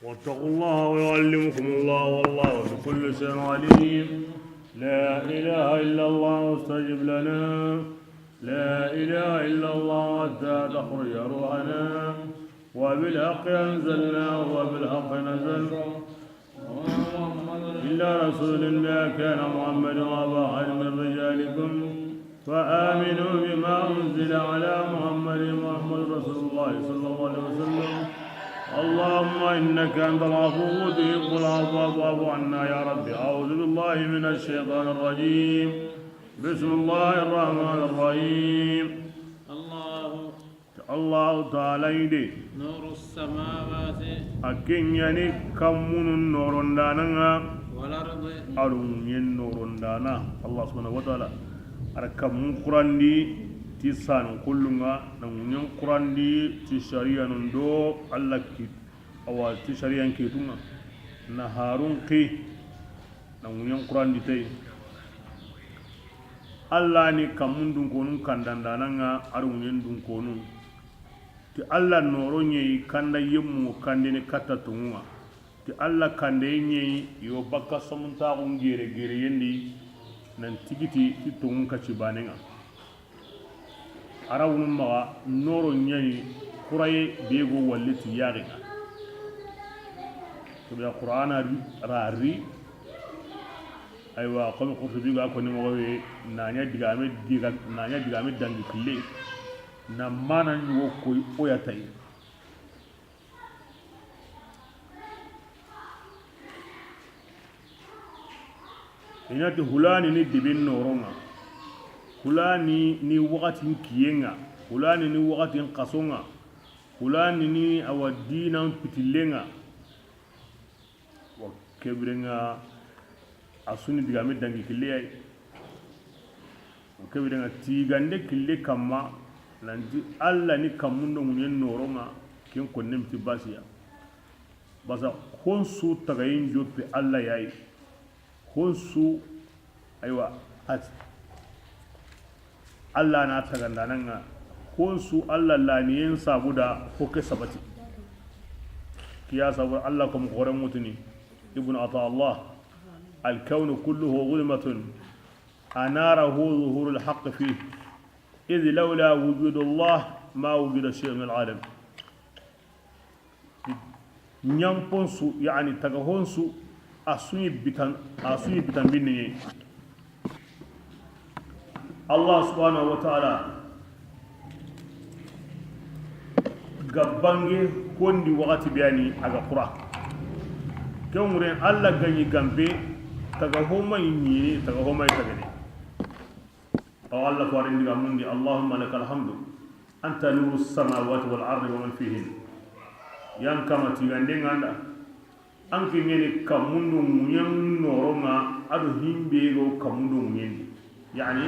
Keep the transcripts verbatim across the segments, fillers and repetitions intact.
واتقوا الله ويعلمكم الله والله بكل شيء عليم. لا إله إلا الله استجب لنا. لا إله إلا الله حتى تخرج روحنا. وبالحق أنزلناه وبالحق نزل. إلا رسول ما كان محمد أبا أحد من رجالكم فآمنوا بما أنزل على محمد محمد رسول الله صلى الله عليه وسلم. اللهم إنك أنت العفو تحب العفو فاعف عنا يا رب. أعوذ بالله من الشيطان الرجيم. بسم الله الرحمن الرحيم. الله Allahu taala yi de. نور السماوات A ke ɲa ni kanmunun noorondaana ŋa. والأرض A do ɲiiɲen noorondaana. Allah subhanahu wa taala a da kanmun kurandi ti saanun kullu ŋa, na ɲiiɲen kurandi ti sariyanun do Allah ki, awa, ti sariyan kitun ŋa, na harun ki. Na ɲiiɲen kurandi tey. Allah ni kanmun dunkonun kandandaana ŋa, a do ɲiiɲen dunkonun. Ti Allah nooro ɲa yi kanda yemmu kandini katta tonŋun ŋa. Ti Allah kandeye ɲa yi yo bakka somuntaxun gere gere yendi nan tigiti ti tonŋun kacci baane ŋa. Arabunun maxa nooro ɲa ni kuraye be go walli ti yaxen ŋa. Kebira Qur'ana ri, ra ri. Aywa, comme Qurtubi ga koni moxo be, na ɲa digame diga, na ɲa digame dangi kille. Na mana ɲugo koy o ya tayi. I na ti hulani ni deben nooron ŋa, hulani ni waxatin kiyen ŋa, hulani ni waxatin xason ŋa, hulani ni awa diinan pitillen ŋa. Wa kebiren ŋa a su ni digame dangi kille ya yi. Wa kebiren ŋa tigande kille kamma nanti Allah ni kanmun do ɲiiɲen nooron ŋa, ken konnen ti basiya. Basa honsu tagayen joppe Allah ya yi. Honsu, aywa, a ti Allah na tagandaana ŋa. Honsu Allah laniyen sabuda ho ke sabati. Kiya sabu Allah ko mo xoren mutuni. Ibn Ata Allah, الكون كله ظلمة أناره ظهور الحق فيه، إذ لولا وجود الله ما وجد شيء من العالم. Ɲanpon su, yani taga hon su, a su ɲi bitan, a su ɲi bitan binne ɲi. Allah subhanahu wa ta'ala ga bange kondi waxati be yani a ga xura. Ke ŋuren Allah ga ɲi gampe, taga homa yi ɲini, taga homa yi tagane. Aw Allah ko arin diga mundi, اللهم لك الحمد أنت نور السماوات والأرض ومن فيهن. Yan kama tigande ŋa nda. An ke ɲeni kanmun do ɲiiɲen nooron ŋa, a do himbe go kanmun do ɲiiɲen di. Yani,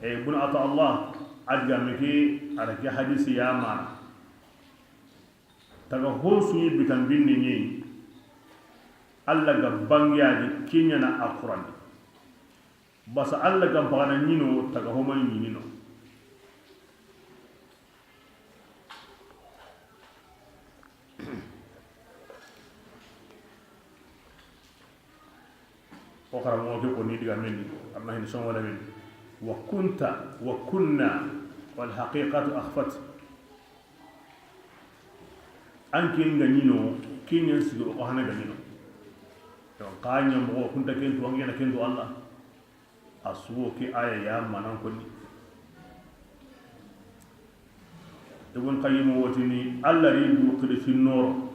e, Ibn Ata Allah, a diga me ke, a da ke hadisi ya mana. Taga hon su ɲi bitan binne ɲi, Allah ga bange a di ke ɲa na a xurandi. Basa Allah ga mpaxana ɲi no, taga homa ɲi ni no. O xaramoxo ke koni diga mendi, arna hin son wala mendi. وكنت وكنا والحقيقة أخفت. An ke ŋa ɲi no, ke ɲen sigi o xana ga ɲi no. Donc, xa ɲa moxo kunta ken tu, an ke na ken tu Allah. A su wo ke aya ya manan koni. Ibn Qayyim wo tini, Allah ri du xiri ti nooro.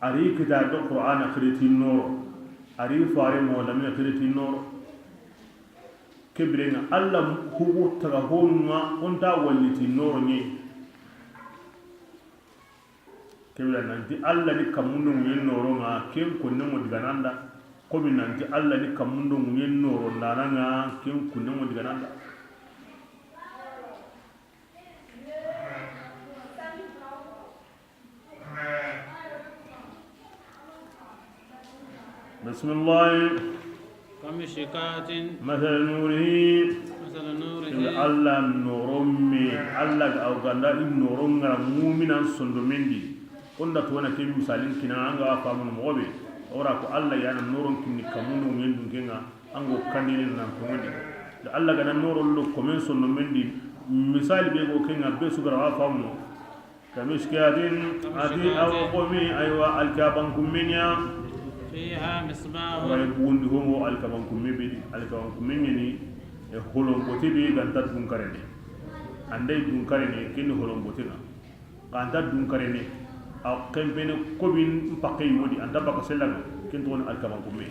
A ri kita do Qur'ana xiri ti nooro. A ri fare mo lamine xiri ti nooro. Ke biren ŋa Allah hugu taga honu ŋa, o nta walli ti nooro ɲi. Ke bire nanti Allah ni kanmun do ɲiiɲen nooron ŋa, ken konnen ŋo digaana an da. Komi nanti Allah ni kanmun do ɲiiɲen noorondaana ŋa, ken konnen ŋo digaana an da. بسم الله. كمشكاة. مثل نوره. مثل نوره. Kebe Allah nooro me, Allah ga aw ganda i nooro ŋa ra muuminan sondomen di. Kunda tuwana ke misalin kina, an ga wa famunu moxo be, o ra ko Alla ya na noron kinni kamundo ŋen dunke ŋa, an go kandini nan toŋondi. Da Alla ga na noron lo komen sonno mendi, misali be go ke ŋa be su ga ra wa famunu. Kamishkatin, a ti awa komi, aywa, alkaban kumme ɲa. فيها مصباح. Kuraye bundi homo alkaban kumme be di, alkaban kumme ɲa ni, e holon bote be ga nta dunkarene. An da i dunkarene, ken ni holon bote ŋa. Xa nta dunkarene, a xenpene kobin paxe yi wodi, an ta baka sella ŋa, ken toxo ni alkaban kumme.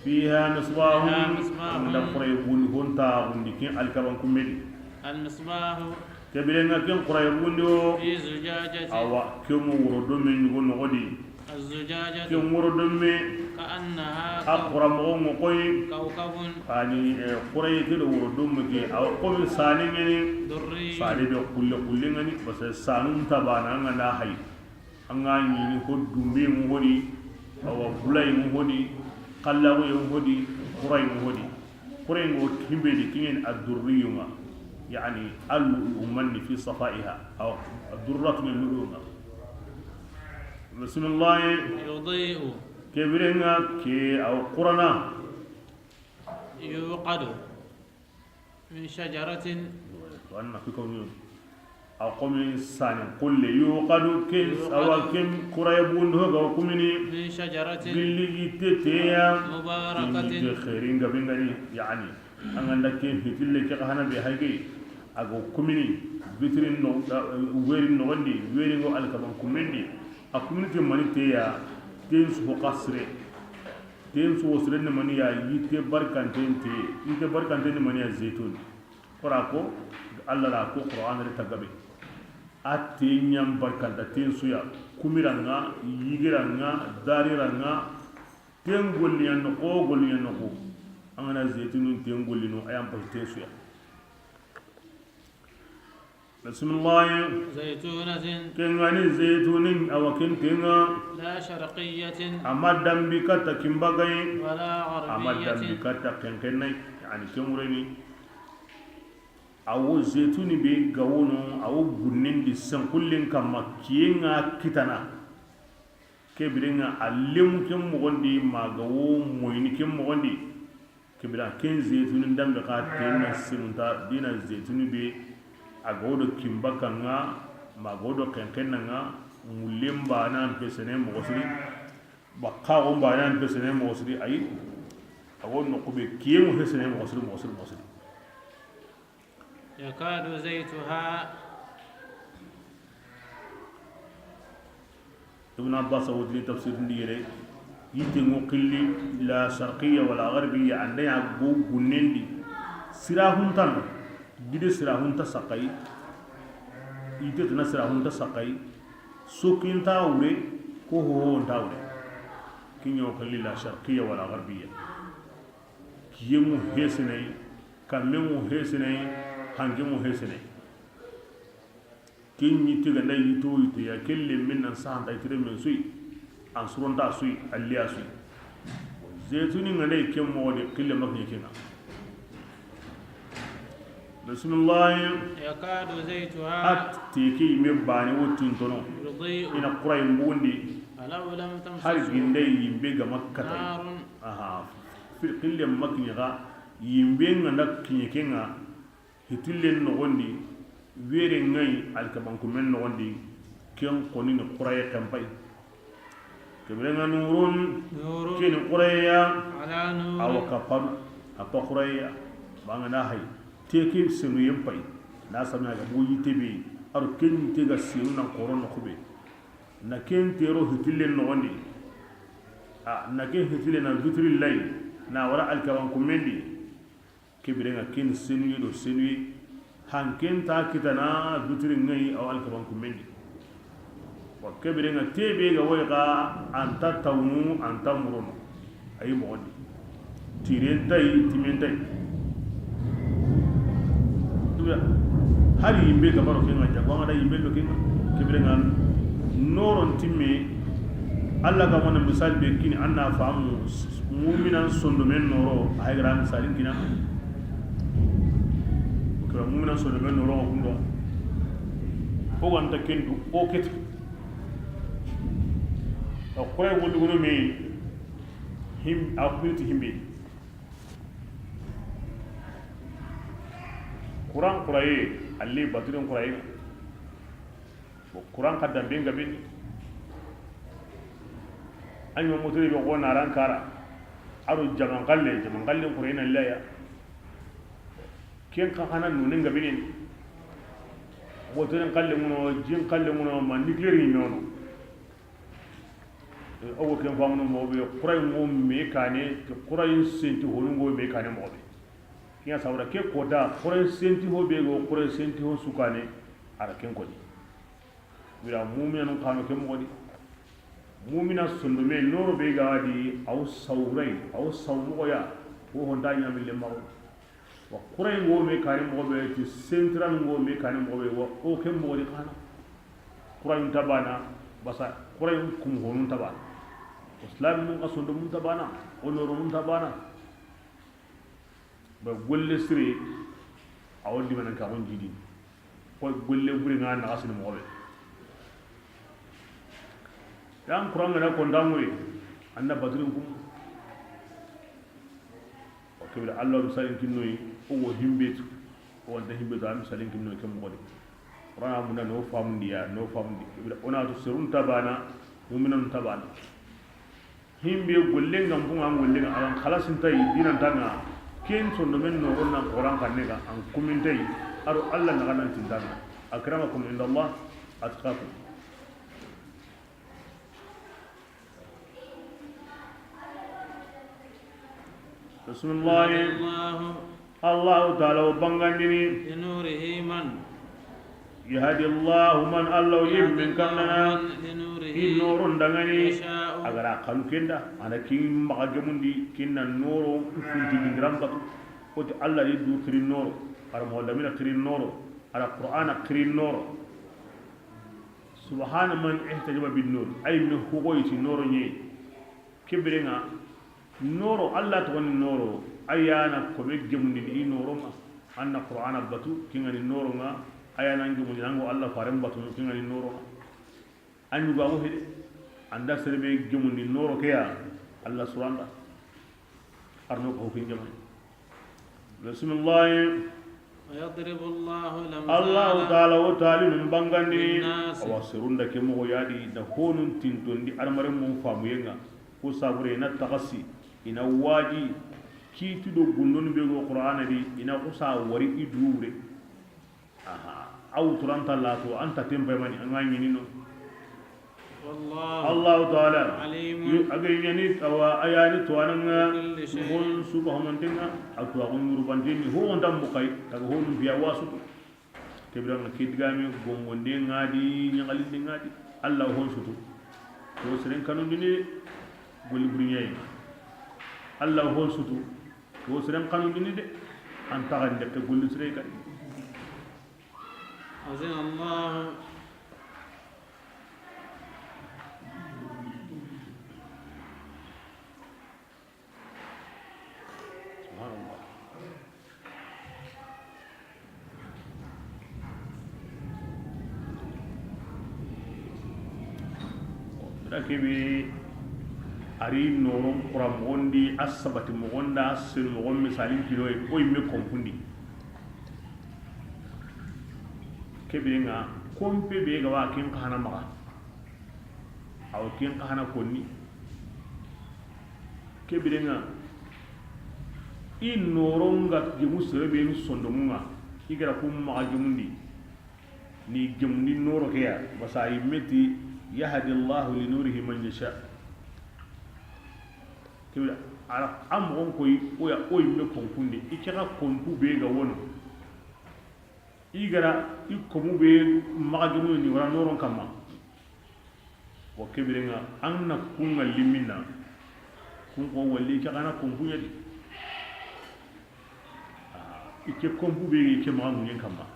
فيها مصباح. An da kuraye bundi hon ta gundi ken alkaban kumme di. المصباح. Ke biren ŋa ken kuraye bundi o. في زجاجة. Awa, ke ŋa woro do me ɲugo noxo di. الزجاجة. Ken woro do me. كأنها A kura moxo ŋa koy. كوكب. Ani, eh, kuraye ke do woro do me ke, awa komi sane ŋeni. دري. Sane be xulle xulle ŋa ni, parce que sanun ta bana ŋa na hay. An ga ɲi ni ho dumbe ŋa hodi, awa bulay ŋa hodi, xallaxu ye ŋa hodi, kuraye ŋa hodi. Kuraye ŋa himbe di kiɲen a durriyu ŋa. Yani, al-lu'lu'u manni fi safaiha. Awa, a durratu ne lu'lu'u ŋa. Bismillah. يضيء. Ke biren ŋa ke, awa, qurana. يوقد من شجرة. Wanna fi ko ni. A komi sani kulle yuqadu ken, awa ken kuraye bundi ho ga kumini. من شجرة. Gilli yitte teya. مباركة. Yitte xeerin ga be ŋa ni, yani. An ga nda ke hitille ke hana be hayge, a go kumini, bitirin no, eh, weri noxondi, weri ŋo alkaban kummendi, a kumini ke mani teya, ten su ho xasre, ten su ho sire ni mani ya, yitte barkanten te, yitte barkanten ni mani ya zeytun. Kora ko, Alla ra ko Qur'an re tagabe. A te ɲan barkanta ten su ya, kumiran ŋa, yigiran ŋa, dariran ŋa, Ten golliɲa noxo, golliɲa noxo. An ga na zeytunun ten gollino, a yan pasi ten su ya. Bismillah. زيتونة. Ken ga ni zeytunin, awa ken ten ŋa. لا شرقية. A ma danbi katta kinbagaye. ولا غربية. A ma danbi katta kenkennaye. Yani ken wureni. Awo zeytuni be ga wono, awo gunnendi senkullen kamma kiyen ŋa kitana. Ke biren ŋa a lemu ken moxondi, ma ga wo moyini ken moxondi. Ke biren ken zeytuni danbe xa ten na simunta dina zeytuni be, a ga wo do kinbakan ŋa, ma ga wo do kenkennan ŋa, mullen banan pesene moxo siri, bakkaxon banan pesene moxo siri, ayi, a wo noxu be kiyen ŋo hesene moxo siri, moxo siri, moxo siri. يكاد زيتها. Ibn Abbas a wotini tafsir ndi yere, yitte ŋo xilli la sharqiyya wala gharbiya, an da ya go gunnendi, sirahun tano, gide sirahun ta saxay, yitte tana sirahun ta saxay, sokin ta wure, ko ho nta wure, kiɲo xilli la sharqiyya wala gharbiya. Kiyen ŋo hesenay, kammen ŋo hesenay, hanken ŋo hesenay. Ken ɲi ti ga nda yito yite ya, ken lemmen nan sahanta yitire men suyi, an suronta suyi, a liya suyi. Zeytuni ga nda ken moxo di, xille ma kiɲe ken ŋa. Bismillah. يكاد زيتها. A te ke yinme bane wo tintono. يضيء. I na xuraye mbugundi. ولو لم تمسسه. Hari ginde yinbe ga ma katay. نار. Aha. Fil xille ma kiɲe ga, yinbe ga nda kiɲe ken ŋa, hitillen noxondi, were ŋa yi alkabankumen noxondi, ken xoni ni xuraye xenpay. Ke biren ŋa nurun, nurun. Ken ni xuraye ya, على نور. Awa kapadu, a pa xuraye ya, banga na hay, te ke senu yen pay, na samina ga bo yitte be, aro ken yitte ga senu nan xoro noxu be. Na ken tero hitillen noxondi, a, na ken hitille na vitri lay, na wara alkabankumen di, Ke biren ŋa ken senuye do senuye, hanken ta kitana vitri ŋa yi awa alkabankumen di. Wa ke biren ŋa te be ga woyi xa, an ta tawunu, an ta murono. Ayi moxondi. Tiren tay, timen tay. Hari yinbe ga baro ken ŋa jago, an ga da yinbe lo ken ŋa. Ke biren ŋa noron timme, Alla ga mana misal be kini, an na famu. Muminan sondomen noro, a hay gara misalin kina. Kira muminan sondomen noro, o kundo. O wanta kendu, o keti. Xuraye wo dugono me, him, a kuminti himbe. Quran xuraye, alli batirin xuraye. Bon, Quran xa dambe nga beni. An yo motore be gona ran kara. Aro jaman xalle, jaman xalle xuraye na laya. Ken xa xana nune nga beni. Motoren xalle ŋuno, jin xalle ŋuno, ma nucléaire ni nono. Awo ken famuno moxo be, xuraye ŋo me kane, ke xuraye senti honu ŋo me kane moxo be. Kiya sawra ke kota, xuraye senti ho be go, xuraye senti ho su kane, ara ken koni. Wira muminanu xano ke moxo di. Mumina sondome noro be ga di, aw sawray, aw saw moxo ya, ko honda ɲamille maxo. Wa xuraye ŋo me kane moxo be, ti sentiran ŋo me kane moxo be, wa o ke moxo di xana. Xuraye nta bana, basa xuraye kum honu nta bana. Islam mun ka sondo mun nta bana, o noro mun nta bana. Ba golle sire, a wo limanan ka on jidi. Ko golle buri nga na asini moxo be. Yan Quran ngana ko ndangoy, anda batirin kum. O kebira Allah misalin kinnoyi, o wo himbetu, o wanta himbetu, a misalin kinnoyi ke moxo di. Qur'ana munda no famundi ya, no famundi. Kebira o na to serun tabana, mu'minun tabana. Himbe golle ngam bunga golle ngam aran khalasin tay dinan tanga. Ken sondo men no onna Qur'an kanne ga an kumin tay. Aro Allah na ganan tindanga. Akramakum inda Allah atqakum. Bismillah. Allahu Taala wo bangandini. Yahdi Allahu man, Allah wo yimmin kannana i noron dangani. A gara kanu kenda, ana kin maxa gemundi, kinna noro, kunti dingiran batu. Oti Allah yi du kiri noro, ara moxo lamina kiri noro, ara Qur'ana kiri noro. Subhana man ihtajaba bin nur. Ay me hugoyti noro nye. Kebirenga noro, Allah togoni noro. Ayana ko be gemundi i noronga. Anna Qur'ana batu kingani noronga. Ayana gemundi nango Allah faren batu kingani noronga. Anyu gamu hede. Anda serbe gemundi noro keya. Allah suranda. Arno ko hukin jamai. Bismillah. ويضرب الله الأمثال. Allahu Taala wo tali nun bangandi. للناس. Awa serunda ke moxo yadi da honun tintondi armare mun famuyenga. Ko sabure ina taxasi, ina waji, kitu do gundon be go Qur'ana di, ina kusa wari i dure. Aha, aw turanta lato, anta tempe mani, anga nyini no. والله Allahu Taala. عليم. Yo, a ga ɲani awa, a yani to ananga, بكل شيء. Hon suba hamantenga, a to agon yurubanteni, ho on dambu kai, taga honun biya wasu. Kebiranga kidigame, gongonde ngadi, nyagalinde ngadi, Allah hon sutu. To seren kanundini, goli burinyai. Allah hon sutu. To seren kanundini de, an taga ndeke goli sere kai. أذن الله. سبحان الله. Bira kebe ari noron kura mogondi, a sabati mogonda, a sen mogon misalin kinoye, o yimme kompundi. Kebe nga kompe be ga wa kin xana maxa. Awa kin xana konni. Kebe nga i noronga gemu serebe ni sondomunga. I gara kum maxa gemundi. Ni gemundi noro keya. Basa yimmeti yahdi Allahu li nurihi man yasha. Kebe ara am gon koy oya oy me kompundi. I kega kompu be ga wono. I gara i komu be maxa gemu ni wara noron kamma. Wa kebirenga an na kunga limina. Kun ko walli ke xana kompu ɲadi. I ke kompu be ke maxa muɲen kamma.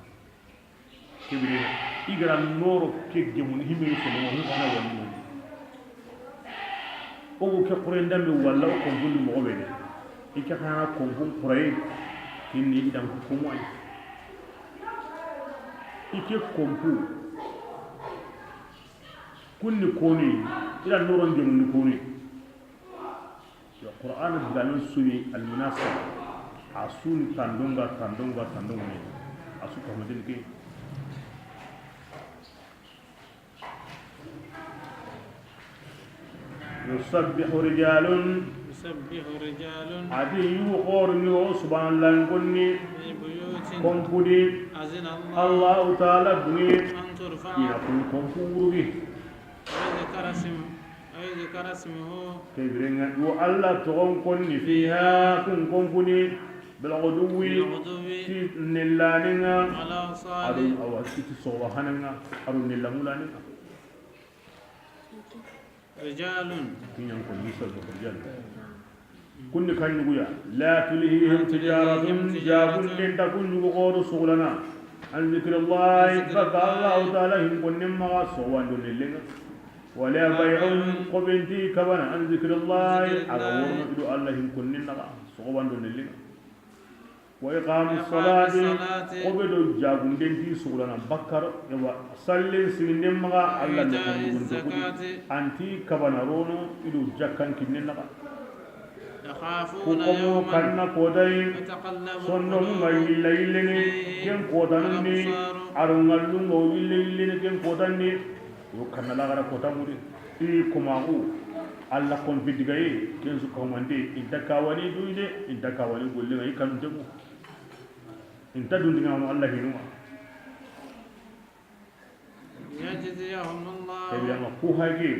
Kebirenga i gara noro ke gemuni himbe ko no xana walli. O go ke xure ndambe walla o kompundi moxo be de. I ke xana kompun xuraye. Kinni i dan ko moy. I ke kompu kunni koni. I da noron jomundi koni. Yo, Qur'ana digamen su ni almunasaba. A su ni tandonga, tandonga, tandonga ni. A su kamadin ke. يسبح رجال. يسبح رجال. A ti yugo xooro ni o subhanallah konni. في بيوت. Konpudi. أذن الله. Allahu taala duŋe. أن ترفع. I na kun konpu wurugi. ويذكر اسم-، ويذكر اسمه. Ke birenga wo Allah toxon konni فيها. Kun konpuni. بالغدو. بالغدو. Ti nellaninga. والآصال. Ado awa ti soxuba hananga. Ado nellamulaninga. رجال. Kiñan ko misal ko rijal. Kunni kan yuguya. لا تلهيهم تجارة. Jagunden ta kun yugo xooro sugulana. عن ذكر الله. Baka Allahu taala hin konnen maxa soxuba do nellenga. ولا بيع. Xobenti kabana. عن ذكر الله. A ga worno i do Allah hin konnen naxa soxuba do nellenga. وإقام الصلاة. Xobe do jagunden ti sugulana bakkar, ewa, sallen siginden maxa Allah ne. وإيتاء الزكاة. Anti kabana rono i do jakkan kinnen naxa. يخافون. Ku komo يوما. Kanna kotayi. تتقلب. Sondomu ma القلوب. Yilla yillene. فيه. Ken kotanni. الأبصار. Aro ngallunga yilla yillene ken kotanni. Yo kanna lagara kota mudi. I komaxu Allah konpi digaye, ken su kahumante, inta kawani duide, inta kawani gollenga, i kanunte mu. Inta dundinga no Allah hinuma. ليجزيهم الله. Kebiyama ku hage,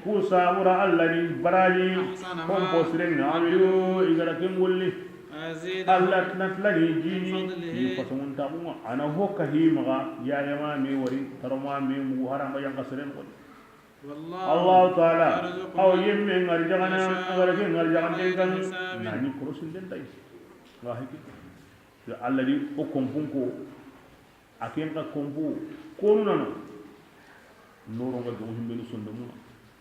ku sabura Allah ni baraji, أحسن ما. Kompo sirenga, عملوا. Amilu, i gara ken golli. ويزيدهم. Allah na tilani jini, من فضله. Ni fasomun taxunga, a na ho kahi maxa, yayama me wari, taroma me mugu, harama yanka seren koni. والله. Allahu taala, يرزق. Aw من yemme ngari jagana, يشاء. Ngara ke ngari jaganten kan, بغير حساب. Nani korosinden tay. Wa hiki. Ya Allah di o kompun ko, a ken ka kompu, konu nano. Noronga joŋo himbenu sondomuna.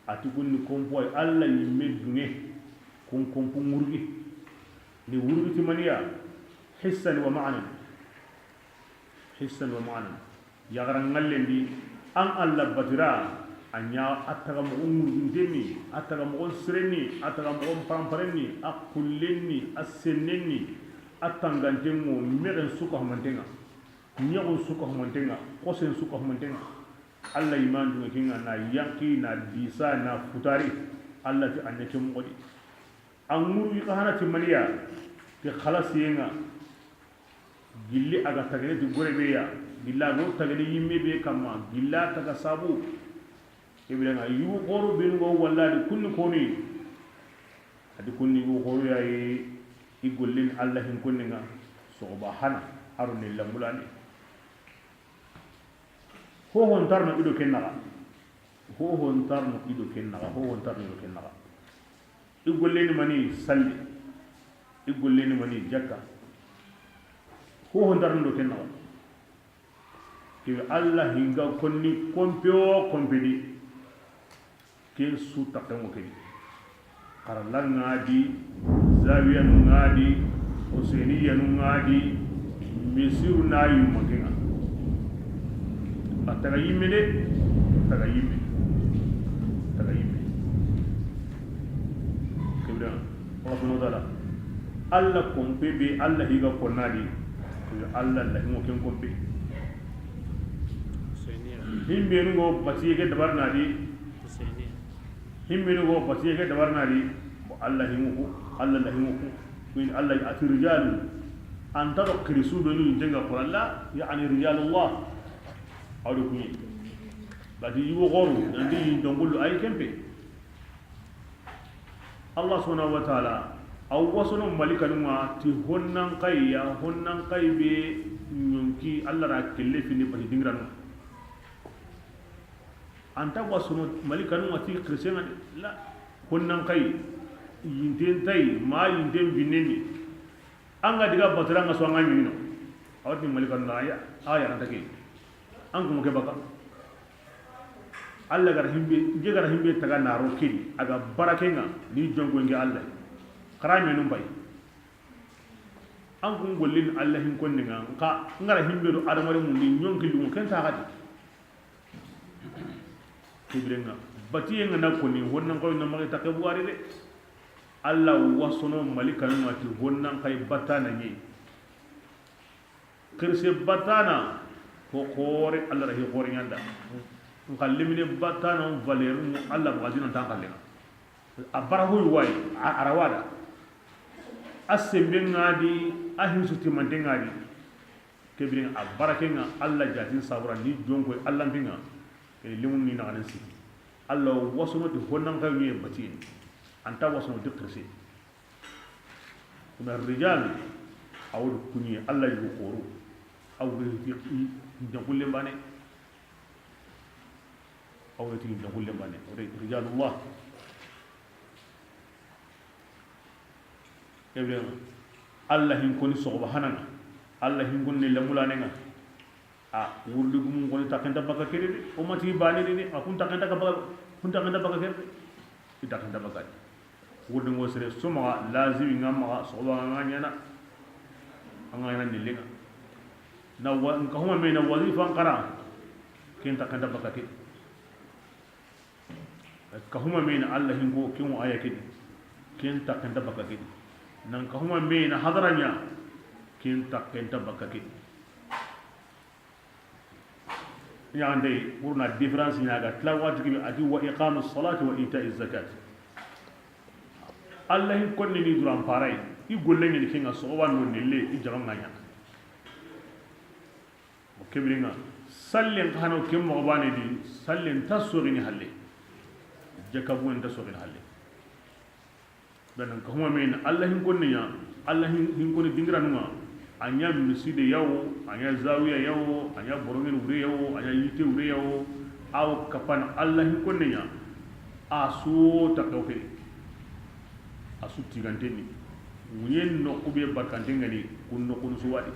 A ti kunni kompu ay Allah yimme duŋe. Kun kompu ŋurgi. Ni wurgi ti maniya. Hissan wa ma'nan. Hissan wa ma'nan. Yaxara ŋallendi, an Allah batira, a ɲa a taga moxon ŋurgintenni, a taga moxon sirenni, a taga moxon paramparenni, a xullenni, a sennenni, a tangantenŋo, mexen suka humantenŋa, ɲexun suka humantenŋa, xosen suka humantenŋa. Allah iman dunŋa kenŋa na yanki, na disa, na futari. Allah ti a ɲa ke moxodi. A ŋuru i xa hana ti maniya, ti xalasiyenŋa. Gilli a ga tagene ti gore be ya, gilla a go tagene yimme be kamma, gilla taga sabu. Ibrahima yugo xoro benu go walla di kunni koni. A di kunni yugo xoro ya yi, i gollin Allah hin konninŋa, soxoba hana, aro ni lambulani. Hohon tarno i do ken naxa. Hohon tarno i do ken naxa. Hohon tarno i do ken naxa. I golleni mani salli. I golleni mani jakka. Hohon tarno do ken naxa. Ke Allah hinga konni kompe o kompe di. Ken su taxenŋo ke di. Xaralla ŋa di, zawiyanu ŋa di, Huseyniyanu ŋa di, misiru na yuma kenŋa. A taga yimme de, taga yimme, taga yimme. Kebira, Allah subhanahu wa ta'ala, Allah kompe be, Allah higa konna di, Allah lahiŋo ken kompe. Himbenu go batiye ke dabarna di. Himbenu go batiye ke dabarna di. Bo Allah himuku, Allah la himuku. Min Allah ati rijalu. Anta do kirisu benu denga Qur'an la, yani rijalullah. Awdo kuni. Bati yugo goru, nandi dongulu ay kempe. Allah subhanahu wa ta'ala, a wasono malikanunŋa ti honnan kayya, honnan kay be ɲonki Allah ra kelle fini bati dingiranu. Anta wasono malikanunŋa ti chrétien ŋa de, la, honnan kay, yinten tay, ma yinten binneni. An ga diga batira ŋa so an ga ɲiino. Awatini malikanun aya, aya anta ke. An kuma ke baka. Allah gara himbe, je gara himbe taga naro kedi, a ga barake ŋa ni jonko nge Allah. Xara menun bay. An kun gollin Allah hin konninŋa, nka ngara himbe do adamare mun di ɲonki lumu ken ta gadi. Kibrenŋa, Batiyen ga na koni, honnan xayi na maxa i taxe bugari de. Alla wasono malikanu ŋa ti honnan xayi batana ɲi. Xirise batana, ho xoore, Alla ra hi xoore ɲanda. Nxa lemine batana, valeur mu Alla maxa dina tan xalle. A bara hoy way, a, a ra wada. A sembe ŋa di, a hinsu timante ŋa di. Kebirin a barake ŋa Alla jatin sabura ni jonko Alla mbinga. Ke lemun ni naxanen siti. Alla wasono ti honnan xayi ɲi batiyen. Anta wasono ti xirise. Kuna rijal, a wo di kuɲi Alla yugo xoro. A wo di ti i, i, i jankullen bane. A wo di ti i jankullen bane. O de rijalullah. Kebe, Alla hin koni soxoba hanaŋa. Alla hin koni lemulane ŋa. A wurdi gumun koni taxenta baka kede de. O mati bane de, a kun taxenta ka baka, kun taxenta baka kede. I taxenta baka. Wurdi ngo sere so maxa, lazimi ŋa maxa, soxoba ŋa ɲana. A ŋa ɲana nille ŋa. Na wa, nka huma me na wazifa n xara. Ken taxenta baka kede. Ka huma me na Alla hin ko, ken wo aya kedi. Ken taxenta baka kedi. Nan ka huma me na hadara ɲa. Ken taxenta baka kedi. Ɲande, pour na différence ɲa ga, tila wati kibi ati wa iqamu salati wa ita'i zakat. Alla hin konni ni duran paray. I golle ŋa ni ken ŋa soxoba no nille, i jama ŋa ɲa. O kebirin ŋa, sallen xa na o ke moxo bane di, sallen ta soxini halle. Jakabu nta soxini halle. Danan ka huma me na Alla hin konni ɲa, Alla hin, hin konni dingiranu ŋa, a ɲa miside ya wo, a ɲa zawiya ya wo, a ɲa borongen wure ya wo, a ɲa yitte wure ya wo, a wo kapana Alla hin konni ɲa, a su ta kawke, a su tigantenni, ŋuɲen noxu be barkanten ŋa ni, kun noxun su wadi.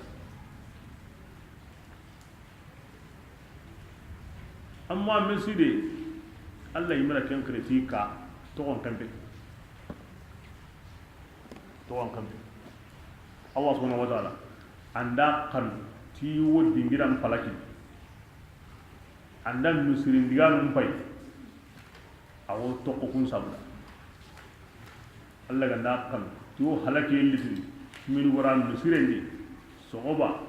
Amma miside, Alla yimira ken xiriti ka toxon kempe. Toxon kempe. Allah subhanahu wa ta'ala anda kan ti wo dingiran palaki. Anda misirin diganun pay. A wo toxo kun sabuda. Alla ganda kan ti wo halaki yellitini, min wara misirendi, soxoba,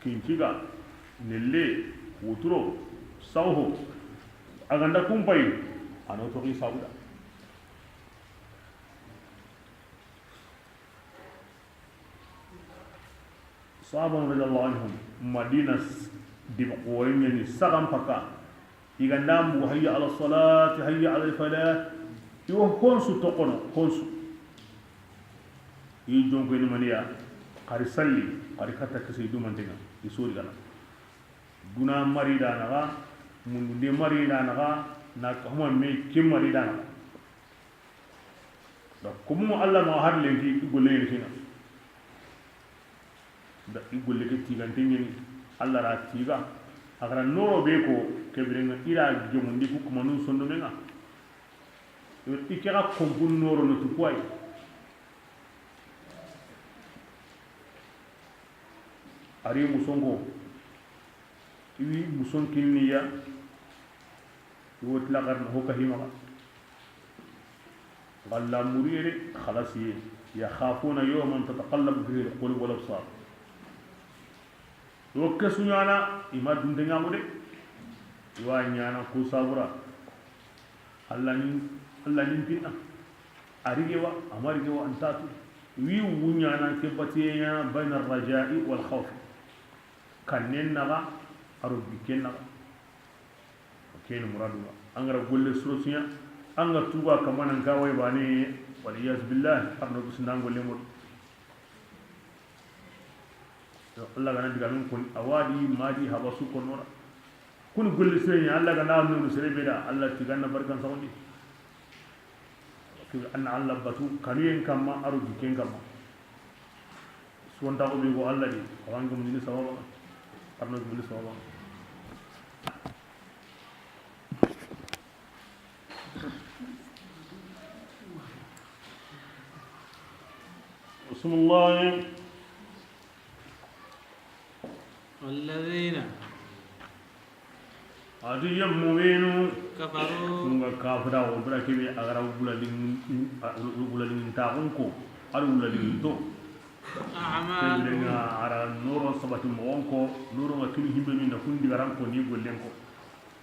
kinciga, nelle, wuturo, sawho, a ganda kun pay, a no toxi sabuda. Sahabanu radiyallahu anhum, Madina s-, dibi xoore ɲani saxan paka. I ganda mugu, hayya ala salati, hayya ala falah. I wo honsu toxono, honsu. I jonko ni maniya, xari salli, xari katta kisi dumantenga, i sori gana. Duna mari da naxa, mundu de mari da naxa, na kahuma me ke mari da naxa. Da komu Allah ma har lenki i golle ni kina. Da i golle ke tigante ɲeni, Allah ra tiga. A gara noro be ko, kebirenga ira gemundi ku kumanun sondomenga. I ke ga kompun noro no tukwai. Ari musonko. Iwi muson kinniya. Iwo tilaxarna ho kahimaxa. Xalla muriyere xalasiye. Yaxafuna yawman tataqallabu fihi alqulub wal absar. Iwo kesu ɲana, ima dunte ɲamu de. Iwa ɲana ku sabura. Alla ni, Alla ni pinna. Arigewa, amarigewa, antatu. Wi wu ɲana ke batiye ɲana bayna raja'i wal khawf. Kannen naxa, aro bikken naxa. Ken muradu. An gara golle suro siɲa, an ga tuga kamanan kawai bane, wal iyaz billah, arno bisindan golle mod. Allah gana diga min kun awadi madi habasu konora. Kun golle sire ɲa Allah gana nunu sere be da Allah tiganna barkan sawndi. Kebe anna Allah batu kanuyen kamma aro jikken kamma. Suwanta ko be go Allah di, awan gum ni sababa. Arno gum ni sababa. بسم الله. الذين. Adi yammu wenu. كفروا. Ku nga kafira wo bira kebe a gara wula lingin, a, wula lingin ta ko, a do wula lingin to. أعمالهم. Kebe nga a ra noron sabati moxon ko, noron nga kini himbe ni na kun digaran ko ni gollen ko.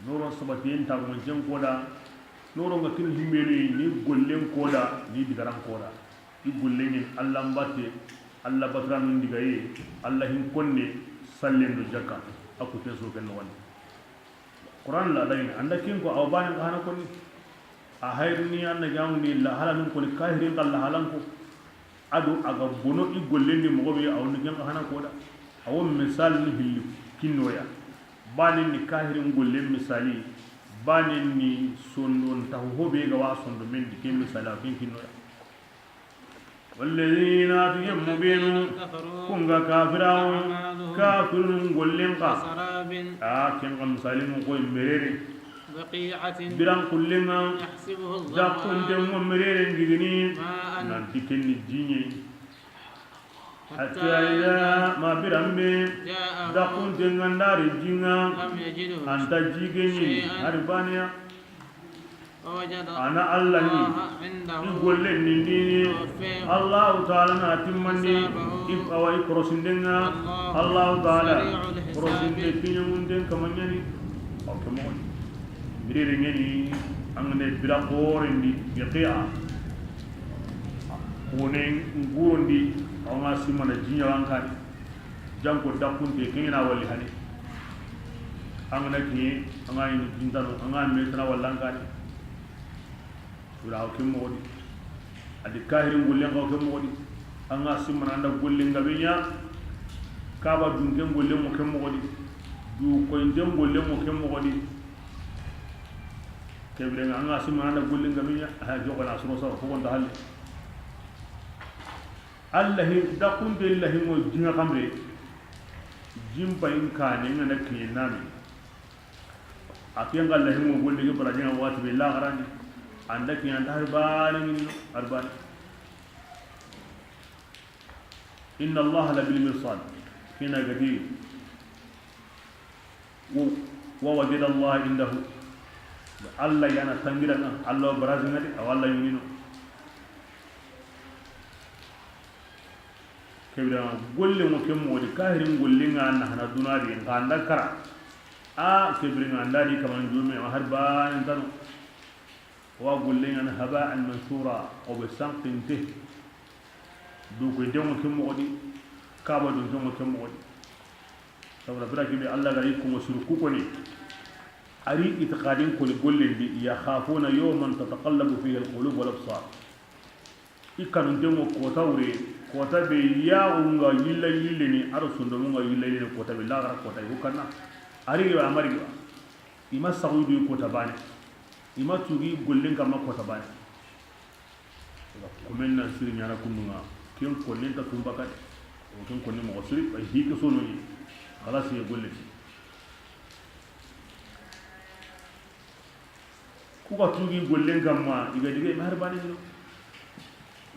Noron sabati en ta ko jen ko da, noron nga kini himbe ni, ni gollen ko da, ni digaran ko da. I gollen ni Allah mbatte, Allah batiranun digaye, Allah hin konne, sallen do jakka, a ku ten so ken no wani. Qur'an la dayin, anda kin ko aw bani hana konni. A hayrini anna jamu ni la halanun konni kahirin kala halan ko. A do a ga bono i gollen ni moxo be, a woni ken xa hana ko da. A wo misal ni hilli kinnoya. Banen ni kahirin gollen misali, banen ni sondon taxu ho be ga wa sondo men di ken misali, a ken kinnoya. والذين, a ti yemmu benu, كفروا, ku nga kafirawo, أعمالهم, kafirun gollen xa. كسراب, a ken xa misali mu koy merere. بقيعة, biran kullen ŋa, يحسبه الظمآن, dakunten ŋo mereren gigini, ماء, nanti ken ni jinye. حتى, hatta, إذا, idha, ma biran be, جاءه, dakunten ŋa ndari jin ŋa, لم يجده, anta jigeni, شيئا, hari baniya. ووجد, a na Allah ni, الله عنده, i gollen ni dini, يوفيه, Allahu Ta'ala na timmandi, حسابه, i, awa i korosinden ŋa, والله, Allahu Ta'ala, سريع الحساب, korosinde kiɲamunden kamanyani. Aw ke moxo ni. Mirere ɲeni, an ga ne bira xoren di, Baqi'a. Kone nguron di, aw ma simana jiɲa wankani. Janko dakunte, ken ŋa na wali hani. An ga na kiɲe, an ga ɲi jintano, an ga me tana walla an kani. Wala o ke moxo di. A di kahirin gollen xa o ke moxo di. An ga simana anda gollen gabe ɲa. Kaba dunken gollen mo ke moxo di. Du koyinten gollen mo ke moxo di. Kebire an ga simana anda gollen gabe ɲa. Ha jogo na suro sa ko gonta halle. Allah hi, dakunte lahi mo jinga kamre. Jimpa in kane nga na kiyen nami. A ken ga lahi mo golle ke baraji nga wati be la garani. Anda kiyen anda har bane min har bane. Inna Allah la bil mirsad. Kina gadi. Wa, wa wajada Allah indahu. Allah yana tangira nga, Allah baraji nga de, awa Allah yunino. Kebira golle mo ke moxo di, kahirin golle nga na hana duna di, nga anda kara. A kebira nga anda di kaman jume, har bane tano. Wa golle nga na haba'an mansura, o be sanqinte. Du ko dengo ke moxo di, kaba du dengo ke moxo di. Sabra bira ke be Allah ga yikko mo suru ku koni. Ari itiqadin koni gollen di, yakhafuna yawman tataqallabu fihi alqulub wal absar. I kanunten ŋo kota wure, kota be yaxu nga yilla yille ni, a do sondomu nga yilla yille ni, kota be laxara kota i wo kanna. A rigi ba, a ma rigi ba. I ma saxu du kota bane. I ma tugi gollen kamma kota bane. Komen na siri ɲana kundu nga, ken konnen ta tumba kade. O ken konni moxo siri, ay hike sono ni. Xalasi ye golle. Ku ga tugi gollen kamma, i ga dige ma har bane dino.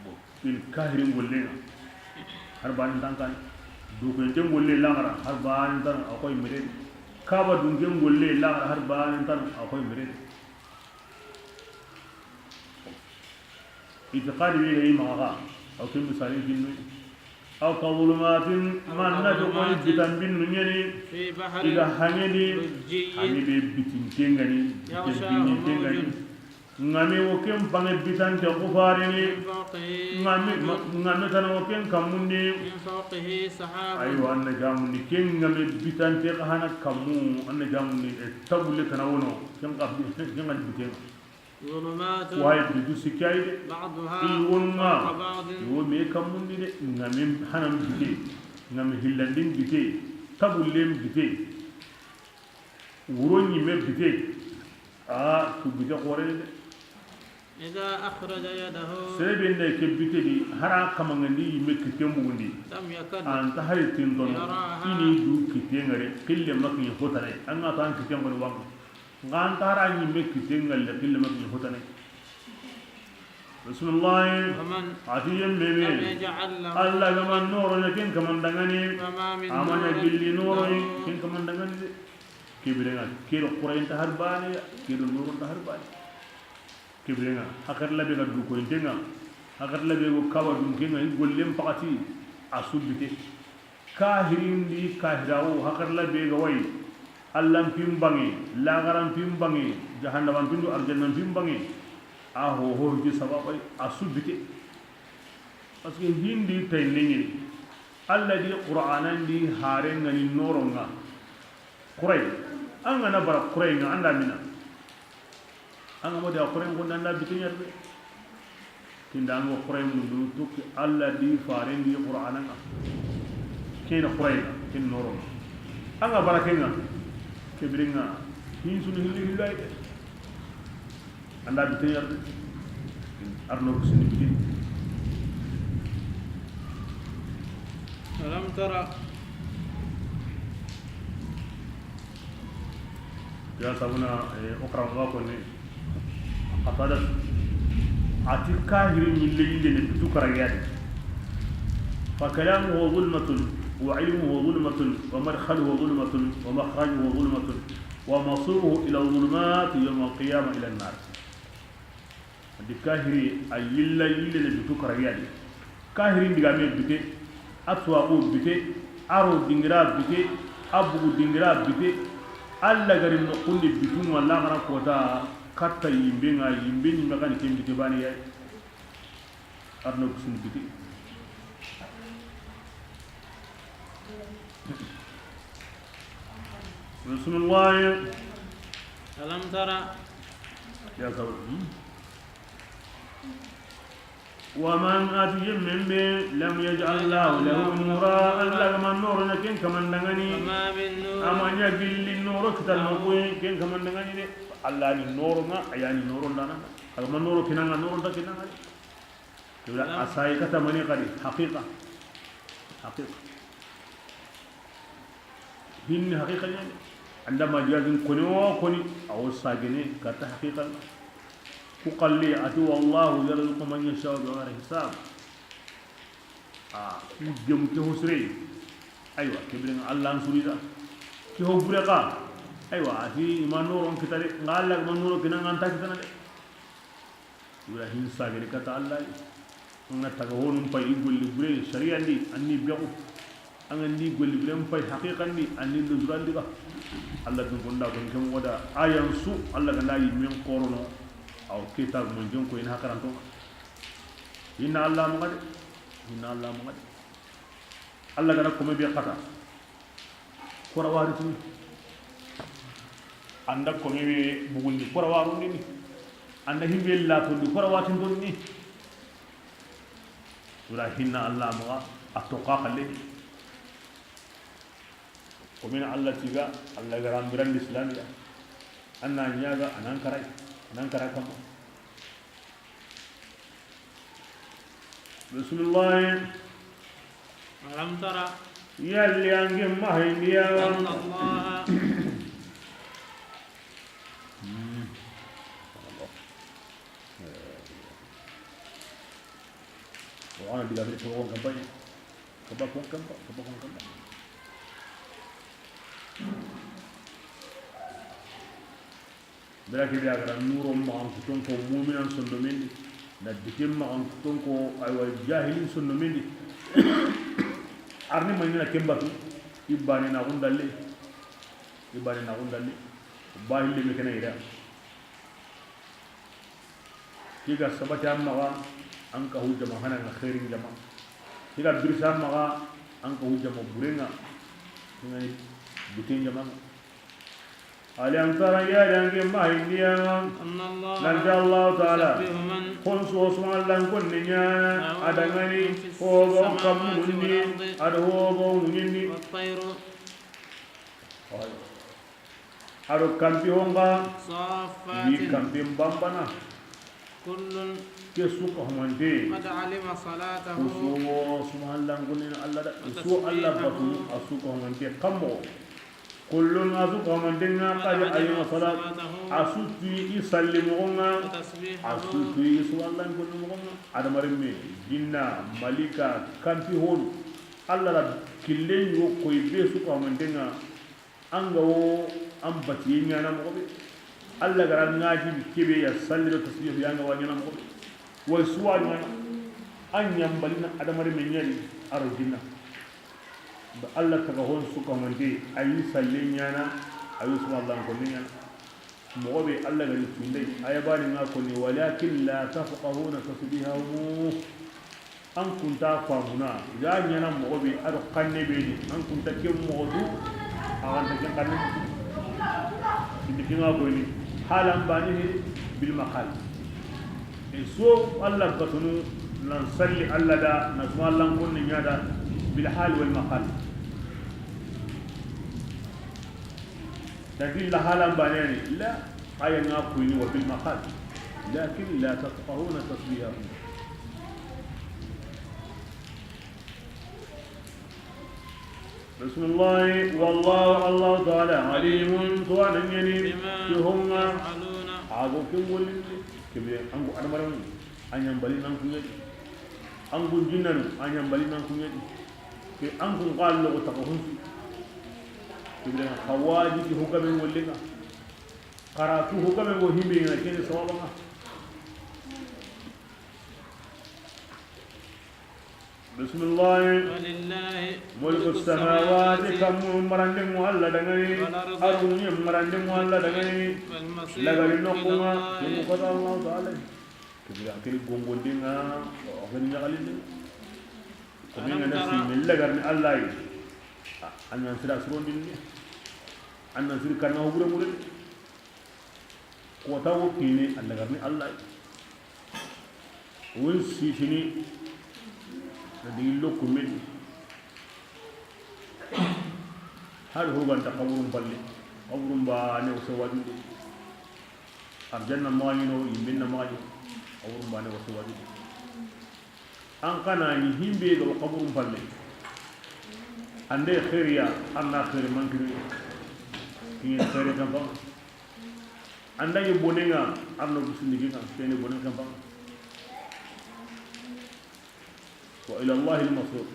Bon, il kahirin gollen har bane tankan. Du ko enten golle laxara har bane tan a koy mere. Kaba dunken golle laxara har bane tan a koy mere. Itiqadi be ga yi maxa, aw ke misali kinnu. Aw ka zulumatin, man na to koy bitan binnu ɲeni, في بحر, i ga haɲe di, لجي, haɲe be bitinten ga ni, يغشاه, bitinten ga ni. موج. Ŋame wo ken bange bitante xufarini. من فوقه. Ŋame, ma-, ŋame tana wo ken kammundi. من فوقه سحاب. Aywa, anna jamundi ken ŋame bitante xa hana kammu, anna jamundi, e, tabulle tana wono, ken xa bi-, ken xa ni bitenga. ظلمات. Wa hay bitu sikay de. بعضها, i wonunga, فوق بعض. I wo me kammundi de, ŋame hanan bite, ŋame hillandin bite, tabullen bite, wuro ɲimme bite. A ku bite xore de. إذا أخرج يده. Sere be nda ke bite di, hara kamangandi yimme kitten bugundi. لم يكد. Anta hari tintono. يراها. I ni du kitten ŋa re, kille ma kiɲe hotane. An ga ta an kitten ŋa wanga. Nga anta hara ɲimme kitten ŋa le, kille ma kiɲe hotane. Bismillah. ومن. A ti yemme be. لم يجعل له. Alla ga ma nooro ɲa ken kamandangani. فما من. A ma ɲa نور. Gilli nooro, له. Ken kamandangani de. Ke biren ŋa, ke do Qur'an nta hari baane ya, ke do nooro nta hari baane. Ke biren ŋa, haxarla be ga du koyinten ŋa, haxarla be go kawa dunken ŋa, i gollen paxati, a su bite. Kahirin di kahirawo, haxarla be ga wa yi, Allan pin banŋe, laxaran pin banŋe, jahannaman pin do arjannan pin banŋe, a ho ho hiti sababay, a su bite. Parce que hindi tay ne ɲi, Alla di Qur'anan di haren ŋa ni noron ŋa. Xuray, an ga na bara xuray ŋa, an da mina. An ga ma da xuray ŋa, an da bite ɲa de. Ken da an ga xuray mundu, toxo Alla di faren di Qur'anan ŋa. Ken xuray ŋa, ken noron ŋa. An ga bara ken ŋa, ke biren ŋa, hin sunu hilli hilli ay de. An da bite ɲa de. Arno kusini bite. Alam tara. Ya sabuna, eh, o karam wa ko ne. Qatadat. A ti kahiri ɲille yille ne bitu kara ya de. Fa kalamuhu zulmatun, wa ilmuhu zulmatun, wa madkhaluhu zulmatun, wa makhrajuhu zulmatun, wa masiruhu ila zulumati yawma alqiyama ila annar. Adi kahiri a yilla yille ne bitu kara ya de. Kahirin digame bite, a tuwaxu bite, a ro dingira bite, a bugu dingira bite, Alla gari noxundi bitu ŋa laxara kota katta yimbe ŋa, yimbe ɲimme xa ni ken bite baane ya yi. Arno kusini bite. Bismillah. Alam tara. Ya sabr. Hmm? Wa man, a ti yemmen be, lam yaj'al Allahu lahu nura, Alla ga ma nooro ɲa ken kaman danŋa ni. Fama min nur. A ma ɲa gilli nooro kita noxu yi, ken kaman danŋa ni de. Alla ni nooro ŋa, a ya ni nooro ndana. A ga ma nooro kina ŋa, nooro nta kina ŋa de. Kibla a sayi kata mani xadi, haqiqa. Haqiqa. Hinni haqiqa ɲa ni. An da majazin koni o koni, a wo sagene kata haqiqa. Ku xalli a ti, wallahu yarzuqu man yasha'u bighayri hisab. A ku gemu ke ho sire. Aywa, ke biren ŋa Alla an surida. Ke ho bure xa. Aywa, a ti i ma nooro kita de, ŋa Alla ga ma nooro kina ŋa, an ta kitana de. Ibrahim sagene kata Alla yi. An ga taga honun pay i golli bure sariya ndi, an ni bexu. An ga ndi golli bure pay haqiqa ndi, an ni luzura ndi ga. Alla dun gonda ko ken moxo da ayan su, Alla ga na yimmen xorono. Aw kita mo jonko ina hakaranto. Inna Alla maxa de. Inna Alla maxa de. Alla ga na kome be xata. Kora wari tini. An da kome be bugundi, kora warundini. An da himbe latondi, kora watindoni. Wala hinna Alla maxa, a toxa xalle. Komina Alla tiga, Alla ga ra an birandi Islamiya. An na ɲaga, a nan karay, a nan kara kamma. Bismillah. Alam tara. Yalli an ke ma hayindi ya. Anna Allah. Hmm. Wa ana diga fi ko kampai. Kaba ko kampa, kaba ko kampa. Bira ke be a ga ra nuro maxan kuton ko muminan sondomen di, na biten maxan kuton ko, aywa, jahilin sondomen di. Arni maɲina kembatu, i bane na xundalle, i bane na xundalle, bahille me kena ira. Ke ga sabati an maxa, an ka hu jama hana nga xeerin jama. Ke ga birisa an maxa, an ka hu jama burenga. Ngani biten jama. Alam tara, yalli an ke ma hayindi ya. Anna Allah. Nanti Alla Taala. Yusabbihu man. Xonsu wo sumalan konne ɲa. Lahu. A da ngani. Man fi. Ho ga samawati wal ardi. Kammunni. A da ho ga ŋuɲinni. Wat tayru. A do kampi honga. Saffatin. Ni kampi bambana. Kullun. Ke su ka humante. Qad alima salatahu. Ku su wo sumalan konne Alla da. Ku su Alla batu, a su ka humante kammo. Kullun, a su ka humanten ŋa, qad alima salat, a su tuyi i salli moxon ŋa, a su tuyi i suwallan konni moxon ŋa. Adamarenme, jinna, malika, kampi honu, Alla ra killen yo koy be su ka humanten ŋa. An ga wo an batiye ɲaana moxo be. Alla ga ra ŋa jibi kebe ya salli do tasbihu ya ŋa wa ɲaana moxo be. Wa suwa ɲaana. An ɲambalina adamari me ɲaani a ro jinna. Ba Alla taga hon su ka mande, a yi salle ɲaana, a yi subhanallah ko ɲaana. Moxo be Alla ga ni tunde, a ya bani ŋa ko ni, walakin la tafqahuna tasbihahum. An kunta famuna, i ga ɲaana moxo be, a do xanne be ni, an kunta ke moxo du, a ganta ke xanne. Indi kinga ko ni, halan bani he, bil maqal. E so Alla batunu, nan salli Alla da, na suma Alla ngonne ɲa da, bil hal wal maqal. Lakin la halan bani ni, la, aya ŋa ko ni, wa bil maqal. Lakin la tafqahuna tasbihahum. Bismillah, wallahu, Allahu Taala, alimun, tuwaana ɲa ni, بما ti honga, يفعلون. A go ken gollinde, kebe, an go adamaren, a ɲambali nan kuɲadi, an go jinnanu, a ɲambali nan kuɲadi, ke an kun ga logo taga hunsu, kebe, hawaji ki hukamen gollenga, karatu hukamen go himbe na kene sawabanga. Bismillah. ولله ملك السماوات. Kammu marande mu Alla dangani. والأرض. Arunye marande mu Alla dangani. والمصير Lagari إلى nokunga. الله. Kimu kata Allah Taala. Kibira kiri gongondenga. Kiri ɲagalinde. Kami ألم ngana تر. Simi lagarni Allah yi. Annan sira surondinde. Annan siri kanna hubure mure. Kota wo kine Allah garni Allah. Won sitini na digi lokku men. Har hoganta kaburun palle. Kaburun ba ne o se wajude. Arjanna maxa ɲi no, yimben na maxa ɲi. Kaburun ba ne o se wajude. An kana ni himbe ga kaburun palle. Ande khairiya, anna khairi mankiri. Kiyen khairi kampa. Anda ye bonenga, arno bisindi kinga, kene bonen kampa. Wa ila Allahi al-masir.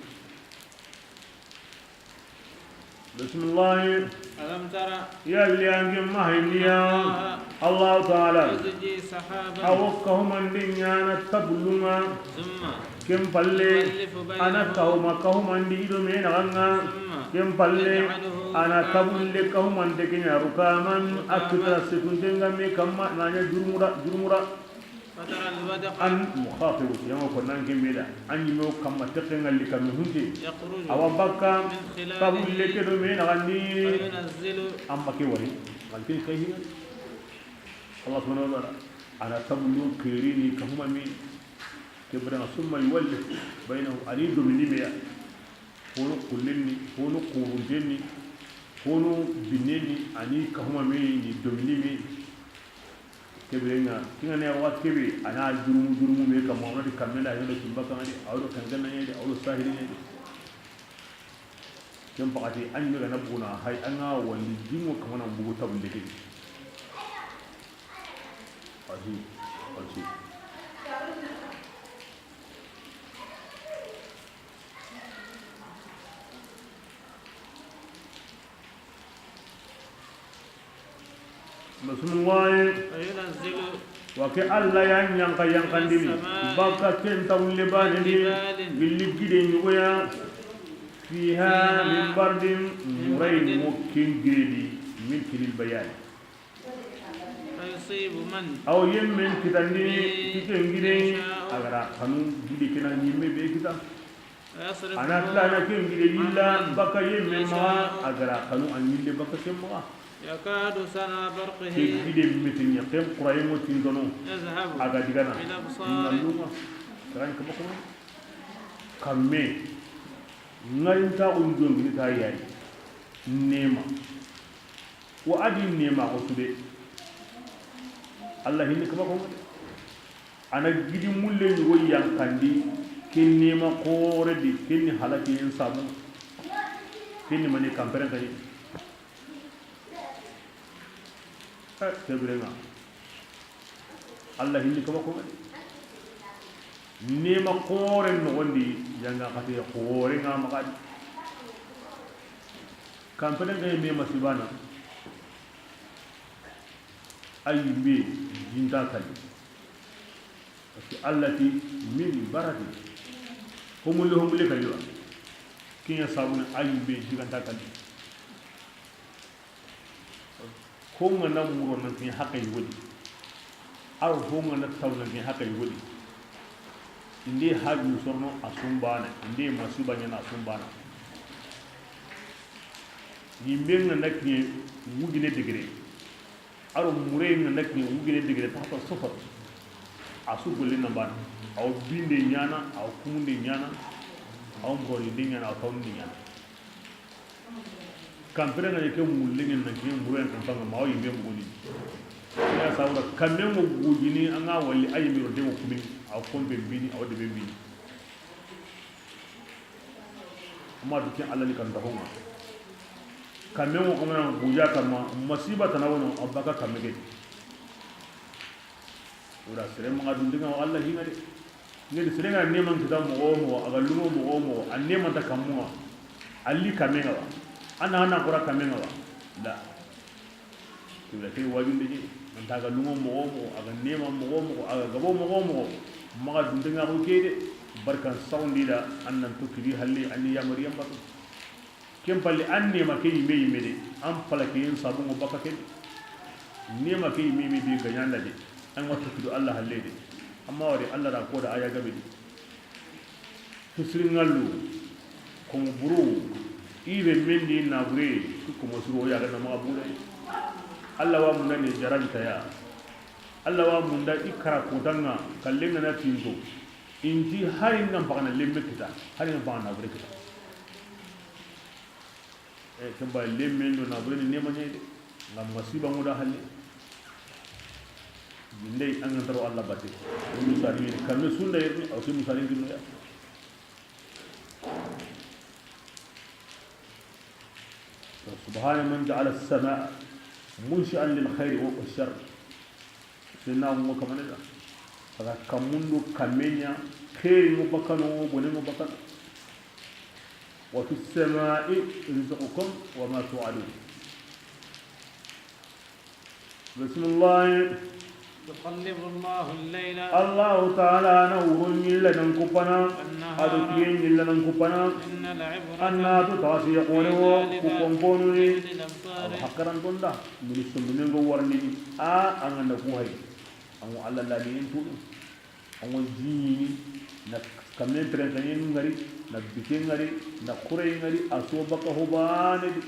Bismillah. ألم تر. Yalli an ke mahindiya. أن الله. Allahu Taala. يزجي سحابا. A wo kahumandi ɲaana tabulunga. ثم. Ken palle. يؤلف بينهم. Ana kahuma kahumandi i do me naxanga. ثم. Ken palle. يجعله. Ana ركاما. Tabulle kahumante ke ɲa rukaman. ركاما. A kitara setuntenga me kamma na ɲa jurumura jurumura. فترى الودق. An mukhatibu, yanga ko nan ke meda, an yi me o kamma tekke ngalli kammi hunte. يخرج. Awa bakka, من خلاله. Tabulle ke do me naxandi. فينزل. Amma ke wari, malkin kay hina. Allah subhanahu wa ta'ala, ana tabullun xirini kahuma me. Ke bada summa yuwalli bainahu ali domini meya. Hono kullenni, hono kuruntenni, hono binnenni, ani kahuma me ni domini me. Kebirenga, kinga ne wa kebe, ana jurumu jurumu me kamma, wona di kamela, yodo kimba kangadi, awdo kangana yedi, awdo sahili yedi. Ken pakati, an yi me gana buna, hay, anga wali jingo kamana mbugu tabulle ke. Asi, asi. Bismillah. وينزل. Wa ke Allah ya ɲanka ɲankandini. من السماء. Baka ken tawulle bane di. بجبال. Gilli gide ɲugoya. فيها. Fiha. Min bardin. من برد. Muray mo ken gide di. Min kilil bayan. فيصيب من. Aw yemmen kitandini, به. Kiten gide, يشاء. A ga ra xanu gide kena ɲimme be kita. ويصرفه. A na tila na ken gide yilla, عمن. Baka yemmen maxa, يشاء. A ga ra xanu a ɲille baka ken maxa. يكاد سنا برقه. Ke gide mete ɲa, ken xuraye mo tindono. يذهب. A ga digana. بالأبصار. Ngalunga. Karan kama kuma. Kamme. Ngarinta un jongini ta yayi. Nema. Wa adi nema ko tude. Allah hinni kama ko de. Ana gidi mulle ni wo yankandi. Ken nema kore di, ken ni halaki en sabu. Ken ni mani kamperen kadi. Eh, tebirenga. Allah hinni kama ko de. Nema kore no wondi yanga kati kore nga magadi. Kanpeden ke me masibana, a yinbe ji nta kalli. Parce que Allah ti min baradi, homulle homulle kalli wa. Ken ya sabuni a yinbe ji ga nta kalli. Ho ŋa na muro nan ken haqqe yogodi. Aw ho ŋa na taw nan ken haqqe yogodi. Inde haju sorono a sumbana, inde masiba ɲana a sumbana. Yinbe ŋa na kiɲe wugine degere. Aro mure ŋa na kiɲe wugine degere tahta sufur. A su golle na bana. Aw binde ɲana, aw kumunde ɲana, aw muroni de ɲana, aw tawnde ɲana. Kanpere ŋa ke mulle ŋen na ke mure ŋen kanpa ŋa ma o yinbe mugoni. Ya sawra kamme mo gujini anga wali a yinbe ro de mo kumini, aw kombe bini, aw de be bini. Amma du ke Allah ni kan da ho ŋa. Kamme mo o ŋa guja kamma masiba tana wono a baka kamme ke. Wala sere maxa dunte ŋa wa Allah hinga de. Ngedi sere ŋa neman kita moxo wo moxo, a ga lungo moxo wo moxo, a neman ta kammu ŋa. A li kamme ŋa wa. A na, a na xora kamme ŋa wa. La. Kibla ke wajunde je. Nan ta ga lungo moxo wo moxo, a ga nema moxo wo moxo, a ga gabo moxo wo moxo. Maxa dunte ŋa ko ke de. Barkan sawndi da, an nan to kidi halle, an ni yamari yambatu. Ken palle, an nema ke yinme yinme de, an pala ke yen sabu ŋo baka ken. Nema ke yinme yinme be gaɲanda de, an wa tukido Allah halle de. Amma wari Allah da ko da aya gabe de. Hisiri ŋallu, komo buru, i renmen di nabure, ku komo suro ya ga na maxa bure. Allah wa munda ni jarabita ya. Allah wa munda i kara kota ŋa, kallen ŋa na tinto. Inti hari ŋa mpagana lemme kita, hari ŋa mpagana nabure kita. E, ken ba lemme ndo nabure ni nema ɲa de. Ŋa masiba ŋo da halle. Ndey an ga taro Allah batte. Misali ni kamme sunda yerni, aw ke misali ngino ya. سبحان من جعل السماء منشئا للخير والشر. Senna mo kamane da. Aga kamundu kamenya, xeeri mo bakano, bone mo bakano. وفي السماء رزقكم وما توعدون. Bisimillahi. يقلب الله الليل Allahu taala na wuro ɲilla nan kupana, والنهار ado kiye ɲilla nan kupana. إن العبرة Anna to taxasi yaxone wo, في ذلك ku konkonuni. لأولي الأبصار. Awa hakkarantonda, mini sombinengo warni, a, an ga na ku hay. An ŋo Allah lani en tudu. An ŋo jiɲini, na kamen perenkaɲen ŋari, na bike ŋari, na xurey ŋari, a so baka ho bane di.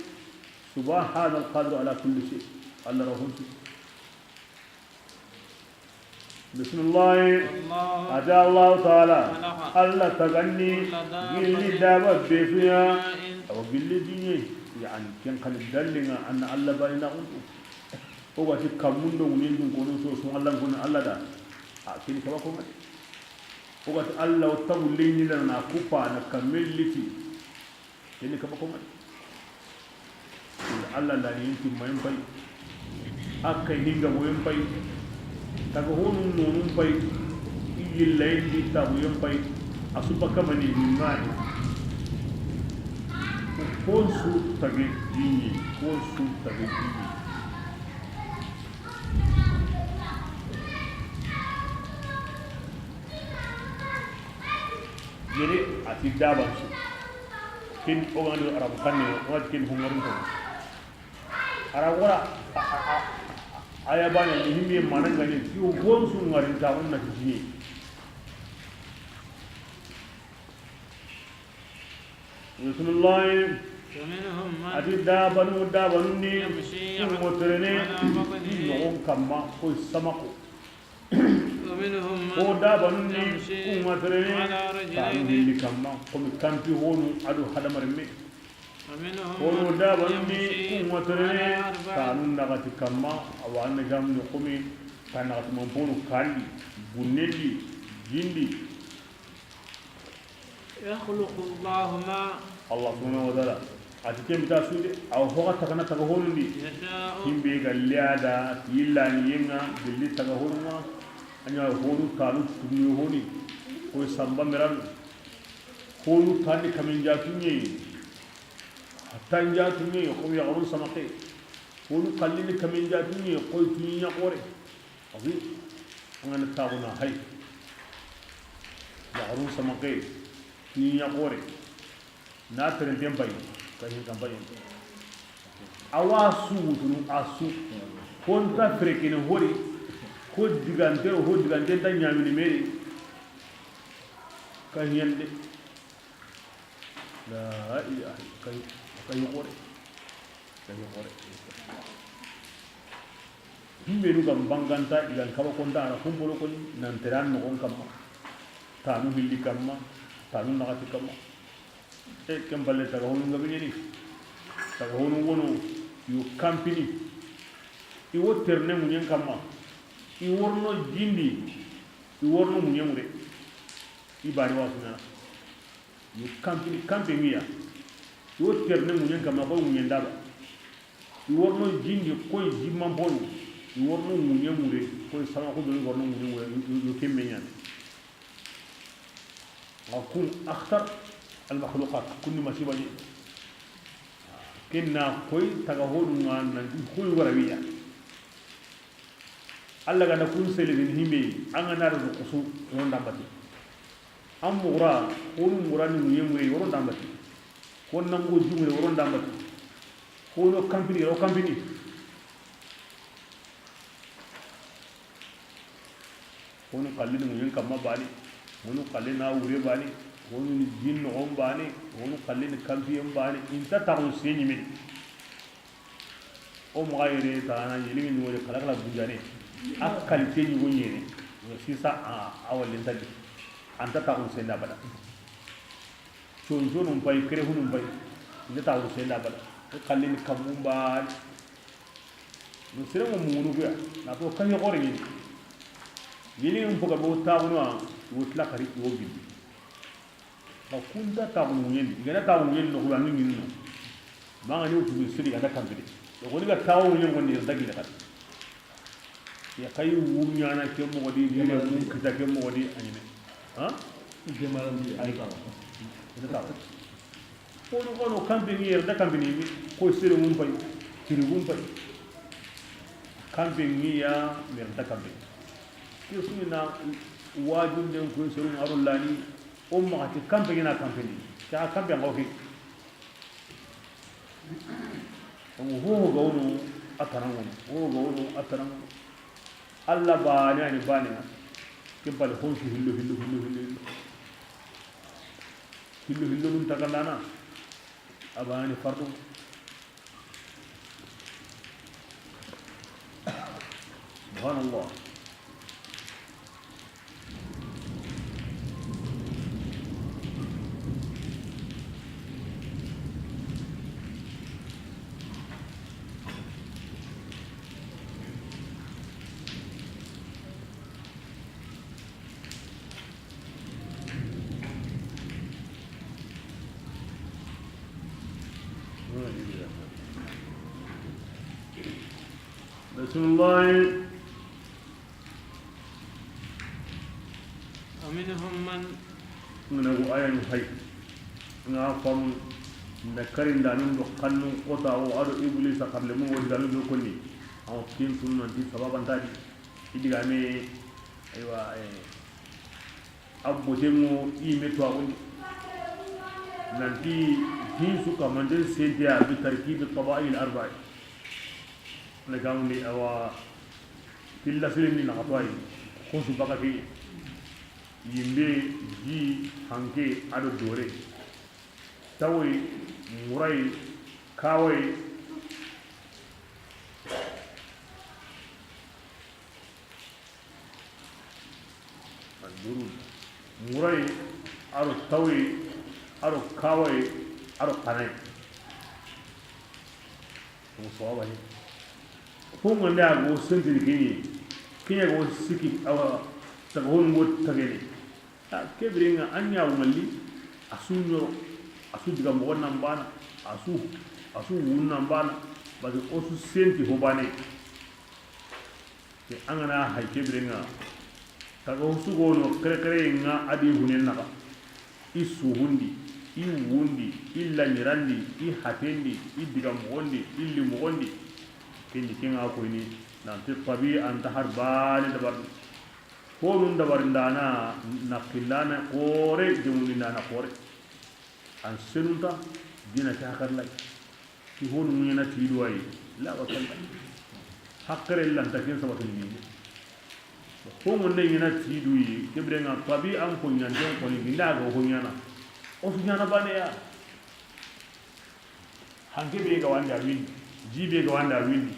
سبحان القادر على كل شيء. Allah rahuntu. Bisimillahi. والله Ati Allahu taala. خلق Allah taganni كل دابة gilli daba besuya. من ماء Awa gilli diɲe. Yani ken xani dallinga anna Allah bani na untu. O ga ti kamundo ŋunin dun kono so, so Allah kono Allah da. A kini kaba ko ngadi. O ga ti Allah o tagu lenyi na kupa na kamelliti. Keni kaba ko ngadi. Allah la ni yinti mayen pay. Akka hinga boyen pay. Taga honu nonun pay. Iyilla yindi taguyen pay. Asuba kamani min ma'i. Konsu tage dini. Konsu tage dini. Yere a ti daban su. Ken o ga ni Arabu xanne, o ga ti ken hungarin ko. Arabu wara, a, a, a, a ya bane ni himbe mananga ni ti o gonsu ngarin ta onna ti jini. Bisimillahi. ومنهم من Ati dabanu, dabanu ni يمشي kun ŋo terene على بطنه. Nogon kamma ko samako. ومنهم من Ko dabanu ni يمشي kun ŋo terene على رجلين. Kanu hilli kamma, komi kampi honu ado hadamaren me. ومنهم Kono من dabanu ni يمشي kun ŋo terene على أربع. Kanu nagati kamma, awa anna jamu ni komi, kan nagati mamponu kandi, gunnendi, jindi. يخلق الله ما Allah subhanahu wa taala. Ati ken bita su de, aw hoga tagana taga honundi. يشاء. Himbe ga liada, yillani yenga, gilli taga honunga. Anya honu kanu tumiyo honi. Koy samba meran. Honu kani kamin jatunye. A tanjatunŋe, xo yaxarun samaqe. Xonu xallini kamen jatunŋe, xoy tuɲiɲa xoore. Abi, an ga na taxuna hay. Yaxarun samaqe, tuɲiɲa xoore. Na terenten pay, kahin kampaɲen. Awa su wutunu, a su. Honta ferekene hori, ho digante, ho digante nta ɲamini meri. Kahiyande. La ilaha, kay, kay xoore. Kay xoore. Himbenu ga mbanganta, i ga n kaba konta, a na kumpolo koni, nan teran noxon kamma. Tanu hilli kamma, tanu naxati kamma. E, ken balle taga honu nga biɲeni. Taga honu wono, yo kampini. I wo terne ŋuɲen kamma. I worno jindi, i worno ŋuɲen ŋure. I bani wasu ɲana. Yo kampini, kampe ŋiya. I wo terne ŋuɲen kamma, koy ŋuɲen daba. I worno jindi, koy jimman ponu. I worno ŋuɲen ŋure, koy sama ko do i worno ŋuɲen ŋure, yo, yo kemme ɲana. Wa kun akhtar al makhluqat, kunni masiba ni. Kenna koy taga honu ŋa nan di koy wara wiya. Allah ga na kun sele din himbe, an ga na da kusu, woron dambati. An mugura, honu mugura ni muye muye, woron dambati. Honna mugo jumure, woron dambati. Hono kampini, ro kampini. Honu xallini ŋuɲen kamma bani, honu xallini a wure bani, honu ni jin noxon bani, honu xallini kampiyen bani, inta taxu se ɲimini. O maxa yere taxana yelimi ni wori kalakala bunjane, a kalite ɲugo ɲene, sisa a, a wallintadi, anta taxu se nda bada. Conconun pay, kerehunun pay, inta taxu se nda bada, xallini kammun bani. No sere mo mungunu kuya, na to kahi xore ni. Yeli en poga bo taxunu a, wo tla xari, wo gilli. Ba kunta taxunu ŋuɲen di, i ga na taxunu ŋuɲen no, ko an ni no. Ma ga ni wutu siri ga da kampini. To ko ni ga taxunu ŋuɲen ko ni da gilli xari. Ya kay wu ɲana ke moxo di, ni le mun kita ke moxo di, a ɲime. Ha? Gemalandi, ay taxu. Ay taxu. Kono kono kampe ŋi yere da kampe ni, ko sere mun pay, kiri mun pay. Kampe ŋi ya mer da kampe. Ke suni na wajun den ko sere ŋaro lani, o ma ti kampe ŋi na kampe ni. Ka kampe ŋo ke. Ho ho gawno a tarangono, ho ho gawno a tarangono. Allah bane ani bane na. Ken pale honsu hillo, hillo, hillo, hillo, hillo. Hillo, hillo nun tagalana. A bane fardu. Subhanallah. بسم الله. ومنهم من. Ngana ko ayanu hay. Nga fam na karindanun do kannun kota o ado Iblisa xarle mo wodi danu do konni. Aw kin sunna di sababantadi. Idigame, aywa, eh, a botenŋo i me tuwaxundi. Nanti hinsu kamanten senteya bi tarkibi tabail arba'i. Na gamundi awa filla sirinni naxatuwayi. Xosu bakati yimbe, ji, hanke, ado dore. Tawoyi, murayi, kawayi. Al burud. Murayi, aro tawayi, aro kawayi, aro kanayi. Mo sawaba ni. Ko ngande a go sentini kini. Kini a go siki awa taga hon go tagene. A ke birenŋa an ɲa wumali, a su ɲoro, a su diga moxo nan bana, a su, a su wun nan bana, basi o su senti ho bane. Ke an gana hay ke birenŋa, taga ho su gono xerexere ŋa a di hunen naxa, i su hundi, I wundi, i laɲirandi, i hatendi, i digamoxondi, i limoxondi. Kendi ke ŋa koyini nanti tabi'an ta har baane dabarini. Honun dabarindana na xillana xoore, jomundindana xoore. An senunta dina ke hakarlay. Ti honu ŋuɲana ti duwayi la wa kalla. Hakkere lanta ken sabatini minde. Hongonde ɲana ti duyi, ke birenŋa tabi an ko ɲanten koni, ginda ga ho ɲana. O su ɲana baane ya. Hanke be ga wanda windi, ji be ga wanda windi,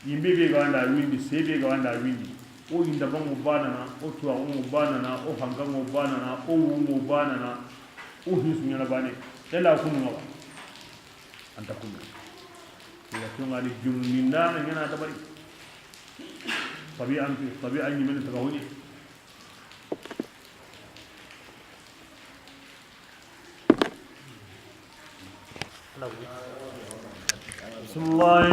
yimbe be ga wanda windi, se be ga wanda windi. O yinda bango banana, o tuwaxungo banana, o hankango banana, o wungo banana, o hinsu ɲana baane. Ela kunu ŋa wa. Anta kunu. Ila tunga ni jumni ndana ɲana dabari. Tabi an, tabi an ɲimene taga honi. بسم الله.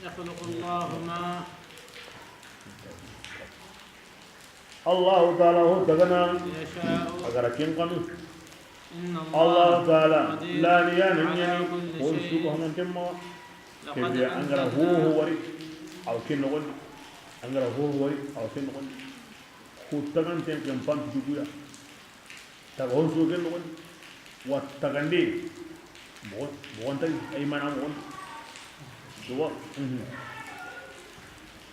يخلق الله ما Allahu taala ho tagana يشاء. A gara ken kanu. إن الله Allahu taala قدير lani ya na على ɲani كل ko شيء. Su ko hamanten ma. لقد Kebe an gara ho ho أنزلنا wari. Aw ken nogondi. An gara ho ho wari. Aw ken nogondi. Ku taganten ken pantu duguya. Taga hon su ken nogondi. Wa tagande. Moxon, moxon tagi, ay mana moxon. Duwa. Mhm.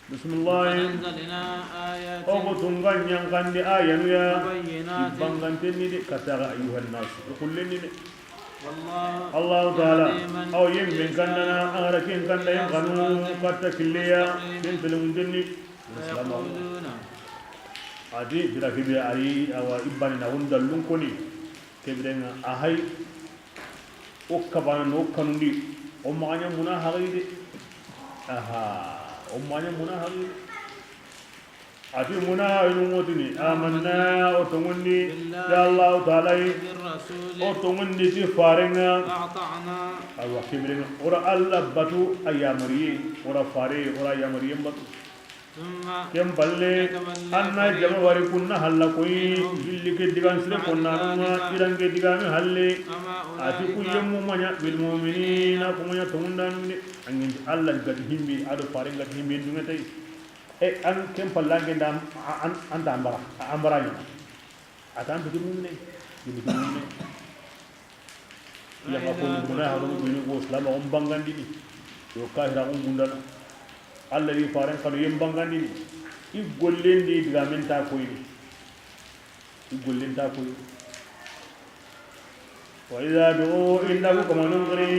Bismillah. وأنزلنا آيات O ko tunga ɲankandi ayanu ya. مبينات. I banganten ni de, kataga ayyuhan nas. I kullen ni de. والله Allahu taala, يهدي من aw yen men يشاء kandana, a gara ken kanda yen kanu, إلى صراط katta killeya, مستقيم. Ken telemunden ni. Islam. فيقولون Ati, bira kebe ari, awa, ibani na hunda lunkoni. Kebirenga, ahay. O kabana no kanundi. O maganya muna hagide. Aha. O maganya muna hagide. Ati muna inu mutini. Amanna, o tongundi. Ya Allahu taala. O tongundi ti farenga. Awa, kebirenga. Ora Allah batu ayamariye. Ora fare, ora ayamariye batu. Ken palle, an na jama wari kunna halla koyi, gilli ke digan sire konnanunga, irange digame halle, ati ku yemmu maɲa bil mu'minina, ku maɲa tongundanunde, angin Allah gati himbi, ado faren gati himbi dunga tay. E an ken palle ange nda an, an ta ambara, ambara ni. Atan biti munne, biti munne. Yanga ko muna haru bini ko Islam on bangandini. Yo kahira on gundana. Allah yi faren kanu yem bangandini. I gollendi digamen ta koyini. I gollen ta koyini. وإذا دعوا إنه كما ننقري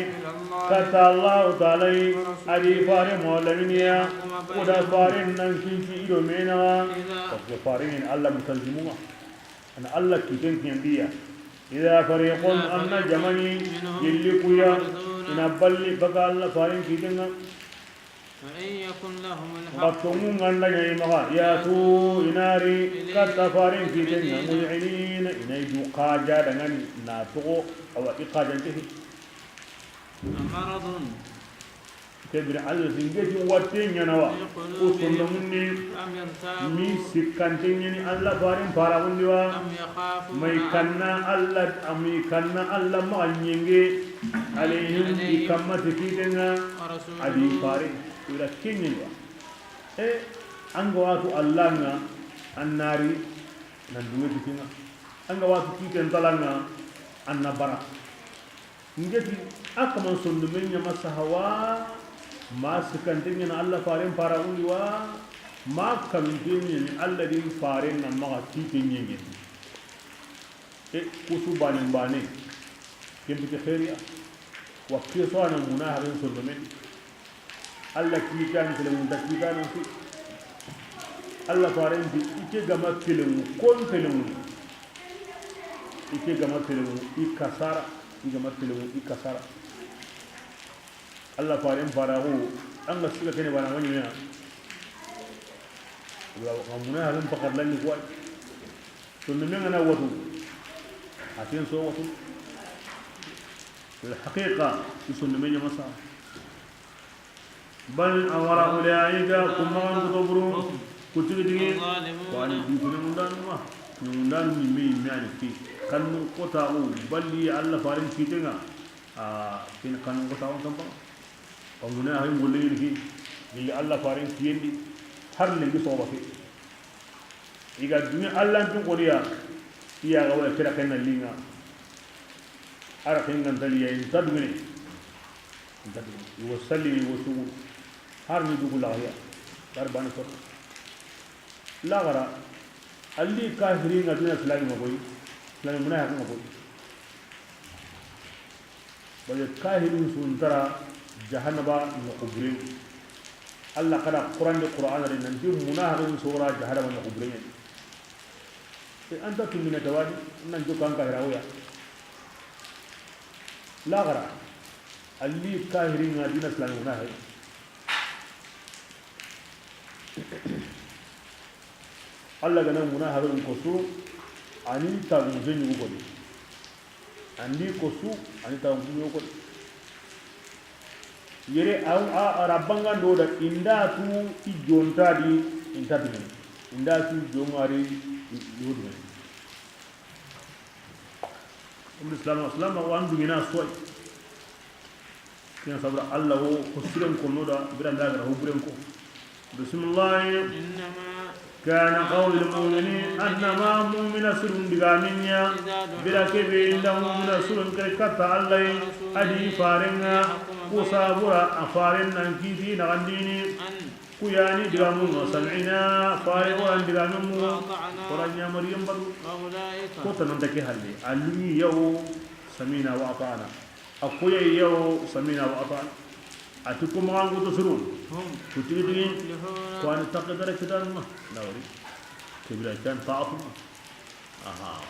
كتا الله تعالى أدي فارم ولمنيا ودا فارم ننكي في إلو مينا. Parce que farin Allah mutanzimuna. Ana Allah kiten kiyandiya. Ida fariqun anna jamani yilli kuya ina balli baka Allah farin kitenga. Wa tongu nganda ɲayi maxa yatu inari katta farin kitenga mu'minina ina idu xaja dangani na toxo awa i xajante. Kebira Allah singeti watte ɲanawa. O sondomunni mi sikkante ɲani Allah farin paragundi wa. May kanna Allah, ami kanna Allah maxa ɲenge alayhim i kamma ti kitenga. Adi fare ira kenyelwa. E anga watu Allah nga annari nan dunga kitenga. Anga watu kiten talanga anna bara. Ngeti a kaman sondomen ɲama sahawa ma sikkante ɲana Allah faren paragundi wa ma kaminte ɲani Allah din faren na maxa kite ɲenge. E kusu bane bane kempiti xeeriya wa keso ana muna haren sondomen. Allah kitan telemun da kitan fi. Allah faren di ike gama telemu kon telemu. Ike gama telemu i kasara. I gama telemu i kasara. Allah faren faraxu anga siga kene bana wanyina. Wa ngamuna halin pakar lanni kuwa. Sondomen ngana watu. Atin so watu. Fil haqiqa i sondomen ɲama sa. Bal awara ulaika kuma an kutuburu kutigi digi. Wani dutune mundanu ma. Ñoŋundaanu ñimme yimme yani ke. Kannun kotaxu balli Alla faren kiteŋa. A ken kannun kotaxun kampa. Wa munahaxin golle ñeni ke. Gilli Alla faren kiyendi. Har lenki soxoba ke. I ga duŋe Alla ntu xoniya. I ya ga wala kira kenna liŋa. Ara kenga ntaliya inta duŋene. Inta duŋene. I wo salli, i wo sugu. Har ni dugu laxaya. Har bani soro. Laxara, a li kahirin ŋa dina silami ŋa koy, silami munahaxi ŋa koy. Bale kahirin su nta ra jahannaba noxu buren. Alla xa da Qur'an di, Qur'ana di nanti munahaxin su ra jahannaba noxu buren. E anta tumine tawadi, nan jokka an kahira woya. Laxara, a li kahirin ŋa dina silami munahaxi. Alla ga na munahaxin ko su, a ni tagunse ñugu koni. An di ko su, a ni tagunse ñugu koni. Yere a, a, a ra bangando da inda tu i jonta di, inta duŋene. Inda tu jongari i, i wo duŋene. Umar Islam, Islam, wa an duŋina soy. Ken sabra Alla wo ko siren ko no da biranda ga ho buren ko. Bismillah. إنما كان قول المؤمنين, annama mu'mina sirun digamen ña, إذا دعوا bira kebe إلى inda الله mu'mina sirun kay katta Alla yi, ورسوله a di faren ŋa, ليحكم ku بينهم sabura a faren nan kiti na gandini. أن Ku yani digamun no, سمعنا, fare o an digamen mu, وأطعنا Qur'an ya Maryam badu. وأولئك Ko tananta ke halle, aluni yawo, سمعنا وأطعنا. A koye yawo, سمعنا وأطعنا. A ti ko maxa an kuto suru. هم Ku tigi tigi, المفلحون. Ko ani takke dara kitan ma. Na wari. Kebira kan ta'atu ma. Aha.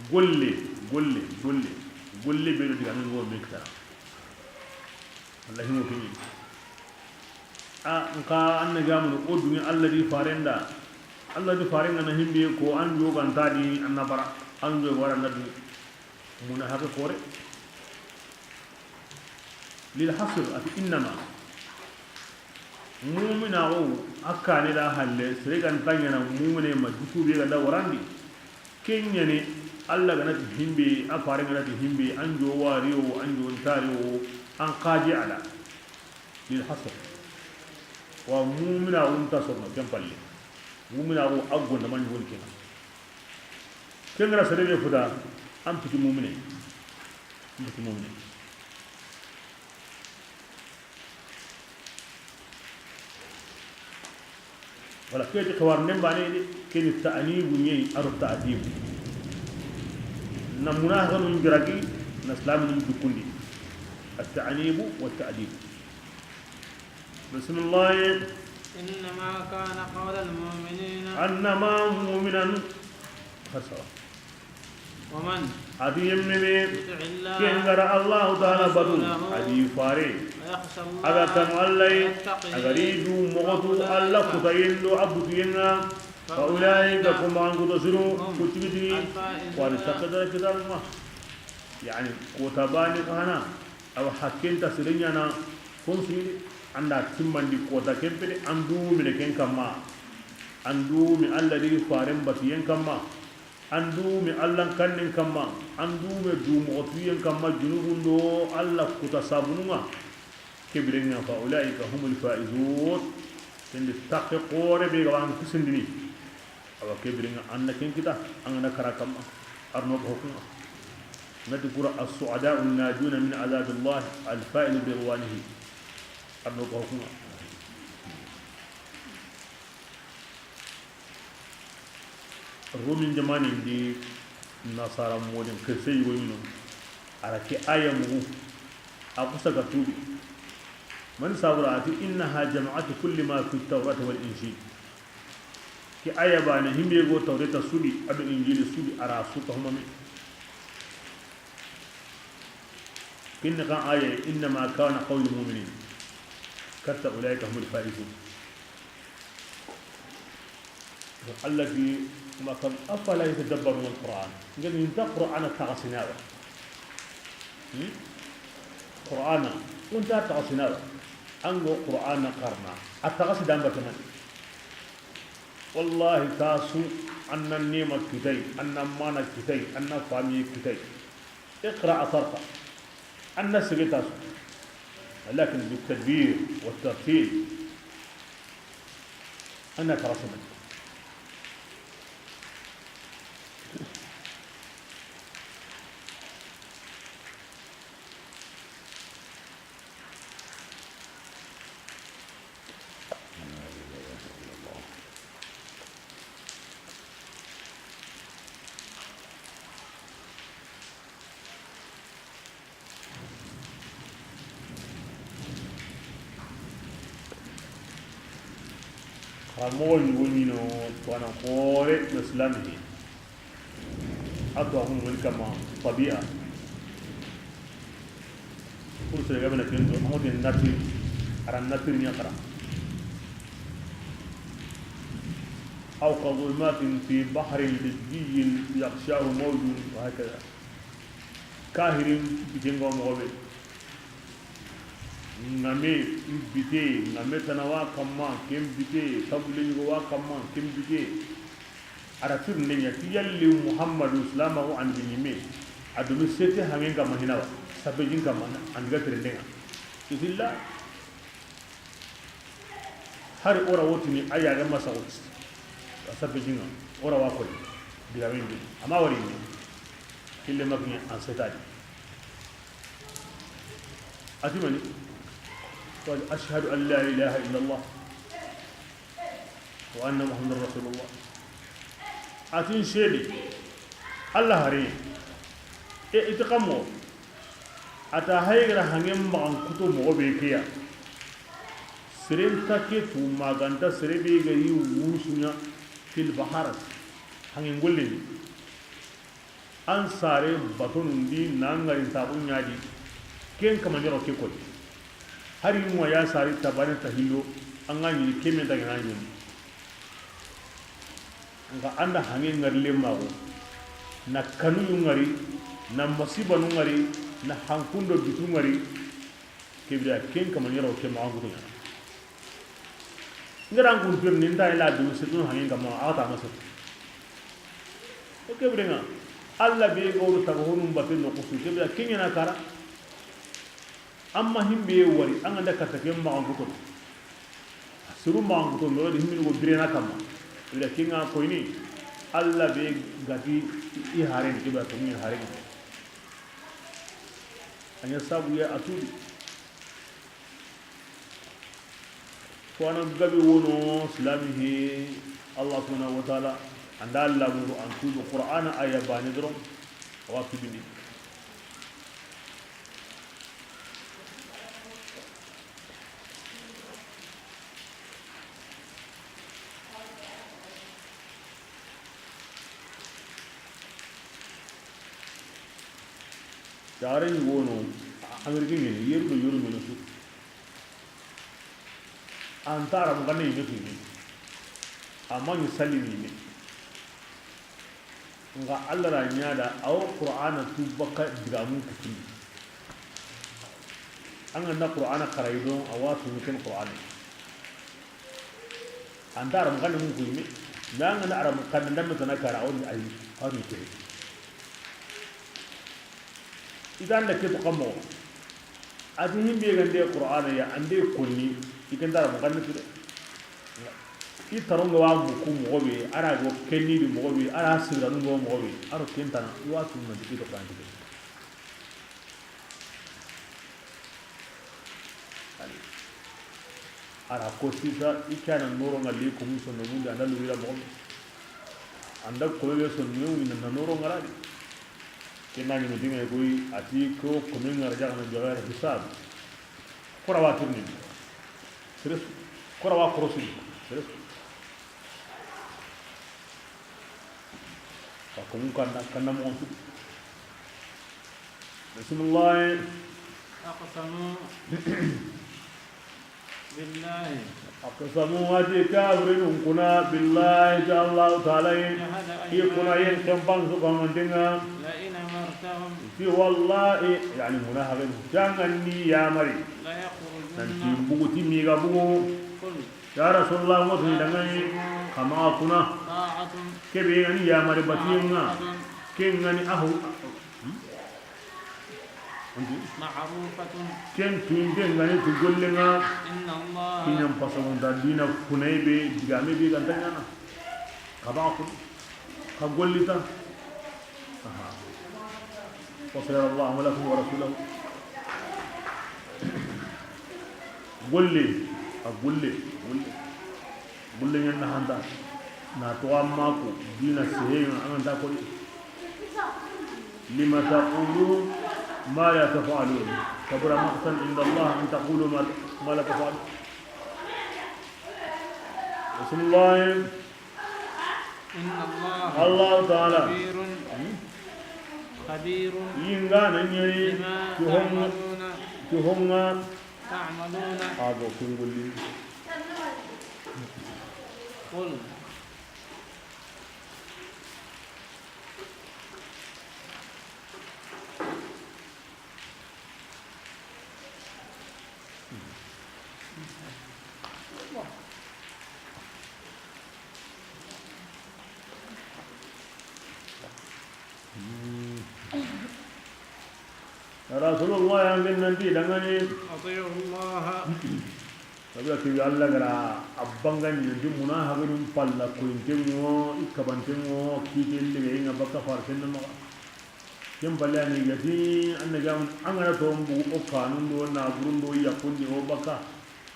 Golle, golle, golle. Golle be do digamen go me kitana. Wallahi mo kini. A nka an na gamunu o duŋe Alla di farenda. Alla di farenga na himbe ko an jo ganta di an na bara. An jo wara na du. Munahaxi xore. Lil hasr, a ti innama. Mu'minaxu a kane da halle, sere ganta ñana mu'mine ma duku be ga da warandi. Ken ñani, Alla ga na ti himbe, a fare ga na ti himbe, an jo wari wo, an jo ntari wo, an xaji a da. Lil hasr. Wa mu'minaxu nta sorno ken palle. Mu'minaxu a gonda ma ñugoni kenŋa. Ken ga ra sere be fuda, an piti mu'mine. An piti mu'mine. Wala ke ti xawar nden bane de, ke ni ta'anibu ñi aro ta'dibu. Na munahaxanun jiragi, na silaminun jukundi. At-ta'anibu wa ta'dibu. Bismillah. إنما كان قول المؤمنين Annama mu'minan. Hasara. ومن A di yemme be, يطع الله ken ga ra Allahu Ta'ala batu, ورسوله a di fare, ويخش الله a ga tanu Alla yi, ويتقه a ga ri du moxotu فأولئك Alla kutayen do a butuyen ŋa, فأولئك فأولئك ko maxan kuto suru, هم ku tigi tigi, الفائزون ko a ni takke dara kitan ma. Yani, ko tabani xana, awa hakken ta sere ñana, kon siri, an da timmandi kota ken pede, an du mine ken kamma, an du mi Alla di faren batiyen kamma. An du mi Allan kannen kamma, an du me du moxotuyen kamma, junubun do Alla kuta sabunun ŋa. Ke biren ŋa fa ulaika humul faizun. Kendi takke xore be ga wa an kisindini. Awa ke biren ŋa an na ken kita, an ga na kara kamma. Arno ko hukunga. Nati kura as-su'ada'u najuna min azabillah al-fa'izu bi ridwanihi. Arno ko hukunga. Rumin jamanin di nasara modin xirse yugo ñino. A ra ke aya mugu. A kusa ga tubi. Man sabura a ti, innaha jama'atu kulli ma fi tawrati wal injil. Ke aya bane himbe go tawreta sudi ado injili sudi a ra su ka humame. Kinni kan aya, innama kana qawlul mu'minin. Katta ulaika humul faizun. Allati ma kan afala yatadabbaruna al-Qur'an. Ngani inta Qur'ana tagasinawa. Hmm? Qur'ana unta tagasinawa. Ango Qur'ana karna. A tagasi damba tanan. Wallahi, tasu, an na nema kitay, an na mana kitay, an na famiye kitay. Iqra a tarqa. An na sege tasu. Walakin bitadbir wa tartil. An na tarasu. Xaranmoxo ɲugo ɲino tuwana xoore na silaami he. A tuwaxunu mani kama tabi'a. Pour sere gabe na kendo, a xote nature, a ra nature ɲa xara. Aw ka zulmatin fi bahrin lujjiyyin yaghshahu mawjun wa hakadha. Kahirin biten ga moxo be. Ŋame bite, ŋame tana wa kamma, ken bite, tabule ɲugo wa kamma, ken bite. A ra tirinde ɲa ti yalli Muhammadu silamaxu an di ɲimme. A domi sete hangen kamma hinawa, sabejin kamma, an diga tirinde ŋa. Isilla. Hari o ra wotini a yaga masaxu ti a sappe jinga. O ra wa koni digamen di ama wari ni. Kille makni an setadi. A ti mani? Qal ashhadu an la ilaha illa Allah wa anna Muhammadan rasulullah. A ti n seede Allah hari. E, i ti xa moxo? A ta haygara hangen maxan kuto moxo be ke ya. Seren ta ke tu maganta sere be ga yi wusuɲa fil baharat. Hangen golle ni. An sare batonun di na ŋari taxu ɲa di. Ken kama ɲoro ke koy. Hari mo ya sare tabane ta hillo. An ga ɲi ke men daga na ɲi. Nxa an da hange ŋari le maxu, na kanuyu ŋari, na masibanu ŋari, na hankundo bitu ŋari. Kebira ken kama ɲero ke maxan kutu ɲana. Ngara an kun pirni nda ila du setun hange kama a ta masu. O kebira nga Allah be go tago honum batte no kusu kebira ken ɲana kara. Amma himbe wari an ga da katta ke maxan kuto. Suru maxan kuto no di himbe go birena kama. Ila kinga koyni Allah be gati i haren ke ba ko mi haren. Anya sabu ya atudi. Ko ana gabe wono silami he. Allah subhanahu wa ta'ala anda Allah mu an tudu Qur'ana aya bani dron. Wa tubini. Yare ni wono Amerique ni yeru do yoru meno su. Antara mo gane yime tu yime. Ama ni salli ni yime. Nga Allah ra ɲa da awo Qur'ana tu baka digamun kutuni. An ga na Qur'ana xarayi don a wa tu ken Qur'ana. Anta aram kan mun kuyme. Nanga na aram kan ndam tana kara on ay on ke. Idan da ke to kamo. Ati himbe gande Qur'ana ya ande konni. Ikan da aram kan tu de. I taronga wa muku moxo be, a ra go kenni di moxo be, a ra siranu go moxo be, a ro kentana, i wa tunna di kido kanti ke. A ra ko sisa, i kana noro ngali ko muso no mundi anda lubira moxo be. Anda ko be so no mundi na noro ngaradi. Kenna ni dinga koy ati ko ko men ngar jagana jagar hisab. Kora wa tirni. Seres. Kora wa korosi. Seres. Ka ko mun kanda kanda mo. Bismillah. أقسموا بالله. أقسموا ati kafirin kuna billahi ta Allah ta'ala. جهد أيمانهم. I kuna yen kampan su kamantenga. لئن أمرتهم. Ti wallahi, yani munafiqin. Jangan ni yamari. ليخرجن. Nanti buguti mi ga bugu. قل. Ya Rasulullah, ŋo tini dangani, xa maxa kuna. Kebe ga ni yamari batiyen ŋa, ken ga ni ahu. Ken tuwinten ga ni tu gollen ŋa. Kiɲan pasamunta dina kunay be, digame be ga nta ɲana. Xa maxa kuna. Xa golli ta. Aha. Wa sayara Allahu amalakum wa rasulahu. Golle, a golle, golle. Golle ɲan na hanta. Na to amma ko dina sehe an ta ko. Lima taquluna ma la taf'alun. Kabura maqtan inda Allah an taqulu ma, ma la taf'alun. Bismillah. إن الله Allahu Taala. خبير، خبير Yinga na ɲeri. بما Ti honga. تعملون. Ti honga. تعملون. Abo kunguli. قل. Rasulullah ya ngin nanti dangani. أطيعوا الله. Sabula ke Allah gara abangani nanti muna hagirin palla ko intengo ikabantengo kite lege inga baka farsenna maga. Ken palle a ni gati, an na gam-, an ga na to mbu o kanun do, na burun do, yakkundi o baka.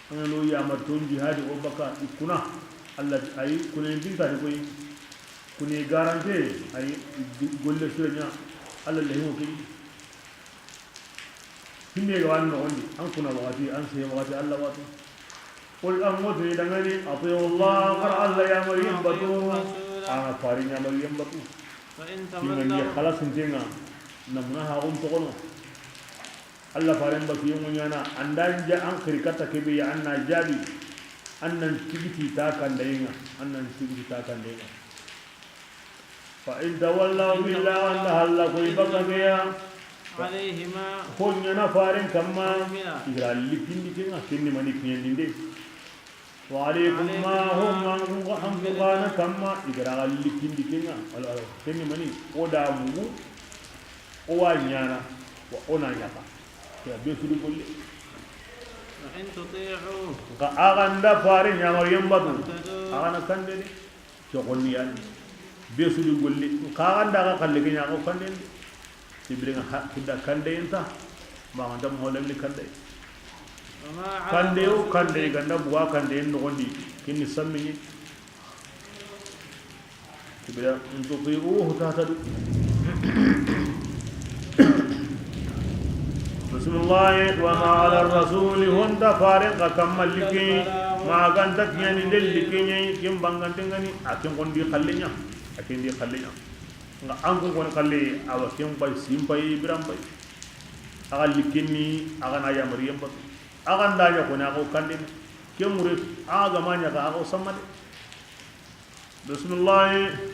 An ga na o yamar to jihadi o baka, i kuna. Allah ti ayi, kune binta ni koyi. Kune garante, ayi, golle sure ɲa. Allah le himo kini. Hinne ga wani noxondi, an kuna waxati, an seye waxati, Allah watu. Qul an ŋo tini dangani, atiyu Allah, xa ra Allah yamariyen batu, a na fari yamariyen batu. Kinga ni xalasintenga, na muna haxun toxono. Allah faren batu yengo ɲana, an da ja an xiri katta kebe ya, an na jabi, an nan tigiti ta kandayenga, an nan tigiti ta kandayenga. فإن تولوا فإن فإن الله الله أن هلكوا يبقى بها. عليهما. Fo ɲana faren kamma. إثم. I gara likindi kenga kenni mani kiɲandinde. وعليكم ما هم عنه. An ku gana kamma i gara likindi kenga. Wala, wala. Kenni mani o da mugu. O wa ɲana. Wa o na ɲaka. Ya be sudi golle. وإن تطيعوه. Nka a ga nda faren yamariyen batu. تهتدوا. A ga na kandene. Ke xonni yani. Be sudi golle. Nka ga nda ga xalle ke ɲa ko kanden. Sibire nga ha-, kunda kande yenta. Ma ga nda mo lamni kande. وما على الرسول. Kande o kande ganda buga kande en noxondi. Kinni sammini. Sibire in tuti'uhu tahtadu. Bismillahi, wa ma ala rasuli, honda faren ka kamma liki, ma ganta kiyani del liki ɲi, kin bangante ngani, a kin gondi xalle ɲa, a kin di xalle ɲa. Nga an kun koni xalle, awa kin bay, sim bay, biram bay. A ga likinni, a ga na yamariyen batu. A ga nda ɲa koni, a ga kandini. Kin mure, a ga ma ɲa ka, a ga samade. Bismillahi.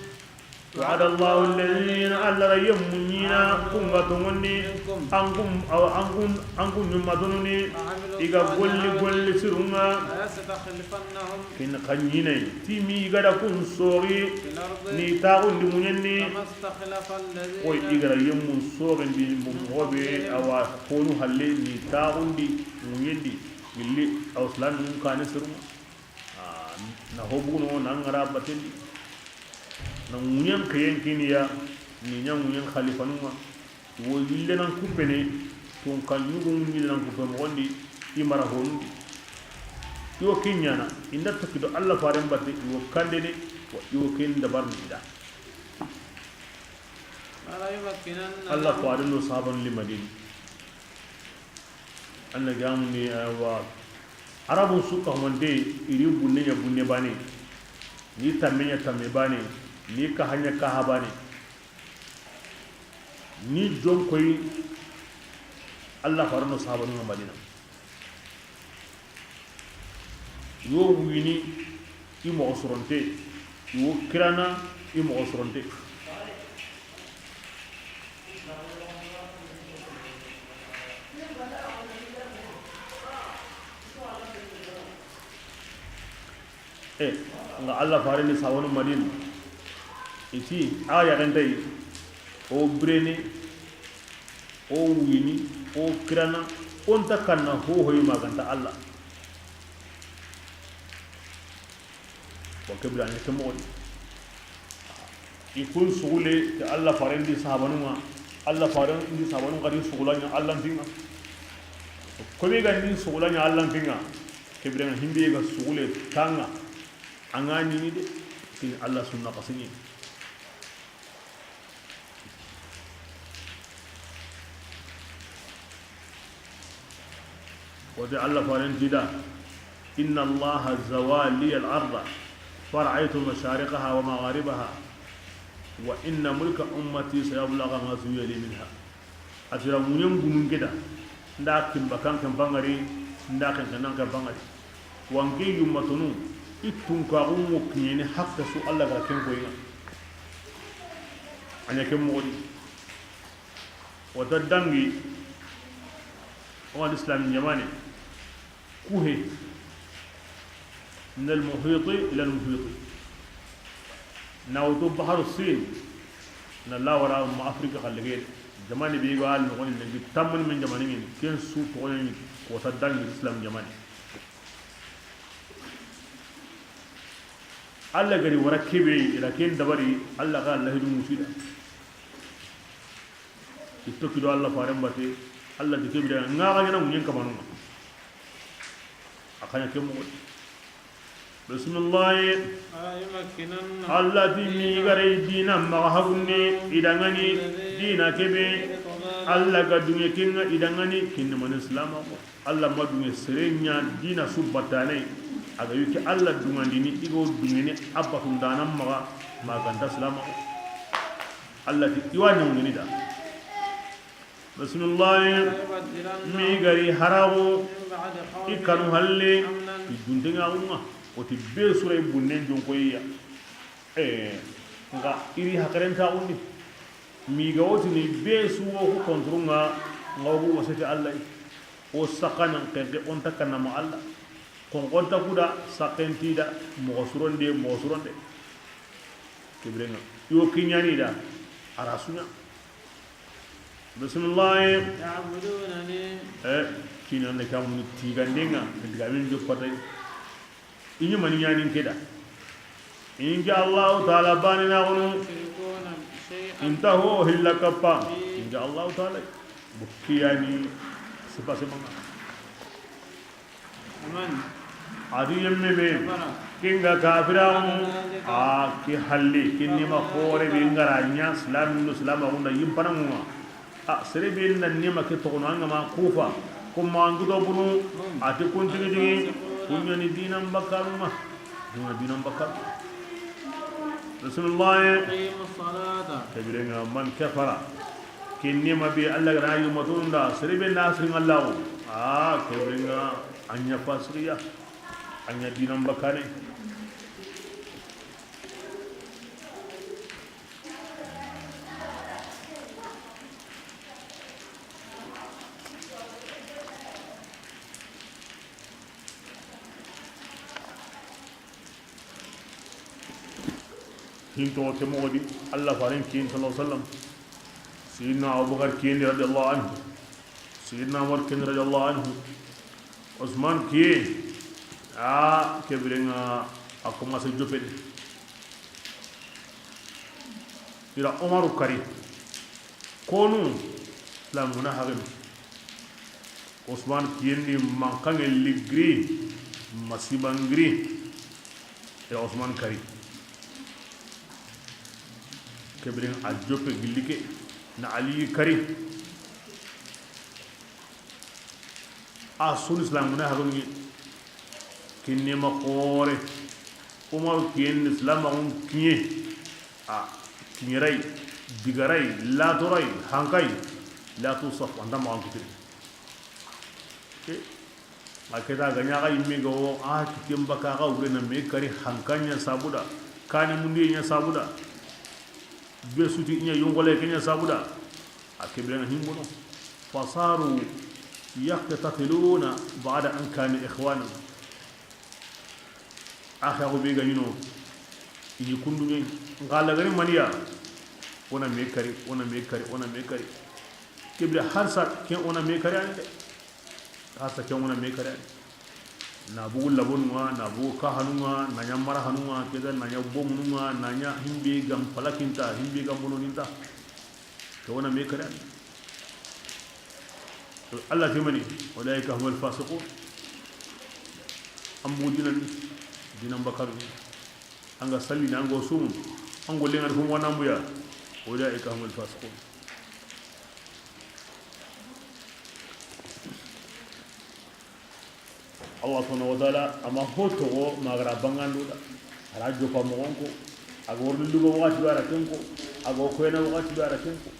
وعد الله الذين, Alla ra yemmu ɲiina, kun ga tonŋundi, an kun, awa, an kun, an kun ɲummatununi, i ga golli, golli sirun ŋa. Kin xa ɲiina, ti mi i ga da kun soxi, ni taaxundi ŋuɲen di. Koy i ga da yemmu soxindi, moxo be, awa, konu halle, ni taaxundi ŋuɲen di, gilli, awa, silaminun kaane sirun ŋa. Ah, na hobuno, na ŋara batendi. Na ŋuɲen xeyen kiniya, ni ɲa ŋuɲen xalifanun ŋa. Wo yille nan kuppene, tun kan ɲugu yille nan kuppe moxondi, i mara honundi. I wo ken ɲaana, i nda tokki do Alla faren batte, i wo kandene, wa i wo ken dabarni i da. Alla faren no sahabanu limadini. Anna gamundi, awa. Arabun su ka humante, i ri bunne ɲa bunne baane. Ni tamme ɲa tamme baane. Ni kaha ɲa kaha baane. Ni jonkoy, Alla faren no sahabanu ŋa Madina. Yo wini i moxo soronte, i wo kirana i moxo soronte. Nga Alla farendi sahabanu Madina, i ti a yaxentay, o birene, o wini, o kirana, o nta kanna hohoyi ma ga nta Alla. Wa ke bire a ɲa ke moxo di. I kun sugule ti Alla farendi sahabanu ŋa, Alla farendi sahabanu xa di sugula ɲa Alla ntinŋa. Ko be ga ndi sugula ɲa Alla ntinŋa, ke bire ŋa himbe ga sugule tanŋa, a ŋa ɲini de, kini Alla sunna xasini. Wode Alla faren ti da, inna Allaha zawa li al arda, fara'aytu mashariqaha wa magharibaha, wa inna mulka ummati sayablugha ma zuwiya li minha. A ti ra ŋuɲen gunun ke da, nda kimba kan kan bangari, nda kan kan kan bangari. Wanke yumma tonu, i tunkaxu ŋo kiɲeni hakke su Alla ga ken koyinŋa. A ɲa ken moxo di. Wota dangi, o wa Islam jamane, kuhe, min al muhiti ila al muhiti. Na wutu baharu Sin, na lawara ma Afrika xalle ke, jamane be ga al noxoni lenki tamani men jamane ni, ken su toxoni ko ta dangi Islam jamane. Alla gari wara kebe, ila ken dabari, Alla ga lahidu musida. I tokki do Alla faren bate, Alla di ke bire ŋa ga ɲana ŋuɲen kamanun ŋa. A xa ɲa ke moxo di. Bismillahi. Alla ti mi gare dina maxa hagunne i danŋani, dina kebe Alla ga duŋe ken ŋa i danŋani, kinni mani Islama ko. Alla ma duŋe sere ɲa dina su batane, a ga yuki Alla duŋandini, i go duŋeni a batundana maxa, ma ga nta Islama ko. Alla ti i wa ɲaŋundini da. Bismillahi. Mi gari haraxu i kanu halle, i juntenŋaxun ŋa, o ti be sura i bunnen jonkoyiya. Eh, nga iri hakarentaxundi. Mi ga wotini be su wo ku konturun ŋa, nga wo ku wasati Alla yi. O sakanan kenke on takanama Alla. Konkonta kuda sakenti da moxo suronde, moxo suronde. Ke bire ŋa yo kiɲani da a ra suɲa. Bismillahi. تعبدونني. Eh, kinande kamuni tigandenga, digamin joppatay. Iɲi mani ɲanin keda. Inke Allahu taala bani na gono. تشركون شيئا. Inta ho hilla kappa. Inke Allahu taala. Bukkiyani sipa simanga. A di yemme be, kinga kafiraxu, a ke halle, ke nima xoore be ngara ɲa, silamin do silamaxun da yimpananŋunŋa. A sere be nda nima ke toxono, an ga ma kufa, kuma an kuto bunu, a ti kun tigi tigi, kuɲani dinan bakkanunŋa. Duna dinan bakkanunŋa. Bismillahi. أقيموا الصلاة. Ke bire ŋa man kafara. Ke nima be Alla ga na yumatunda, sere be nda sirin Alla wo. A ke bire ŋa. A ɲa fasiqiya, a ɲa dinan bakkane. Hinto ke moxo di, Alla faren kiyen sallallahu alaihi wasallam. Sayyidina Abubakar kiyen di radiyallahu anhu. Sayyidina Umar kiyen di radiyallahu anhu. Usman kiye, a ke bire ŋa a commencé jopene. Ira Umaru kari. Konu, silamuna hagani. Usman kiyen di mankanŋe ligiri, masiba ngiri. Ira Usman kari. Ke bire ŋa a jope gilli ke, na Aliyi kari. A suni silamuna hagani. Kinne ma xoore. Umaru kiyen ni silamaxun kiɲe. A kiɲeray, digaray, latoray, hankay. Latu saf anda maxan kitini. A keta ga ɲaxa yimme ga wo a kitten baka xa wure na me kari hanka ɲa sabuda, kani mundi ɲa sabuda, be suti ɲa yongole ke ɲa sabuda. A kebirena himbono. Fasaru yaqtatiluna ba'da an kanu ikhwana. Axaxu be ga ɲi no, i ɲi kundu ɲi. Nxa lagari maniya, o na me kari, o na me kari, o na me kari. Kebire harsa ken o na me kari ande. Harsa ken o na me kari ande. Na bugu labonunga, na bugu kahanunga, na ɲa marahanunga, keda na ɲa bomununga, na ɲa himbe gam palakinta, himbe gam bononinta. Ke o na me kari ande. Allah timani, ulaika humul fasiqun. An bugu dinan, dinan bakaru. An ga sallini, an ga sumun, an ga lengan fo wana muya. Ulaika humul fasiqun. Allah subhanahu wa ta'ala ama ho togo magara bangandu da. A ra jopa moxon ko, a ga worni lugo waxati be a ra ken ko, a ga wo koyana waxati be a ra ken ko.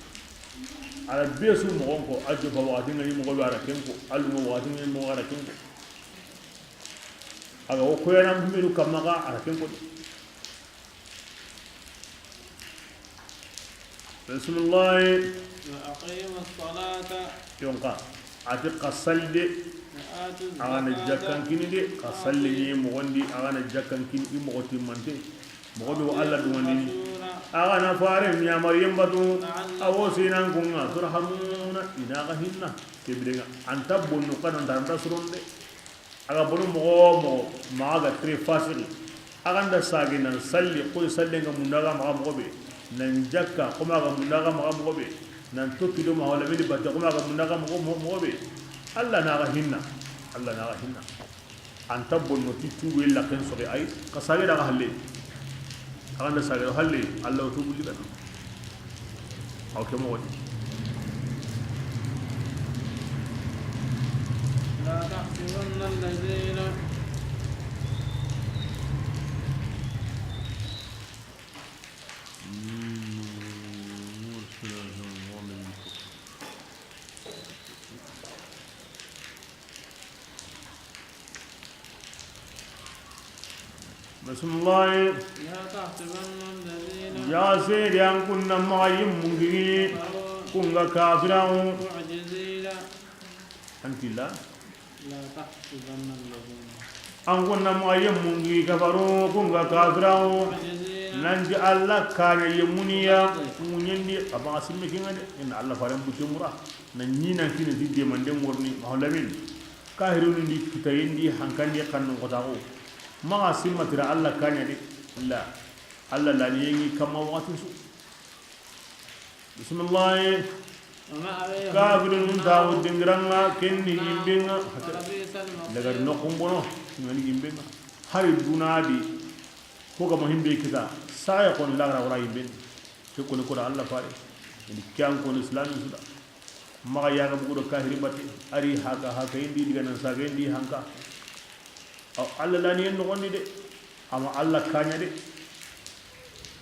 A ra be su moxon ko, a jopa waxati nga ɲi moxo be a ra ken ko, a lungo waxati nga ɲi moxo a ra ken ko. A ga wo koyana muminu kamma ga a ra ken ko. Bismillahi. Wa aqimu salata. Yonka. A ti xa salli de. Wa atu zakata. A ga na jakkan kini de, xa salli ɲi moxon di, a ga na jakkan kini i moxo timmante. Moxo be wo Allah dungandini. A ga na fare miyamariyen batu, a wo sinan kunga, turhamuna, i na ga hinna. Kebirenga, anta bonnu kana, anta suronde. A ga bono moxo wo moxo, maxa ga tiri fasiki. A ga nda sagi nan salli, koy salli nga munda ga maxa moxo be. Nan jakka, xoma ga munda ga maxa moxo be. Nan tokki do maxa wala mini batte, xoma ga munda ga moxo, moxo, moxo be. Allah na ga hinna. Allah na ga hinna. Anta bonno ti tubu illa ken soxi ay, ka sage da ga halle. A ga nda sage halle, Allah o tubu ligana. Aw ke moxo di. لا تحسبن الذين Bismillahi. لا تحسبن الذين. Ya sedi an kunna maxa yimmun giri, كفروا. Kunga kafiraxu. معجزين. Antilla. لا تحسبن الذين. An kunna maxa yimmun giri kafaru, kunga kafiraxu. معجزين. Nanti Allah kaɲa yimmuniya, muɲendi, a maxa simme kinga de, inna Allah faren butte mura. Na ɲi nan kini ti demanden worni, maxa lamin. Kahirunu ndi kitayen di hankandi xannun xotaxu. Maxa simmatira Allah kaɲa de. La. Allah lani yengi kamma waxati su. Bismillahi. ومأواهم. Kafirun taxu dingiranga kenni yimbenga. ولبئس المصير. Lagari noxun bono ngani yimbenga. Hari dunadi. Ko gama himbe kita. Saya kon lagra wara yimben. Ke koni koda Allah fare. Ni kyan kon islamin suda. Maxa yaga bugu do kahiri batte, ari haka haka indi diga nan saga indi hanka. Aw Allah lani yen noxondi de, ama Allah kaɲa de.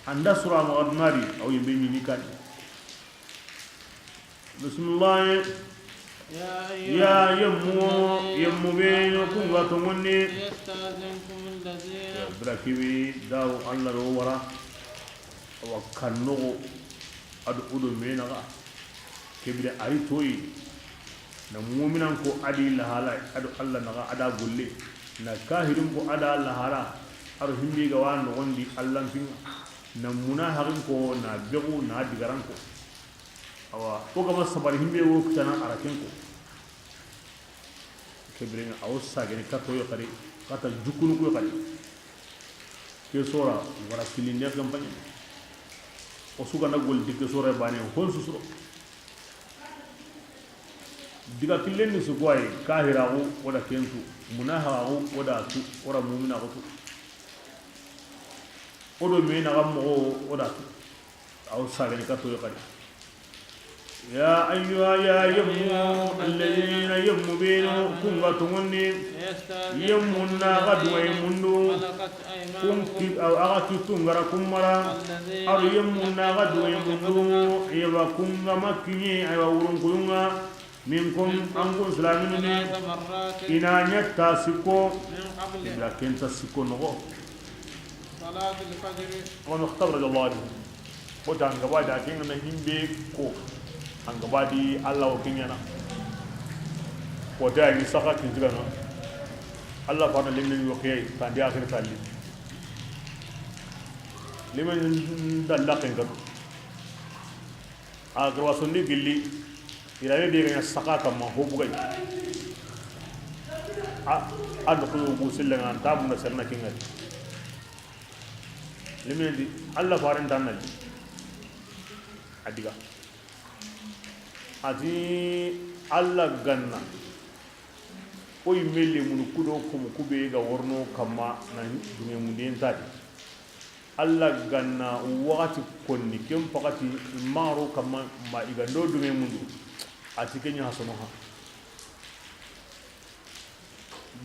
Anda sura maxa dunadi, aw yimbe ɲini kani. Bismillah. يا أيها. Ya yemmu, الذين. Yemmu be no kunga tongondi. يستأذنكم الذين. Ya birakibi daw Allah do wara. Awa kannoxo, ado odo menaxa, kebire ari toyi, na muminan ko adi lahala, ado Allah naxa ada golle, na kahirin ko ada lahala, ado himbi ga wa noxondi Allah finga, na munahaxin ko na bexu na digaran ko. Awa o gama sabari himbe wo kitana ara ken ko. Kebirenga awo sagene kato yo xari, kata jukunu ko xari. Ke sora wara kilinde kampanye. O sugana gol dikke sora bane hon susuro. Diga killen ni su goy kahiraxu, o da kentu, munahaxu, o da tu, o ra muminaxu tu. O do me na gammo, o da tu. Aw sagani ka toy xadi. Ya ayyuha, ya yemmu, alladhina, yemmu benu, kunga tongondi, yemmu na ga duwa yemmundu, kun ki, aw aga ki tungara kummara, aw yemmu na ga duwa yemmundu, yeba kunga makkinye, aywa wurun kuyunga, minkum, an kun silaminu ni, ina ɲatta sikko, ibra kenta sikko nogo. Umar Khattab radiyallahu anhu. Ko ta angabadi a kenga na himbe ko angabadi Allah o kenyana. Ko ta ni saka kinjigana. Allah fana lemne yo kay tandi akhir tali. Limen da laken katu. A garwa sondi gilli. Irabe be ga ɲa saxa kamma ho bugay. A, a do ko bu sille ngan ta mun serna kingari. Limen di Allah faren tan nali. Adiga. Ati Allah ganna. O yimme lemunu kudo komu kube ga worno kamma na dunge munden tadi. Allah ganna waxati konni ken pakati maro kamma ma igando dunge mundu. Ati kenya hasono ha.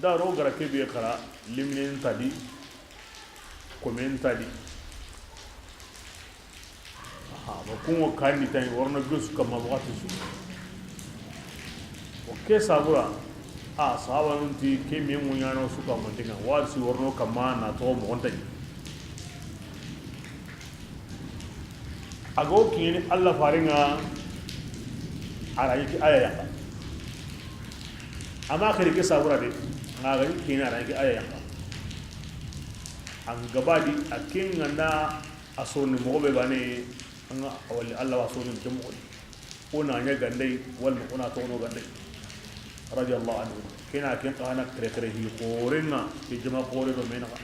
Daro gara kebe xara liminen tadi, komen tadi. Aha, ma kungo kandi tan worna gosu kamma waxati su. O ke sabura, a sahaba nun ti ke me ŋuɲano su kamma tenga, wadi si worno kamma na to mo gonta. A ga wo kiɲeni Allah farenga, a ra yi ki aya yanka. Ama xiri ke sabura de, nga ga ni kiɲeni a ra yi ki aya yanka. An gabadi a kenga nda a soni moxo be bane, anga wali Allah wa soni ke moxo. O na ɲa gandai, walma o na toxono gandai. Radiyallahu anhu. Kena ken xana kere kere hi xorenga, ke jama xore do menaxa.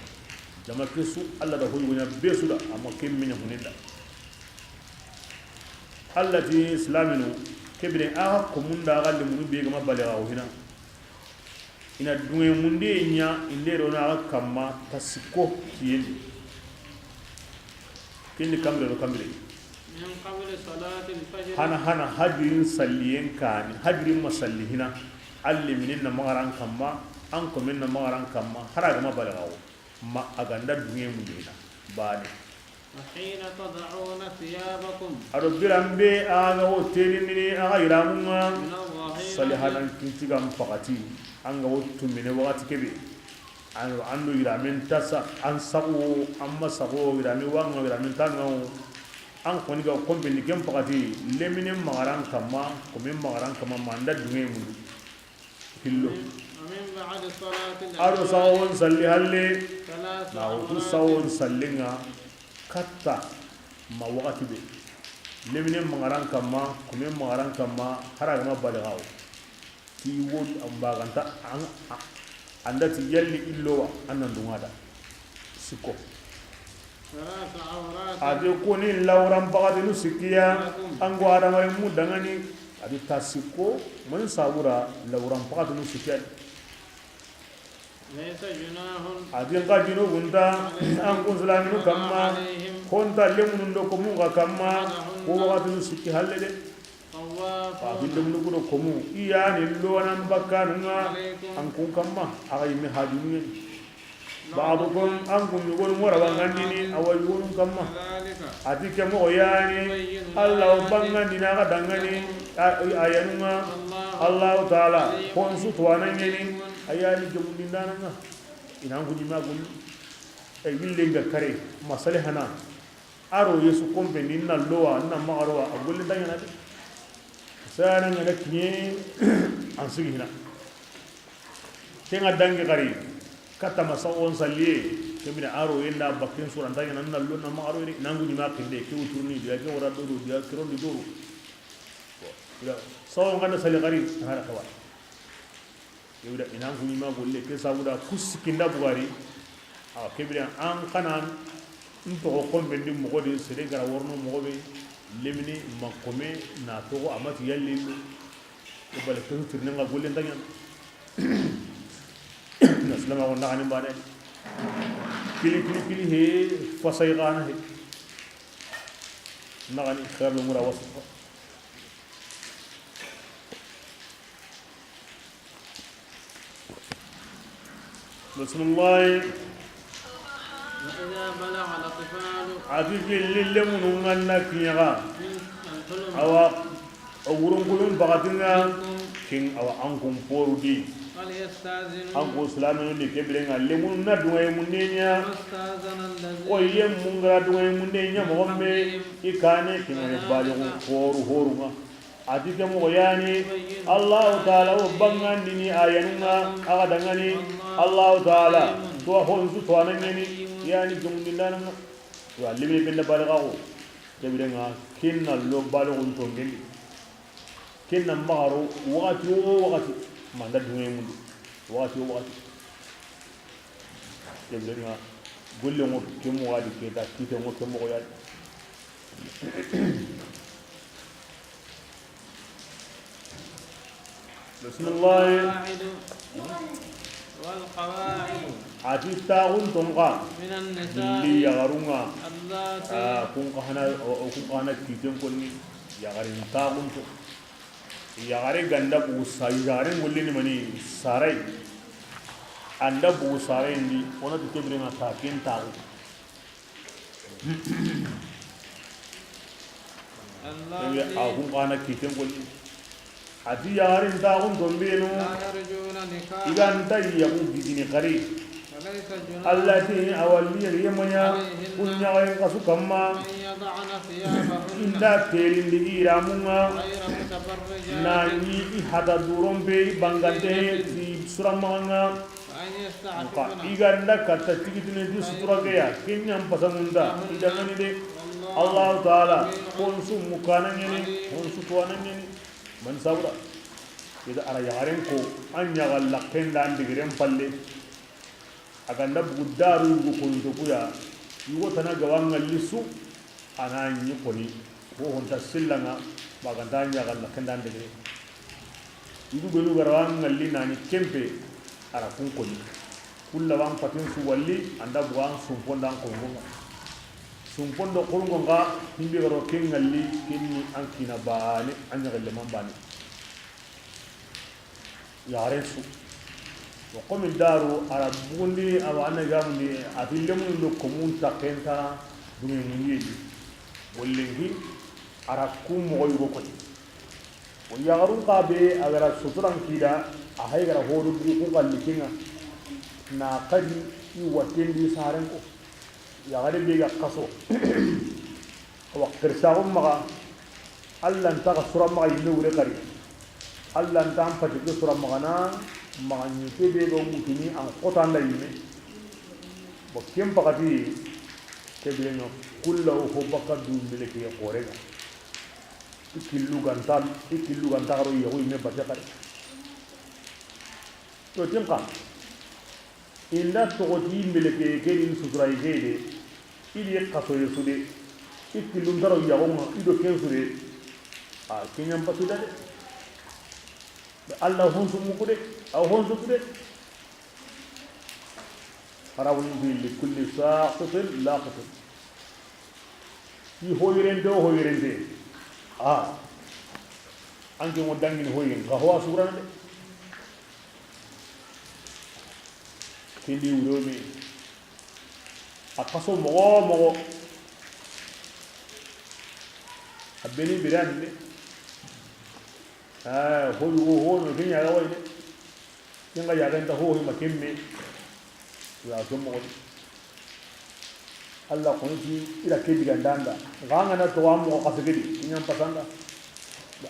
Jama ke su Allah da hoy wonya be su da, amma ken minya hunenda. Allah ti islaminu, kebire a ko munda ga lemunu be ga ma bale ga hina. Ina dunge munde ɲa inde rona ga kamma ta sikko kiyendi. Kindi kamre do kamre. من قبل صلاة الفجر. Hana hana hajirin salliyen kani, hajirin ma salli hina. Alle minin na magaran kamma, an komen na magaran kamma, hara ga ma bale ga wo. Ma a ganda dunge munde hina. Bane. وحين تضعون ثيابكم. A do biran be a ga wo telindini a ga yiramunga. من الظهيرة. Salihanan kintigan pakati. An ga wo tumine waxati kebe. An, an do yiramen tasa, an sago, an ma sago, yiramen wanga, yiramen tangawo. An xoni ga kombe ni ken pakati, leminen magaran kamma, komen magaran kamma, ma nda dunge mundu. Hillo. ومن بعد صلاة العشاء. A do sawon salli halle. ثلاث عورات. Na wutu sawon sallinga katta ma waxati be. Leminen magaran kamma, komen magaran kamma, hara ga ma bale ga wo. Ti wo an baganta an, an da ti yalli illowa an nan dunga da. Sikko. ثلاث عورات. A de koni lawran pakatinu sikkiya, لكم. An ko adamaren mu dangani, a di ta sikko, mani sabura lawran pakatinu sikkiya. ليس جناح. A di nka junubunta, عليكم. An kun silaminu kamma, ولا عليهم. Konta lemunun do komun ga kamma, ولا هن. Ko waxatinu sikki halle de. طوافون. Wa bindemunu kudo komu, i yani lonan bakkanunga, عليكم. An kun kamma, a ga yimme hajunu yen. بعضكم. An kun yugonu mora bangandini, a wa yugonu kamma. كذلك. A ti ke moxo yani, يبين الله. Allah o bangandina ga dangani, a, a yanunga, الله. Allah Taala, عليم. Konsu tuwanan yani, حكيم. A yani gemundindananga. Ina an kun yima gulli. E wille nga kare, masale hana. Aro Yesu kompe ni na lowa, na maxa rowa, a golle dañana de. Sayana ngana kiñe, an sigi hina. Kenga dangi xari, katta ma saxo on salliye, kemine aro yenda bakken sura dañana na lo na maxa rowa de, nangu ni ma kinde, ke wuturni diya, ke wara dodo diya, ke rondi dodo. Bon, ila, saxo ngana sali xari, hara xawa. Kebira inan kuñi ma golle ke sabuda kusi kinda bugari. Awa kebira an xana n toxo kombe ndi moxo de sere gara worno moxo be lemini ma kome na toxo amati yalli lu. Ko bale ke tirne nga golle ndañan. Na silama ko naxani mbane. Kili kili kili he fasay xana he. Naxani xerlu mura wasu. Bismillahi. وإذا بلغ الأطفال. A ti gilli lemunu ŋa na kiñaga. من الحلم. Awa, o wurunkulun bakatinga. منكم. Kin awa an kun poru di. فليستأذنوا. An kun silaminu ni kebirenga lemunu na dungaye mundinya. فاستأذن الذين. O yem mungara dungaye mundinya moxo be. من قبلهم. I kane kiñaga baligu. ذلك. Horu horu nga. A ti ke moxo yani, Allahu Taala wo bangandini a yanunga, a ga dangani, Allahu Taala, to a honsu to a na ñeni, yani gemundindananga. Wa limine benda baligaxo, ke birenga, ken na lo baligun tongendi. Ken na maxaro waxati wo waxati, manda dunge mundu. Waxati wo waxati. Ke birenga, golle ngo ke moxo ya di, ke ta kite ngo ke moxo ya di. Bismillah. والقواعد A ti taxun tonga. من النساء Li yaxarunga. اللاتي A, kun ka hana, o, o, kun ka hana kiten konni. Yaxarin taxun to. Yaxare ganda bugu sa, yaxare ngolli ni mani sarai. Anda bugu sarai ndi, ona ti ke birenga ta ken taxu. Ebe a kun kana kiten konni. A ti yaxarin taxun tombenu. I ga nta yaxu gigini xari. Alla ti a walli yemaya kun yaxarin kasu kamma. Inda telindi i ramunga. Na ni i hata duron be i bangante ti suramanga. Nka i ga nda katta tigitini ti sutura ke ya, ken ɲa n pasa munda i dangani de. Allahu taala, hon su mukana ɲeni, hon su tuwana ɲeni. Man sabura. Ida ara yaxaren ko, an ɲaxa lakken da an digiren palle. A ga nda bugu daru yugo koyinto kuya, yugo tana gawa ŋalli su, a na ɲi koni, ho honta sillanga, ma ga nta ɲaxalla kenda ndegere. Yugu benu ga ra wa ŋalli na ɲi kempe, a ra kun koni. Kulla wan patin su walli, anda buga an sumpon da an xurungonga. Sumpon do xurungonga, himbe ga ro ken ŋalli, ken ni an kina bane, an ɲaxelle man bane. Yaxaren su. Wa komi daru, a ra bugundi, a wa a na gamundi, a ti lemun do komun taxenta dunge mundi yedi. Gollenki, a ra ku moxo yugo koni. O yaxarun xa be, a ga ra suturan kida, a hay ga ra hodo bugu ku xalli kenga. Na xadi i wattendi saren ko. Yaxare be ga xaso. Awa xirsaxu maxa, Alla nta xa sura maxa yimme wure xari. Alla nta an pati ke sura maxa na, maxa ɲite be ga wutini an xota nda yimme. Bo ken paxati, ke birenga kulla wo ho baka du meleke xorenga. I killu ganta, i killu ganta xaro yaxu yimme bate xari. To tinka. Inda toxoti meleke ke ni sutura i ke de, i di xaso ye su de, i killun taro yaxonga, i do ken su de, a ke ɲa n pasi da de. Alla honsu muku de, a honsu tu de. Harawun bi li kulli saqitin laqitin. I hoyirente o hoyirente. A. An ke mo dangini hoyiren, xa ho a surana de. Kendi wuro me. A xaso moxo moxo. A beni birani de. A, hoyi wo ho no kenya ga wayde. Kenga yaxenta ho ma kemme. Ya ke moxo. Alla xoni ti i ra ke diga ndanda. Ga ngana to wa moxo xase ke di, ke ɲa n pasanda.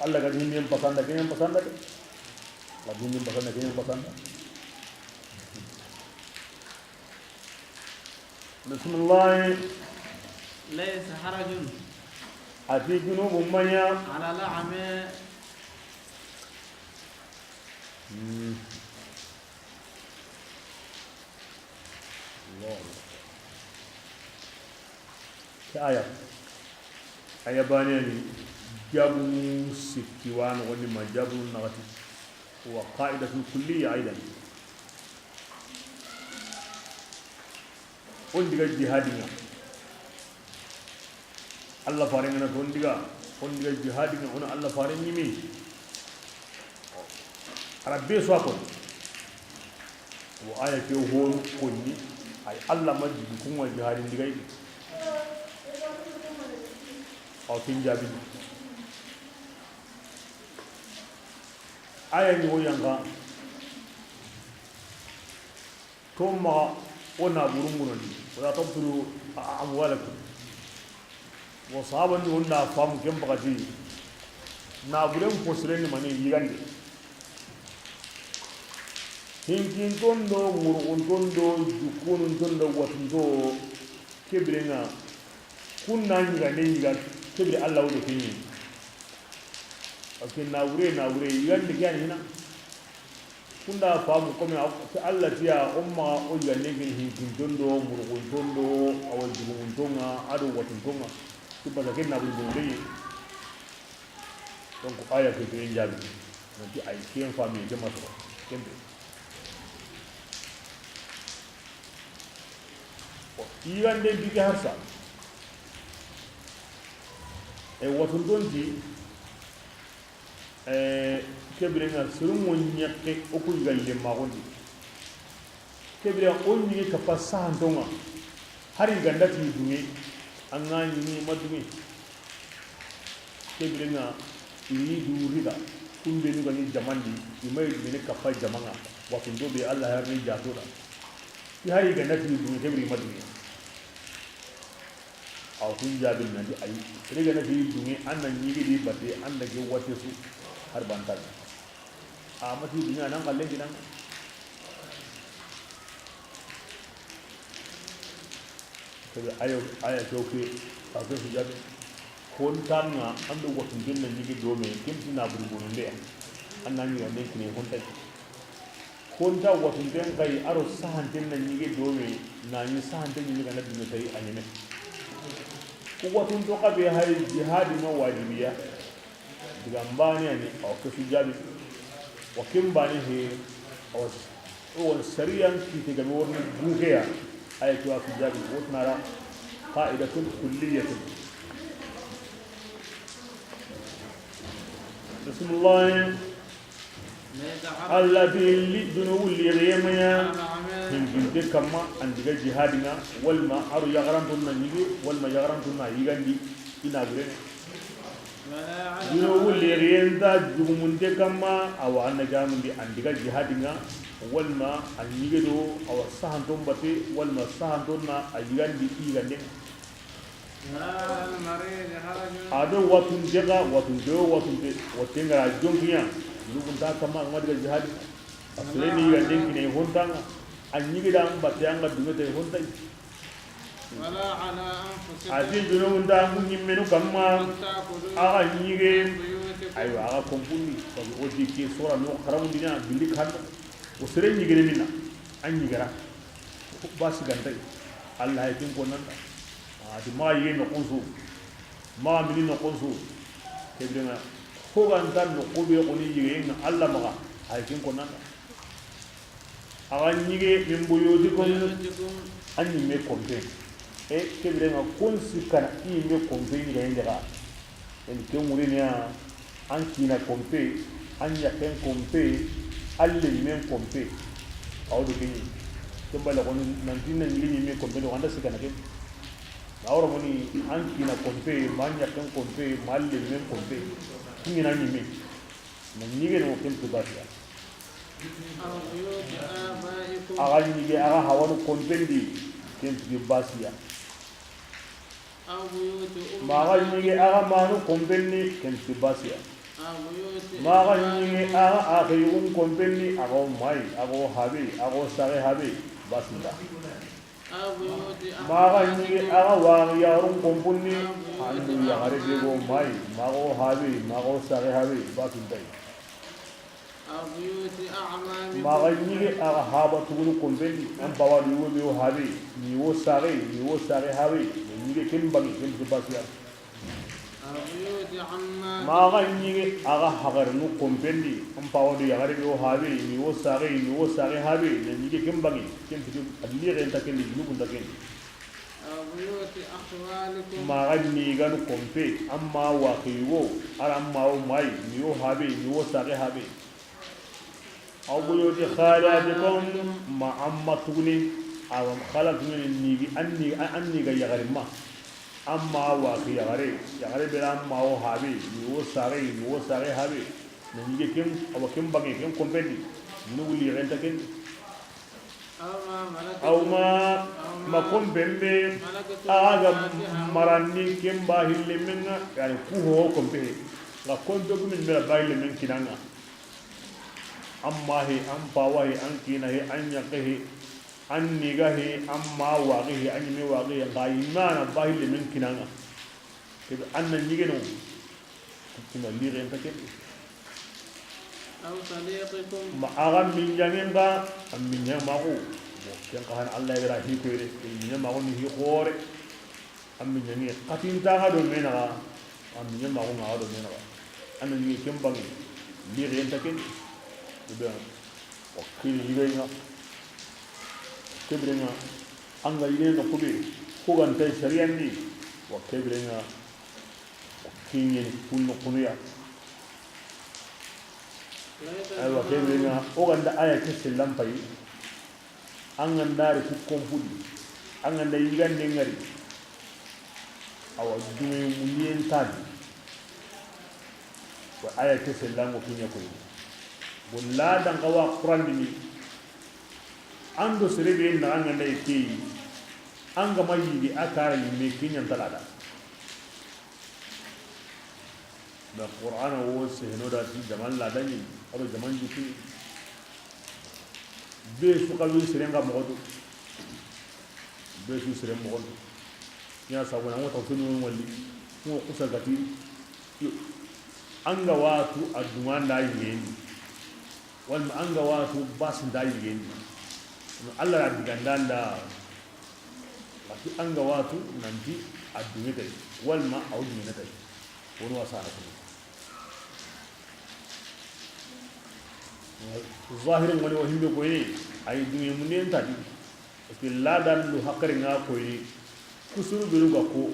Alla ga di ni n pasanda, ke ɲa n pasanda de. Ga di ni n pasanda, ke ɲa n pasanda. Bismillah. ليس حرج A ti junubu ma ɲa. على الأعمى Hmm. Allahu akbar. Ke aya. Aya bane ni jabu sikki wano woni ma jabu nagati. Wa qa'idatul kulliyya aidan. On diga jihadinga. Alla fare ngana to on diga, on diga jihadinga, ona Alla fare ɲimi. Ara be so a kon. Wo aya ke honu konni, ay Alla ma jigi kunga jihadin diga yi. Aw kin jabi. Aya ni wo yanga. To maxa o naburun gunandi, wala tabtulu amwalakum. Wo sahabandi o na famu ken paxati, naburen posirenni mani yigande. Hinkinton do, ŋuruxunton do, jukkununton do, watunto, ke birenga. Kun na ɲigande ɲiga, ke bire Alla wo do ke ɲi. Parce que na wure, na wure, yigande ke yani hina. Kun da famu comme a, Alla ti ya, o maxa o yigande ken hinkinton do, murxunton do, awa jugumunton ŋa, a do watunton ŋa. Ti parce que na buri bono de. Donc, aya ke ke jaabi. Nanti ay ken fami ke masoro. Ken be. Bon, yigande bi ke harsa. E watunton ti, e, ke bire ŋa sirun ŋo ɲakke o ku yigalle maxondi. Ke bire o ɲige kappa sahanton ŋa. Hari ganda ti duŋe, an ga ɲi ma duŋe. Ke bire ŋa i ri du riga, kun be nu ga ni jamandi, i ma yi duŋe ne kappa jama ŋa. Watunto be Alla har ni jato da. Ti hari ganda ti duŋe, ke bire i ma duŋe. Awa kun jaabi nanti ayi. Sere gana fi duŋe, an na ɲige di batte, an da ke watte su. Har bantal. A ma fi duŋe, a nan kallen kinan. Kebe ayo, aya ke o ke, a ke su jaabi. Kontan ŋa, an do watunten na ɲige do me, ken ti na buru bononde ya. An na ɲiganden kine hontay. Konta watunten xay, a ro sahanten na ɲige do me, na ɲi sahanten ɲi gana duŋe tay a ɲeme. Ku watunto xa be hay jihadi ma wajibiya. Diga mbane ani, awa ke su jaabi. Wa ken bane he, awa, o sariyan kite ga me worni gukeya. Aya ke wa su jaabi, wotnara qa'idatun kulliyatun. Bismillah. Alla ti li junubu lixiye ma ɲa hinkinte kamma, an diga jihadi ŋa, walma a ro yaxaranton na ɲige, walma yaxaranton na yigandi, i na burene. Junubu lixiye nta jugumunte kamma, awa an na jamundi an diga jihadi ŋa, walma a ɲige do, awa sahanton batte, walma sahanton na a yigandi, i yigande. A do watunte ga, watunte o watunte, watte ngara jonkiya, junubu nta kamma, a ma diga jihadi. A sere ni yiganden kine hontan ŋa, a ɲige da an batte an ga duŋe tay hontay. A ti junubu nta an ɲimmenu kamma, a ga ɲige, aywa, a ga kompundi, parce que o ti ke sora no xaramundina, bindi kan, o sere ɲigene minna, a ɲigara. Basi gantay. Alla hay kin ko nanda. A ti maxa yige noxon su. Maxa mini noxon su. Ke bire ŋa, xo ga nta noxo be xoni yige ŋa Alla maxa. Hay kin ko nanda. A ga ɲige min buyutikum, a ɲimme kompe. E ke bire ŋa kon sikkana i ɲimme kompe ɲigayende xa. En ke ŋuriniya, an kina kompe, an yaken kompe, an lemmen kompe. Awo do keni. Ken bala koni nanti na ɲigi ɲimme kompe do, anda sikana ke. Na woro moni an kina kompe, ma an yaken kompe, ma an lemmen kompe. Kingina ɲimme. Na ɲige no ken tu basiya. A ga ɲige a ga hawanu kompendi, ken tu basiya. Ma ga ɲige a ga manu kompenni, ken ti basiya. Ma ga ɲige a ga axiyun kompenni, a ga o mayi, a ga o habe, a ga o saxe habe, basinta. Ma ga ɲige a ga waxi yaxarun kompunni, an do yaxare be ga o mayi, ma ga o habe, ma ga o saxe habe, basinta. Ma ga ɲige a ga haba tugunu kompendi, an pawa do yogo be o habe, ni wo saxe, ni wo saxe habe, ni ɲige ken bangi, ken ti basiya. Ma ga ɲige a ga hagarnu kompendi, an pawa do yaxare be o habe, ni wo saxe, ni wo saxe habe, ni ɲige ken bangi, ken ti a lixe nta ken di, junubu nta ken di. Ma ga ni ganu kompe, an ma waxi yugo, ara an ma wo mayi, ni wo habe, ni wo saxe habe. Aw buyuti khalatikum, ma an ma tuguni, awa khalatun ni gi, an ni, an ni ga yaxare ma. An ma waxi yaxare, yaxare be an ma wo habe, ni wo saxe, ni wo saxe habe. Na ɲige ken, awa ken bangi, ken kompendi. Ni wuli yaxenta ken. Aw ma, ma kompen be a ga maranni ken ba hille men ŋa, yani ku ho kompe. Nga kompe ku min mera ba hille men kinanga. An ma he, an pawa he, an kina he, an yaxe he, An ni ga hi, an ma waxi hi, an ɲi me waxi hi, n xa yi mana bahille men kinanga. Kebe an na ɲigeno. Kuma lixe nta ken. أو صديقكم. Ma a ga minjangen ga, a minjan maxu. Bon, ken xa han Allah ya ga ra hi koyre, minjan maxu ni hi xore. A minjange xatinta ga do menaxa, a minjan maxu nga ga do menaxa. A na ɲi ken bangi, lixe nta ken. Ou bien, o kini yigayi nga. Kebirenga, an ga yigene no kube, ko ga nta sariyan di, wa kebirenga, o kiɲeni kunno kunuya. Aywa, kebirenga, o ga nda aya ke sellan payi, an ga nda ri ku konpudi, an ga nda yigande ngari, awa, dume muniyen tadi. Wa aya ke sellan go kiɲa koyi. Bon, ladan ga wa Qur'an dini, an do sere be na an ga nda yi ke yi, an ga ma yigi a kara yimme kiɲan talada. Na Qur'ana wo seheno da ti jaman ladani, ado jaman jikini. Be su xawi siren ga moxo do. Be su siren moxo do. Ya sabu na ŋo ta sunu wali. Ŋo kusa gati. Yo. An ga watu a duma nda yigendi. Walma an ga watu basi nda yigendi. Allah ra diganda nda. Parce que an ga watu nanti a dume tay. Walma a dume tay. Wono wasana ko. Zahirin wani wa himbe koyni, ay dume munen tadi. Parce que ladan do hakari nga koyni, kusuru benu ga ko,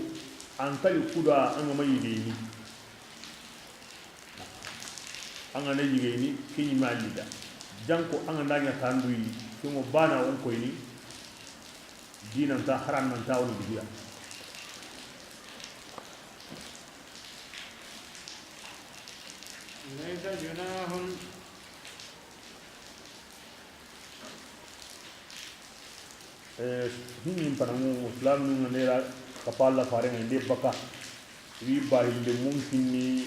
an tali kuda an ga ma yigeni. An ga na yigeni, kiɲi ma lida. Janko an ga na ɲa tanduyi, kiŋo bana on koyni, dinanta, harannanta, woni digiya. ليس جناح. Eh, hinin panamu, islam nunga nera kapalla farenga inde baka. Wi bahille mun kinni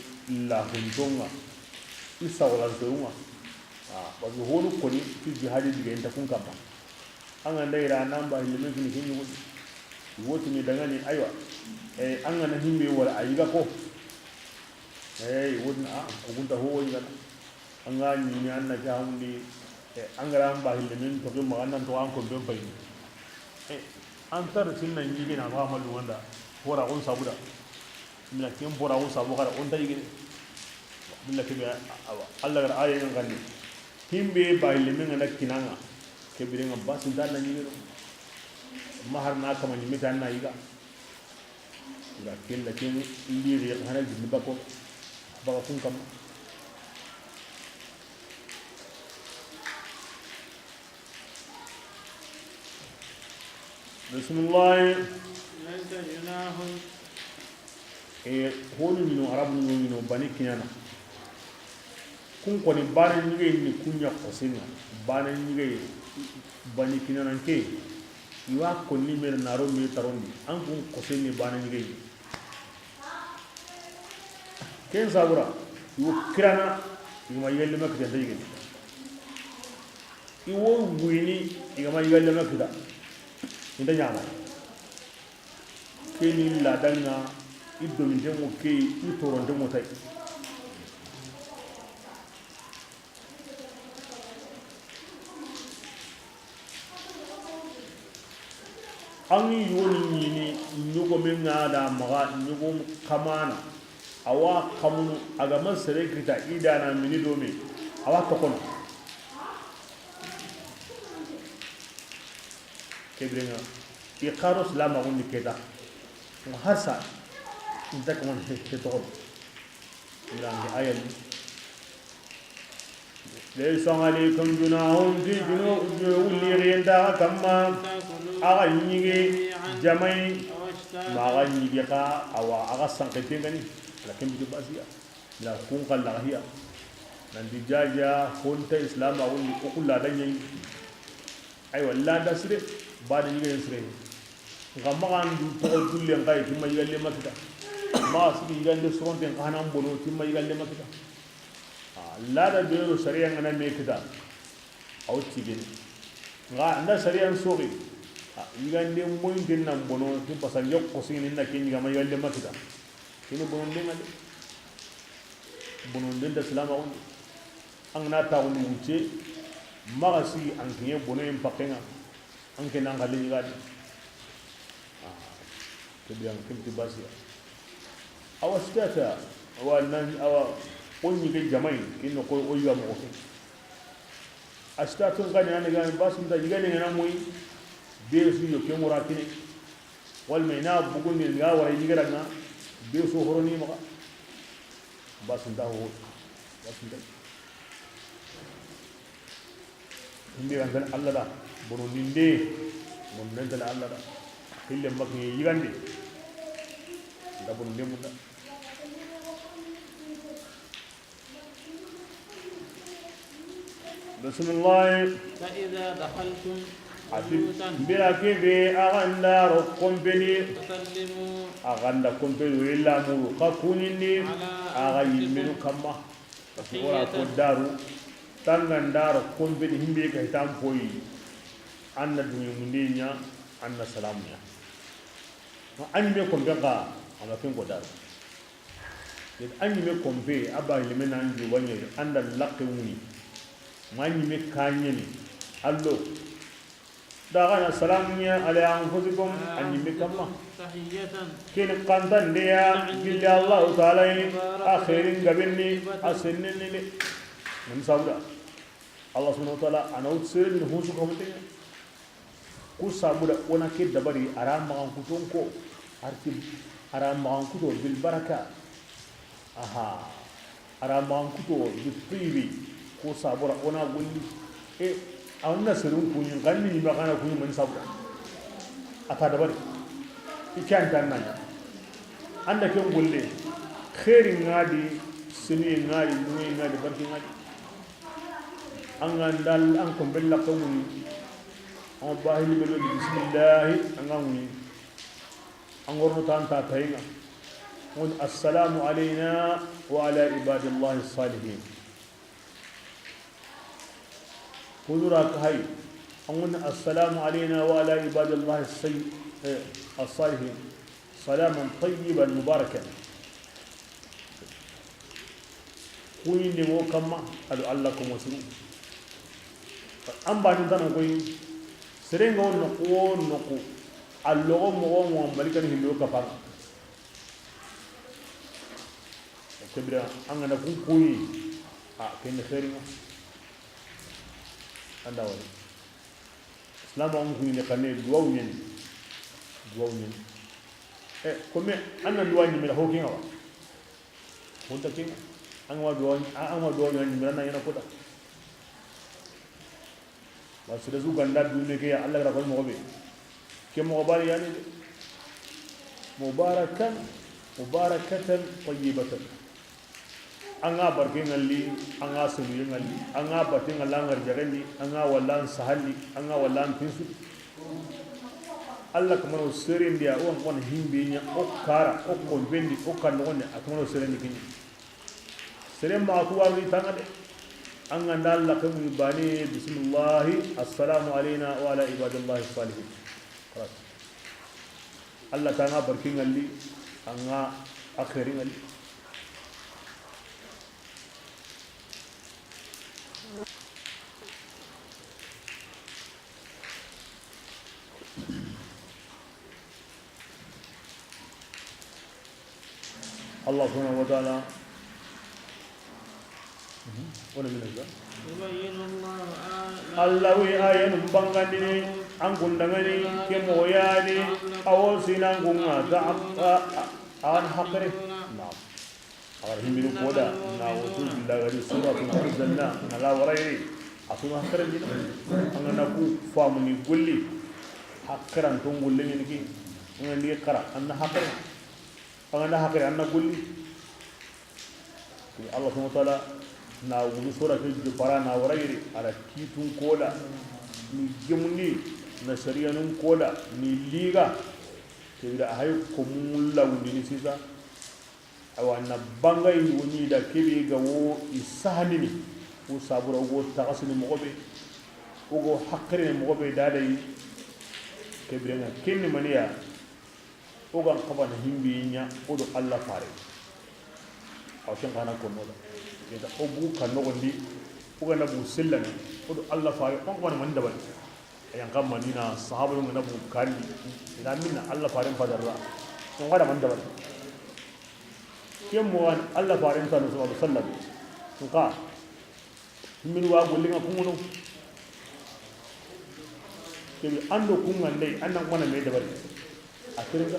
la huntonga. Isa wala zonga. Ah, parce que honu koni, ti jihadi diga inta kun kamma. An ga nda ira nan bahille men kini ken ɲugudi. Wotini dangani, aywa. Eh, an ga na himbe wala a yiga ko. Eh, wotini a, ko gunta ho yiga na. An ga ɲini an na ke hamundi, eh, an ga ra an bahille men toxi maxa an nan toxo an konpen payini. Eh, an tar sinna ɲigena maxa mallu wanda, hora xon sabuda. Mina ken bora wo sabo xara o nta yigene. Mina kebe, awa, Allah gara aye ngandi. Himbe bahille men ga na kinanga. Kebirenga basi nda na yigeno. Mahar na kama ni meta na yiga. Nga kella ken liri hana gindi bako. Baka kun kam. Bismillah. ليس جناح. E, honu mino, arabu no mino, Bani Kinana. Kun koni bana ɲige ni kunya kosenga. Bana ɲige Bani Kinana ke. Iwa konni mer naro me tarondi. An kun kosenni bana ɲige. Ken sabura, iwo kirana, ima yelle makita nda yigeni. Iwo wini, igama yelle makita. Inda ɲama. Keni ladanga, i domintemo ke, i torontemo tay. An yoni ɲini ɲogomen ŋa da maxa ɲogom kamana. Awa kamunu a ga ma sere kita i dana mini do me. Awa tokono. Kebirenga i xaro silamaxundi keta. Nga harsa inta kamana he toxono. Irange ayani. ليس عليكم جناح في جنو-، جنوب اللي ينتهى كما. Axa ɲige jamai. Ma axa ɲige xa awa axa sanke tengani. Lakin bitu basiya. La kun kala hiya. Nandi jaja honta islam a woni o kula da ɲayi. Aywa, lada sire, bada yigayen sire. Nka maxa an du toxo dullen xa yi, timma yigalle ma kita. Maxa sigi yigande soronten xa hanan bono, timma yigalle ma kita. A, lada beno sariya ngana me kita. Aw tigene. Nga nda sariyan soxi, a, yigande moyinten nan bono, ti basa n joxo sini na ken yigama yigande ma kita. Kini bononden ŋa de. Bononden da silamaxun di. An ga na taxundi wucce, maxa sigi an kiɲe bonoyen paxen ŋa. An ke nan xalle yigande. Ah, ke biyan ken ti basiya. Awa sitata, awa nan, awa o ɲige jamai, ken no ko o yiga moxo ke. A sitatun xani an ga basun ta yigande ŋa na moyi, be su yo ke mura kine. Walma i na bugundi ga wara yigira ŋa, be su horoni maxa. Basun ta ho, basun ta. Indi rantan Allah da, bono ninde, bono nentala Allah da. Hille makki yigande. Nda bono nde munda. Bismillah. فإذا دخلتم A ti, بيوتا bira kebe, a ga nda ro kompeni. فسلموا A ga nda kompeni, illa muru, ka kunindi, على a ga أنفسكم yimmenu kamma. Parce que ora ko daru, tanga ndaro kompeni himbe ka hitam poyi. Anna dungi mundinya, anna salamunya. An ɲi me kompe ka, ama ken ko daru. Yet an ɲi me kompe, aba ɲi me nan jubanya, anda lakke wuni. Ma ɲi me kanyeni, allo. Daga na salamunya ala anfusikum, an ɲi me kamma. تحية Ken kantan de ya, من عند gilli الله Allahu Taala yi, مباركة a khairin gabenni, طيبة a sennenni de. Mun sabuda? Allah subhanahu wa ta'ala, ana wut sere ni husu ko mutenya. Ku sabuda ona ke dabari, ara magan kuton ko, arti, ara magan kuto bil baraka. Aha. Ara magan kuto bi tibi. Ko sabura ona golli. E, anna serun kuɲi, ganni ni magana kuɲi man sabura. Ata dabari. Ikan tan nanya. Anda ken golle. Khairin ngadi, sini ngadi, nuwi ngadi, barki ngadi. An ga ndal, an ko bella ko muni. An bahili belo bismillah, an ga muni. An gorno tan ta tayinga. Won assalamu alayna wa ala ibadillahi salihin. Kudura ka hay. An won assalamu alayna wa ala ibadillahi say-, eh, as-salihin. Salaman tayyiban mubarakan. Kuɲinde ŋo kamma, ado Allah ko mosuru. An bani tano koy, serenga won noqu wo noqu, a logo mogo mo malikani hillo kapanga. Kebira, an ga na kun kuɲi, a, ken xeeringa. Anda wala. Islam an kuɲi ne kanne duwaw ɲen. Duwaw ɲen. E, comme an na duwa ɲi mira ho kinga wa. Honta kinga. An wa duwa, an wa duwa ɲi mira na yana kota. Wa sere su ganda dunne ke ya Allah gara ko mogo be. Ke mogo bari yani de. Mubarakan, mubarakatan, tayyibatan. An ga barke ngalli, an ga sunu ngalli, an ga bate ngalli, an ga jagendi, an ga wallan sahalli, an ga wallan pinsu. Allah kamano serendi ya, o wan himbe nya, o kara, o konbendi, o kanogonde, a kamano serendi kinni. Sere ma ku warni tanga de. An ga nda Allah ke mu bane, bismillahi, assalamu alayna wa ala ibadillahi salihin. Khalas. Allah tanga barki ngalli, an ga akhiri ngalli. Allah subhanahu wa ta'ala. Wona min Allah. يبين الله آياته Allah wi ayanun bangandini an kundangani ke moyani awo sinan kunga ta an hakare. Na'am. Agar himbinu koda na wutu billahi gadi suratun anzalna na la warai. Asuna hakare dina. An ga na ku famuni golli. Hakaran tun golli ni ki. An ga ni kara an na hakare. An ga na hakare an na golli. Kuni Allah subhanahu wa ta'ala na wulu sura ke jopara na warayri ala kitun koda ni gemundi na sariyanun koda ni liga. Kebira a hay ko mulla wundini sisa. Awa na bangay woni da kebe ga wo i sahanini. Ko sabura wo taxasini moxo be. O ga haqirini moxo be da dayi, ke biren ŋa, ken ni maniya, o ga n xabana himbe ɲa, o do Alla fare. Aw ken xa na konno da. Yeta o bu kan noxondi, o ga na bu sillana, o do Alla fare, o n xabana mani dabari. A yan xa Madina, sahabalu ga na bu kandi, i na minna Alla fare n padarra. O n xada mani dabari. Ken moxo ni Alla fare n tanu sallallahu alaihi wasallam. Nka, Min wa golli ŋa kunŋono. Kebe an do kunŋa ndey, an nan ŋa na me dabari. A kere ga,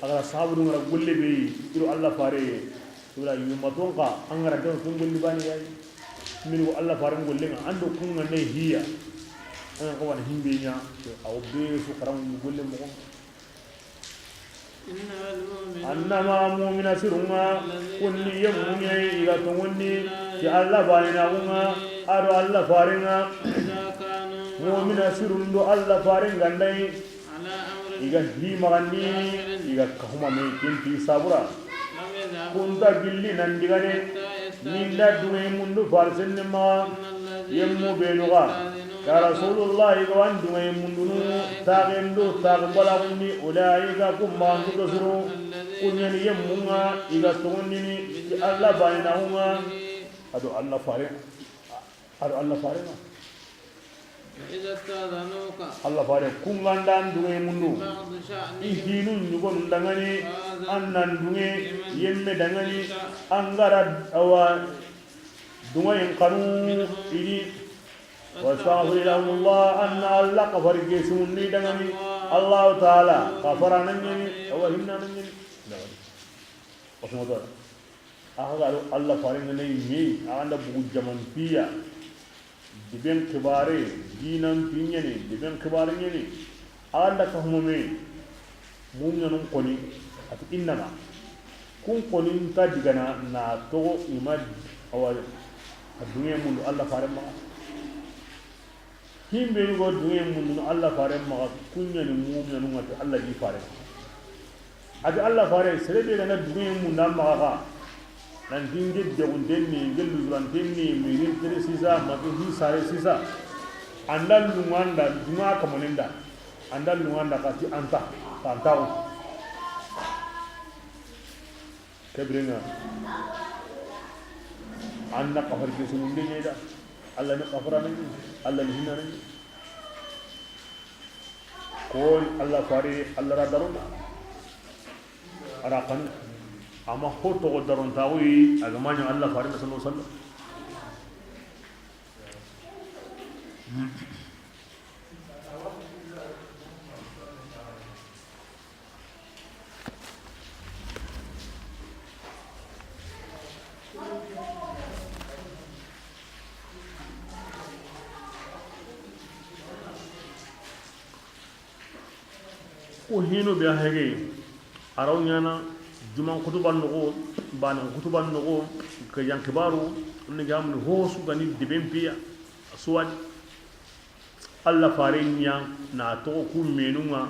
a ga ra sahabu ŋa ra golle be yi, i do Alla fare. Wala yuma ton ka, an ga ra don kun golli bani yayi. Min wa Alla fare golle ŋa, an do kunŋa ndey hiya. An ko wana himbe ɲa, a wo be su karam golle mo. Annama mumina sirun ŋa, kun ni yemmu ɲa yi i ga tonŋundi ti Alla baananaaxun ŋa, a do Alla faaren ŋa. Mumina sirun do Alla faaren ga nda yi, i ga hi maxandi, i ga kahuma me ken ti sabura. Kun nta gilli nan digane, min da duŋe mundu farisen ni maxa, yemmu benu ga. Ya Rasulullahi, i ga wa an duŋe mundunu, taxen do taxen balaxun di, ulaika kun maxankuto siro, kun ɲa ni yemmun ŋa, i ga tonŋundini ti Alla baananaaxun ŋa, a do Alla faaren, a do Alla faaren ŋa. Alla faare, kun ga nda an duŋe mundu, i hinu ɲugonu danŋani, an nan duŋe yemme danŋani, an ga ra awa duŋeyen kanu i di. Wastaghfir lahumullah, an na Alla kafari gesimundi danŋani. Allahu taala kafara nan ɲeni, awa hinna nan ɲeni. Wasu moto. Axa ga do Alla faaren ŋa na yi me, axa nda bugu jaman piya. Diben xibaare, dinan pi ɲeni, diben xibaare ɲeni. Axa nda kahuma me, muminanun koni, a ti innama. Kun koni nta digana na toxo i ma awa a duŋe mundu Alla faaren maxa. Himbenu go duŋe mundunu Alla faaren maxa, kun ɲa ni muminanun ŋa ti Alla di faaren. A ti Alla faare, sere be ga na duŋe mundu an maxa xa, nan ti n ke degunten ni, n ke lusuranten ni, mirin tere sisa, ma ke hi sare sisa. An da luŋa nda, duŋa kamonen da. An da luŋa nda xa ti an ta, xa an taxu. Ke biren ŋa, an na kafari gesimunde ɲa i da. Alla ni kafara na ɲi, Alla ni hinna na ɲi. Ko Alla faare, Alla ra daron da, a ra kanu. Amma ho toxo daron taxu yi, a ga ma ɲa Alla faare sallallahu alaihi wasallam. Ko hinu be a hege, a ra wa ɲaana juman xutuban noxo, baanan xutuban noxo, ke yan xibaaru ni ga muni ho su ga ni deben piya, a su wa ni. Alla faare ɲa na toxo ku menun ŋa,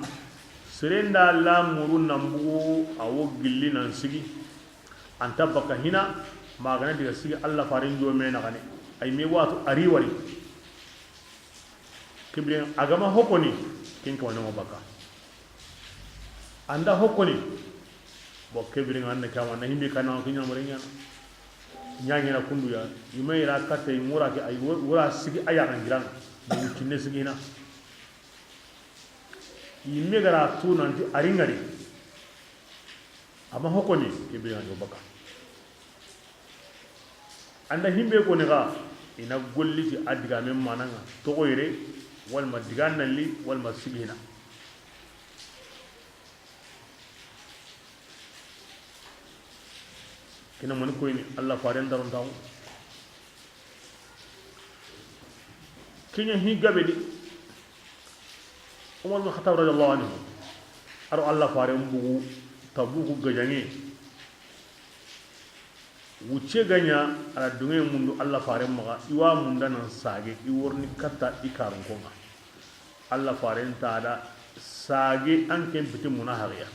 sere nda la muru nan bugu, a wo gilli nan sigi. An ta bakka hina, ma ga na diga sigi Alla faaren jome na xane. Ay me watu a ri wari. Ke biren a ga ma ho koni, ken ka wa no bakka. An da ho koni, bo ke biren an na kama na himbe kana ko ɲa mare ɲaana. Ɲa ɲaana kundu ya, i ma i ra katta i ŋura ke ay wura sigi a ya kan giran. Mu cinne sigi na. I me ga ra tu nan ti a ri ŋari. A ma ho koni, ke biren an do bakka. An da himbe koni ga, i na golli ti a digaamen maana ŋa, toxo yere, walla ma diga nalli, walla ma sigi na. Ke na mani koyini, Alla faaren daron taxu. Ke ɲa hi gabe di. Umar bin Khattab radiyallahu anhu, a ro Alla faaren bugu Tabuku gajaŋe. Wucce ga ɲa, a ra duŋe mundu Alla faaren maxa, i wa munda nan sage, i wo riini katta i karun ko ŋa. Alla faaren ta da sage an ken piti munahaxiya.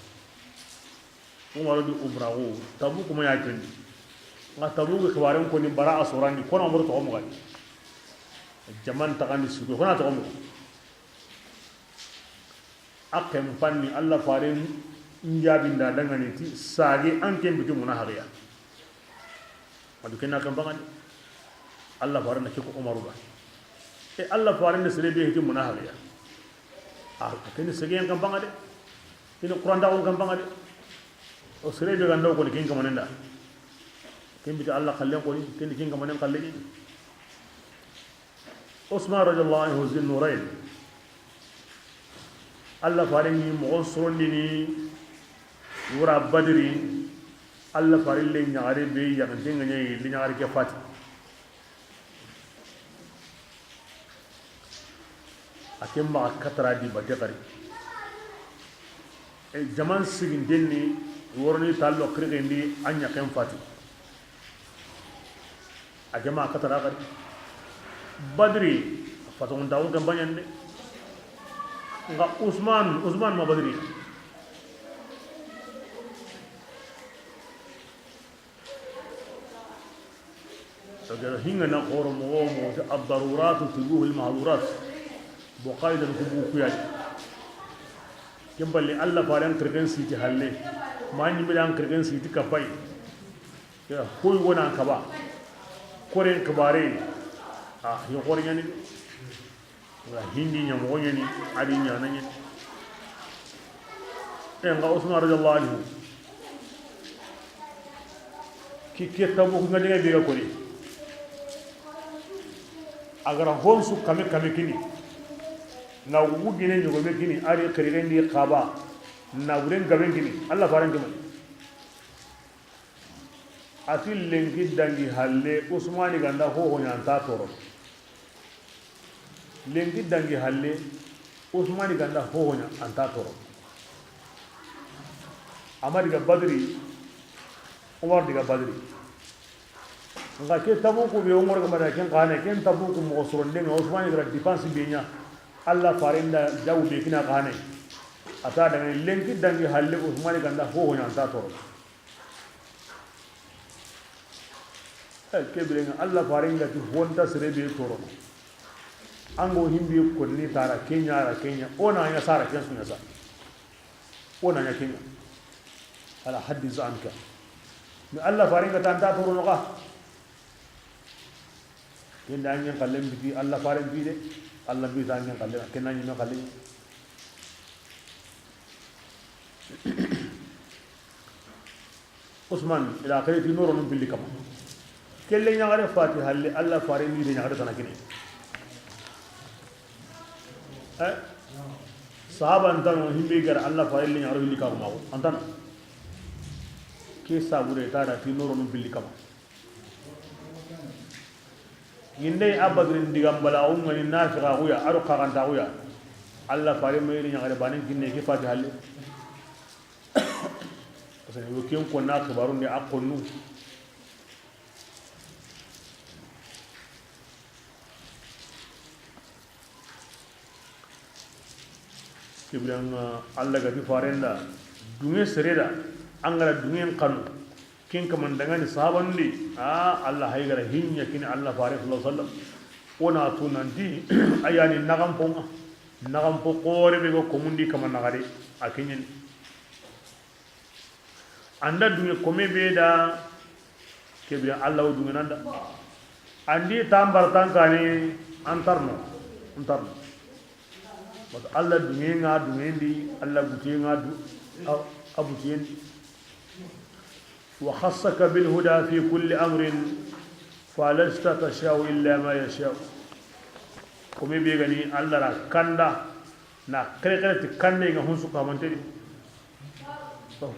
Umaru di umraxu, Tabuku ma ya kendi. Nga Tabuku xibaaren koni bara a sorandi, kona Umaru toxo moxo di. Jaman taxandi sugu xona toxo moxo. A ken panni Allah faren jaabinda dangani ti sage an ken biti munahaxiya. Adu kenna kan bangani. Allah faren na ke ko Umaru ga. E Allah faren ne sere be hiti munahaxiya. A ken sege kan bangade. Ina Qur'an da kan bangade. O sere be ganda ko ni ken kamanenda. Ken biti Allah kallen ko ni ken ken kamanen kallen. Usman radiyallahu anhu Zin Nurayn. Allah faren ni moxon sorondini wura Badri. Allah faren le ɲaxare be yaxanten ga ɲa yi le ɲaxare ke fati. A ken maxa katara di bate xari. E jaman siginten ni woroni tallo xirixendi a ɲaxen fati. A jama katara xadi. Badri, fatonguntaxun ken baɲande. Nga Usman, Usman ma Badri. Sagara hinga na xoro moxo moxo ti ad-daruratu tubihu al-mahdurat. Buxari dan ku buku ya. Ken balle Allah faren kirgen siti halle. Ma ɲi mi dan kirgen siti kapay. Ya, koy wona kaba. Koren kibare. Ah, yo xore ɲani. Wala hindi ɲa moxo ɲani, adi ɲana ɲani. E nga Usman radiyallahu anhu. Ki ke Tabuku nga dege be ga koni. A gara honsu kame kame kini. Na wugine ɲogome kini, ari xirigendi xaba. Na wuren gaben kini. Allah faren kemani. A ti lenki dangi halle Usmani ganda hoho ɲa anta toro. Lenki dangi halle Usmani ganda hoho ɲa anta toro. Ama diga Badri, Umar diga Badri. Nga ke Tabuku be Umar ga mada ken xane, ken Tabuku moxo soronde nga Usmani gara dépense be ɲa. Allah faren da jawu be kina xane. A ta dangi lenki dangi halle Usmani ganda hoho ɲa anta toro. Eh, ke birenga Allah faren ga ti honta sere be torono. Ango himbe konni tara kenya ra kenya. Ona nya sara ken sunya sa. Ona nya kenya. Ala haddi zanka. Mi Allah faren ga tanta torono ka. Kenda angen kallen biti Allah faren bi de. Allah bi ta angen kallen. Kenda angen kallen. Usman, ila xere ti noro num pilli kama. Kelle ɲaxare fati halle, Allah fare ni de ɲaxare tana kine. Eh? Sahaba antano himbe gara Allah fare le ɲaxare hilli ka kuma antano. Ke sabure ta da ti noro num pilli kama. Yinde a Badrin digan bala o ngani nafiqa xuya, aro xaxanta xuya. Allah fare mayri ɲaxare banen kinne ke fati halle. Parce que yo ken ko na xibaru ni a konnu. Kibiranga Allah gati farenda dunge sereda angara dungen kanu. Ken kaman dangani sahabandi a Allah haygara hinya kini Allah fare sallallahu alaihi wasallam. Ona tu nanti ayani nagamponga. Nagampo xore be go komundi kama nagare a kenyani. Anda dunge kome be da. Kebe Allah o dunge nanda. Andi tambar tankani antarno. Antarno. Parce que Allah dunge nga dungendi, Allah butiye nga du a butiyendi. Wa khassaka bil huda fi kulli amrin falasta tashau illa ma yashau. Kome be gani Allah ra kanda na kere kere ti kande nga hunsu kamanteni.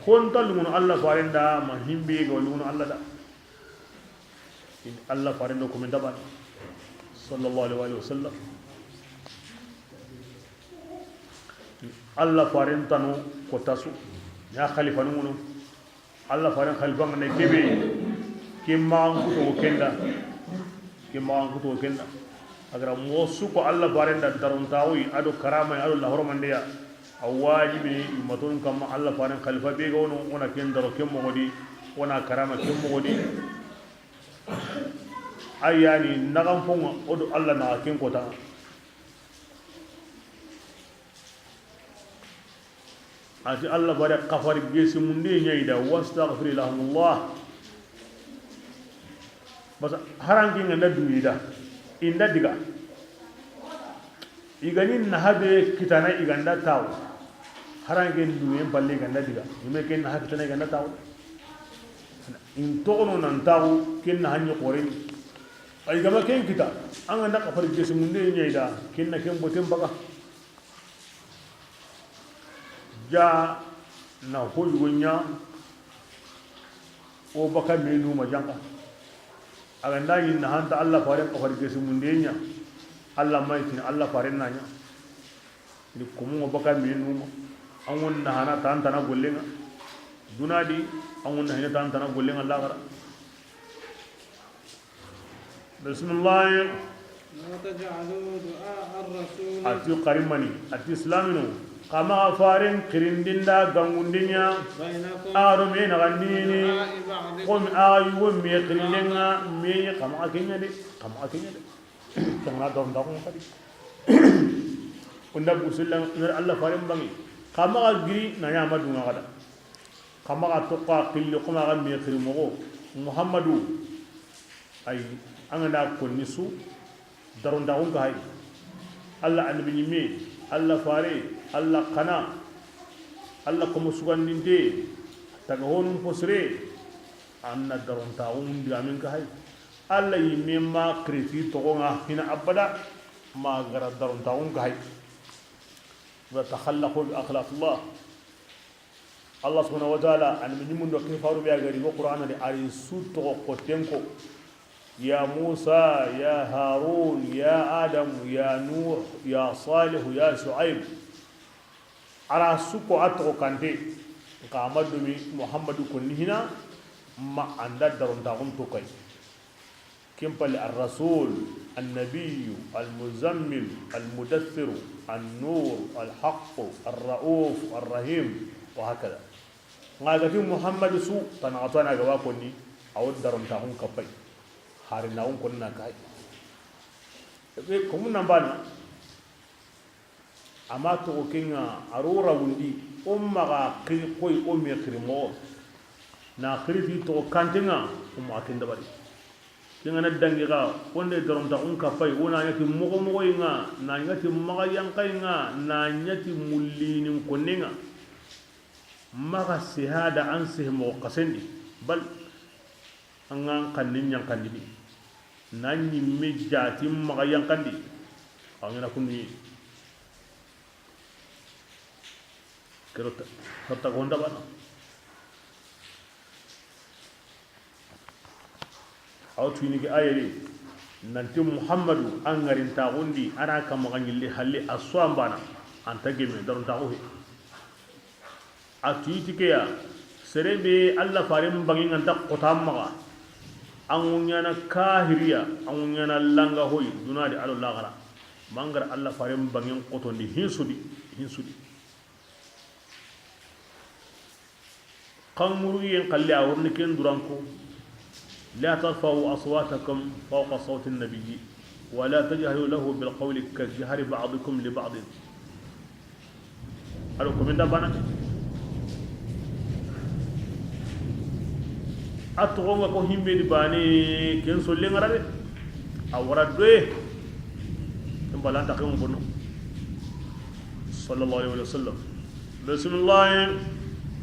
Honta lungun Allah farenda ma himbe ga lungun Allah da. In Allah farendo kome dabani sallallahu alaihi wa sallam. Allah faren tano ko tasu ya khalifa nunu. Allah faren khalifa ngane kebe. Ke maxan kuto kenda. Ke maxan kuto kenda. Agara moxo su ko Allah faren da darontaxuyi ado karamay ado lahormandeya. A wajibi imaton kamma Allah faren khalifa be ga wono wona ken daro ken moxodi. Wona karama ken moxodi. A yani naxan fonŋa o do Alla naxa ken kota. A ti Alla fare xafari gesi munde ɲa i da, wastaghfir lahumullah. Basa haranke nga nda duŋe i da, i nda diga. I ga ni naha be kitana, i ga nda taxu. Haranke duŋe n palle, i ga nda diga. I me ken naha kitana, i ga nda taxu. In toxono nan taxu, ken naha ɲi xore ni. Ay gama ken kita, an ga nda xafari gesi munde ɲa i da, ken na ken boten baga. Ja na ho yugo ɲa, o baka me numa janka. A ga nda ɲi nahanta Alla faren xafari gesi munde ɲa, Alla ma i tini Alla faren na ɲa. Ni komo ŋo baka me numa, an ŋo nahana tantana gollenŋa. Duna di, an ŋo nahana tantana gollenŋa laxara. Bismillah. لا تجعلوا دعاء الرسول A ti xarimani, a ti silaminu, xa maxa faren xirindinda gangundin ɲa. بينكم A do me naxandini, كدعاء بعضكم komi a yugo me xirindenŋa, me xa maxa ken ɲa de, xa maxa ken ɲa de. Kangana dawon daxun xadi. Unda busilla ŋa Alla faren bangi. Xa maxa giri na ɲa ma dunŋa xada. Xa maxa toxa xilli xoma ga me xiri moxo. Muhammadu. Ay, an ga na konni su, darontaxun ka hay. Alla annabi ɲimme, Alla fare, Alla xana, Alla komo sugandinte, taga honun posire, an na darontaxun digamen ka hay. Alla yimme ma xiriti toxon ŋa hina abada, ma gara darontaxun ka hay. وتخلقوا بأخلاق الله. Allah subhanahu wa ta'ala, an mi ɲimundo ke faru be a gari go Qur'ana de, ari su toxo xotten ko. Ya Musa, ya Harun, ya Adam, ya Nuh, ya Salih, ya Shu'aib. Ara su ko a toxo kante, nka Amadumi Muhammadu ko ni hina, ma anda darontaxun to kay. Ken palle, الرسول، النبي، المزمل، المدثر، النور، الحق، الرؤوف، الرحيم، وهكذا. Nga gati Muhammad su, tana atana ga wa konni, awo darontaxun kapay. Hari na un konna kay. Be ko mun nan bana. Ama toxo kenŋa, a ro rawundi, o maxa xiri koy, o me xiri moxo. Na xiri ti toxo kantenŋa, o maxa ken dabari. Kenŋa na dangi xa, o nde darontaxun kapay, o na ɲati moxo moxoyinŋa, na ɲati maxa yanxayinŋa, na ɲati mullinin konnenŋa. Maxa sehada an sehe moxo xasendi, bal. An ga n xanni ɲanxandi di, na ɲimme jati maxa yanxandi, a ɲana kunduɲe. Kero ta, ta, ta gonda bana. Aw tuyini ke ayeri, nanti Muhammadu an ŋarintaxundi, a na kamaxa ɲilli halli a suwan bana, an ta geme, darontaxu he. A tuyiti ke ya, sere be Allah faren bangi ŋa nta xota maxa. An ŋu ɲana kahiriya, an ŋu ɲana langa hoyi, duna di alo laxara. Mangara Allah faren bangen xotondi, hinsudi, hinsudi. Kan murugiyen xalle a worni ken duranko. لا ترفعوا أصواتكم فوق صوت النبي ولا تجهروا له بالقول كجهر بعضكم لبعض. Ado kominda bana. A toxo ŋa ko himbe di bane, ken solle ŋara de. A wara doye. Ken balanta ken bono. صلى الله عليه وسلم. Bismillah.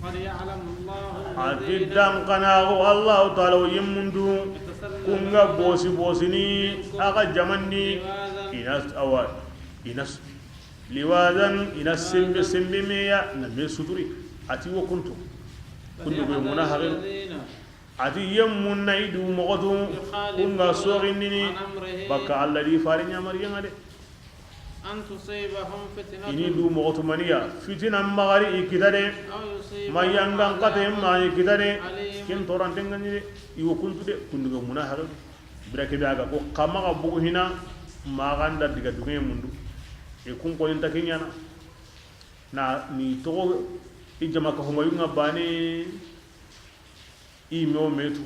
قد يعلم الله A ti الذين dan kana go Allah Ta'ala o yimmundu, يتسللون kunga bosi bosini, منكم aga jamandi, لواذا ina s-, awa, ina s-, liwazan, ina sembe, sembe meya, na me suturi. A ti wo kuntu. Kundu be muna haqilu. الذين A ti yemmun na i du moxotu, يخالفون kunga soxindini, عن أمره baka Allah di fari ɲamari ŋa de. أن تصيبهم فتنة Ini du moxotu maniya, fitina maxari i kita de, أو يصيبهم ma yangan kate عذاب ma i kita de, أليم ken toranten ŋa ni de, i wo kuntu de, kunduga muna haxe. Bira ke be a ga ko, xa maxa bugu hina, maxa nda diga duŋe mundu. E kun ko inta ke ɲana. Na ni toxo i jama ka homayunga bane, i me wo me tu.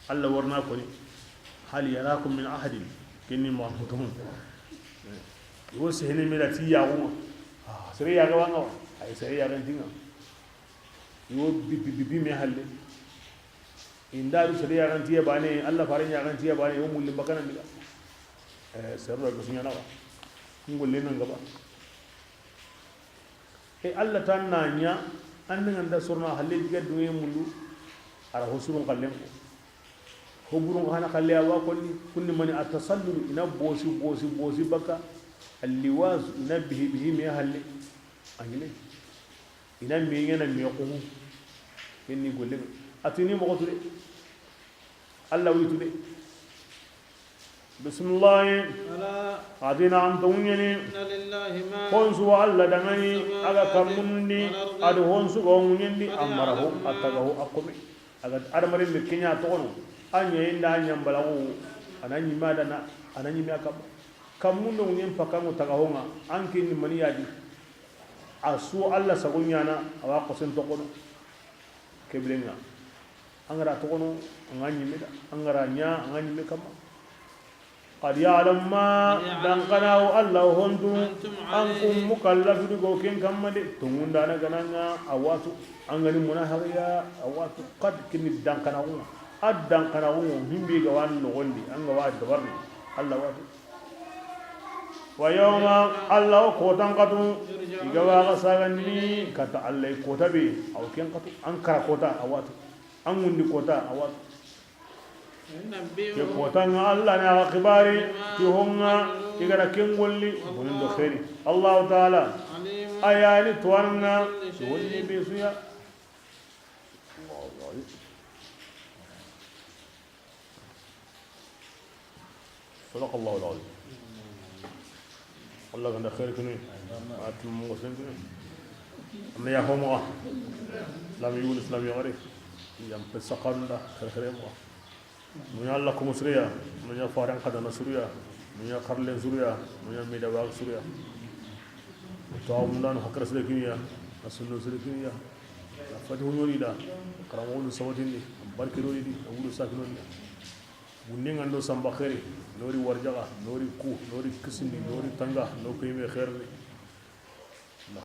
Allah warna koni. Hal yarakum min ahadin. Ken ni ma mutum. Yo sehene mira ti yaxu. Ah, sere yaxa wa ŋa wa. Ay sere yaxen ti ŋa. Yo bi, bi, bi, bi me halle. Inda du sere yaxen ti ya bane, Allah fare yaxen ti ya bane, yo mulli bakana ndiga. Eh, sere do ko sunya na wa. Ngol le nan gaba. E Allah tan na ɲa, an ni ŋa nda sorona halle diga duŋe mundu, a ra ho surun xallen ko. Ho burun xa na xalle a wa konni, kunni mani a tasallulu, i na bosi, bosi, bosi baka, alliwazu, i na bihi, bihi me halle. A ɲi me. I na me ɲa na me xuhu. Ken ni golle. A ti ni moxo tu de. Allah wi tu de. Bismillahi. ألا A ti na an tonŋu ɲeni. إن لله ما Honsu wa Allah danŋa ni, في السماوات a ga kammun di, والأرض a do honsu ga ŋuɲen di, a mara ho, a taga ho, a kome. A ga adamaren be ke ɲa toxono, a ɲa inda a ɲa mbalaxu, a na ɲi me a dana, a na ɲi me a kamma. Kammun do ŋuɲen pakkanŋo taga ho ŋa, an ke ni mani ya di. A su Allah sago ɲaana, a wa xosen toxono. Ke biren ŋa. An ga ra toxono, an ga ɲi me da. An ga ra ɲa, an ga ɲi me kamma. Qad ya'lamu ma, danxanaxu Allah hontu, an kun mukallafu di go ken kamma de. Tonŋundana ga na ŋa a wa tu, an ga ni munahaxiya a wa tu. Qad ken ni danxanaxu ŋa. A danxanaxu ŋa, himbe ga wa noxon di, an ga wa dabarini, Allah wa tu. Wa yawma, Allah wo kotan xatu, i ga wa ga sagandini kata Allah kota be, aw ken xatu, an kara kota a wa tu, an ŋundi kota a wa tu. Ke kotan ŋa Allah na a ga xibari, ti ho ŋa, i ga ra ken golli, bonin do xeeri. Allahu Taala, a ya ni tuwaana, ti wonni be su ya. صدق الله العظيم. Allah ga nda xeeri kini, a ti mo sen kini. An ya ho mo. Lam yul islam ya gari. Yam pe saxanda xeeri xeeri mo. Munya Allah ko musriya, munya faran kada nasriya, munya xarlen suriya, munya mida wa suriya. To amundan hakras de kiniya, asunno sire kiniya. Fatihu ɲoni da, karamoxonu sabatindi, barke do di, a wudo sakino di. Bunne ŋa ndo samba xeeri, nori warjaxa, nori ku, nori kisindi, nori tanga, no peyime xeerni.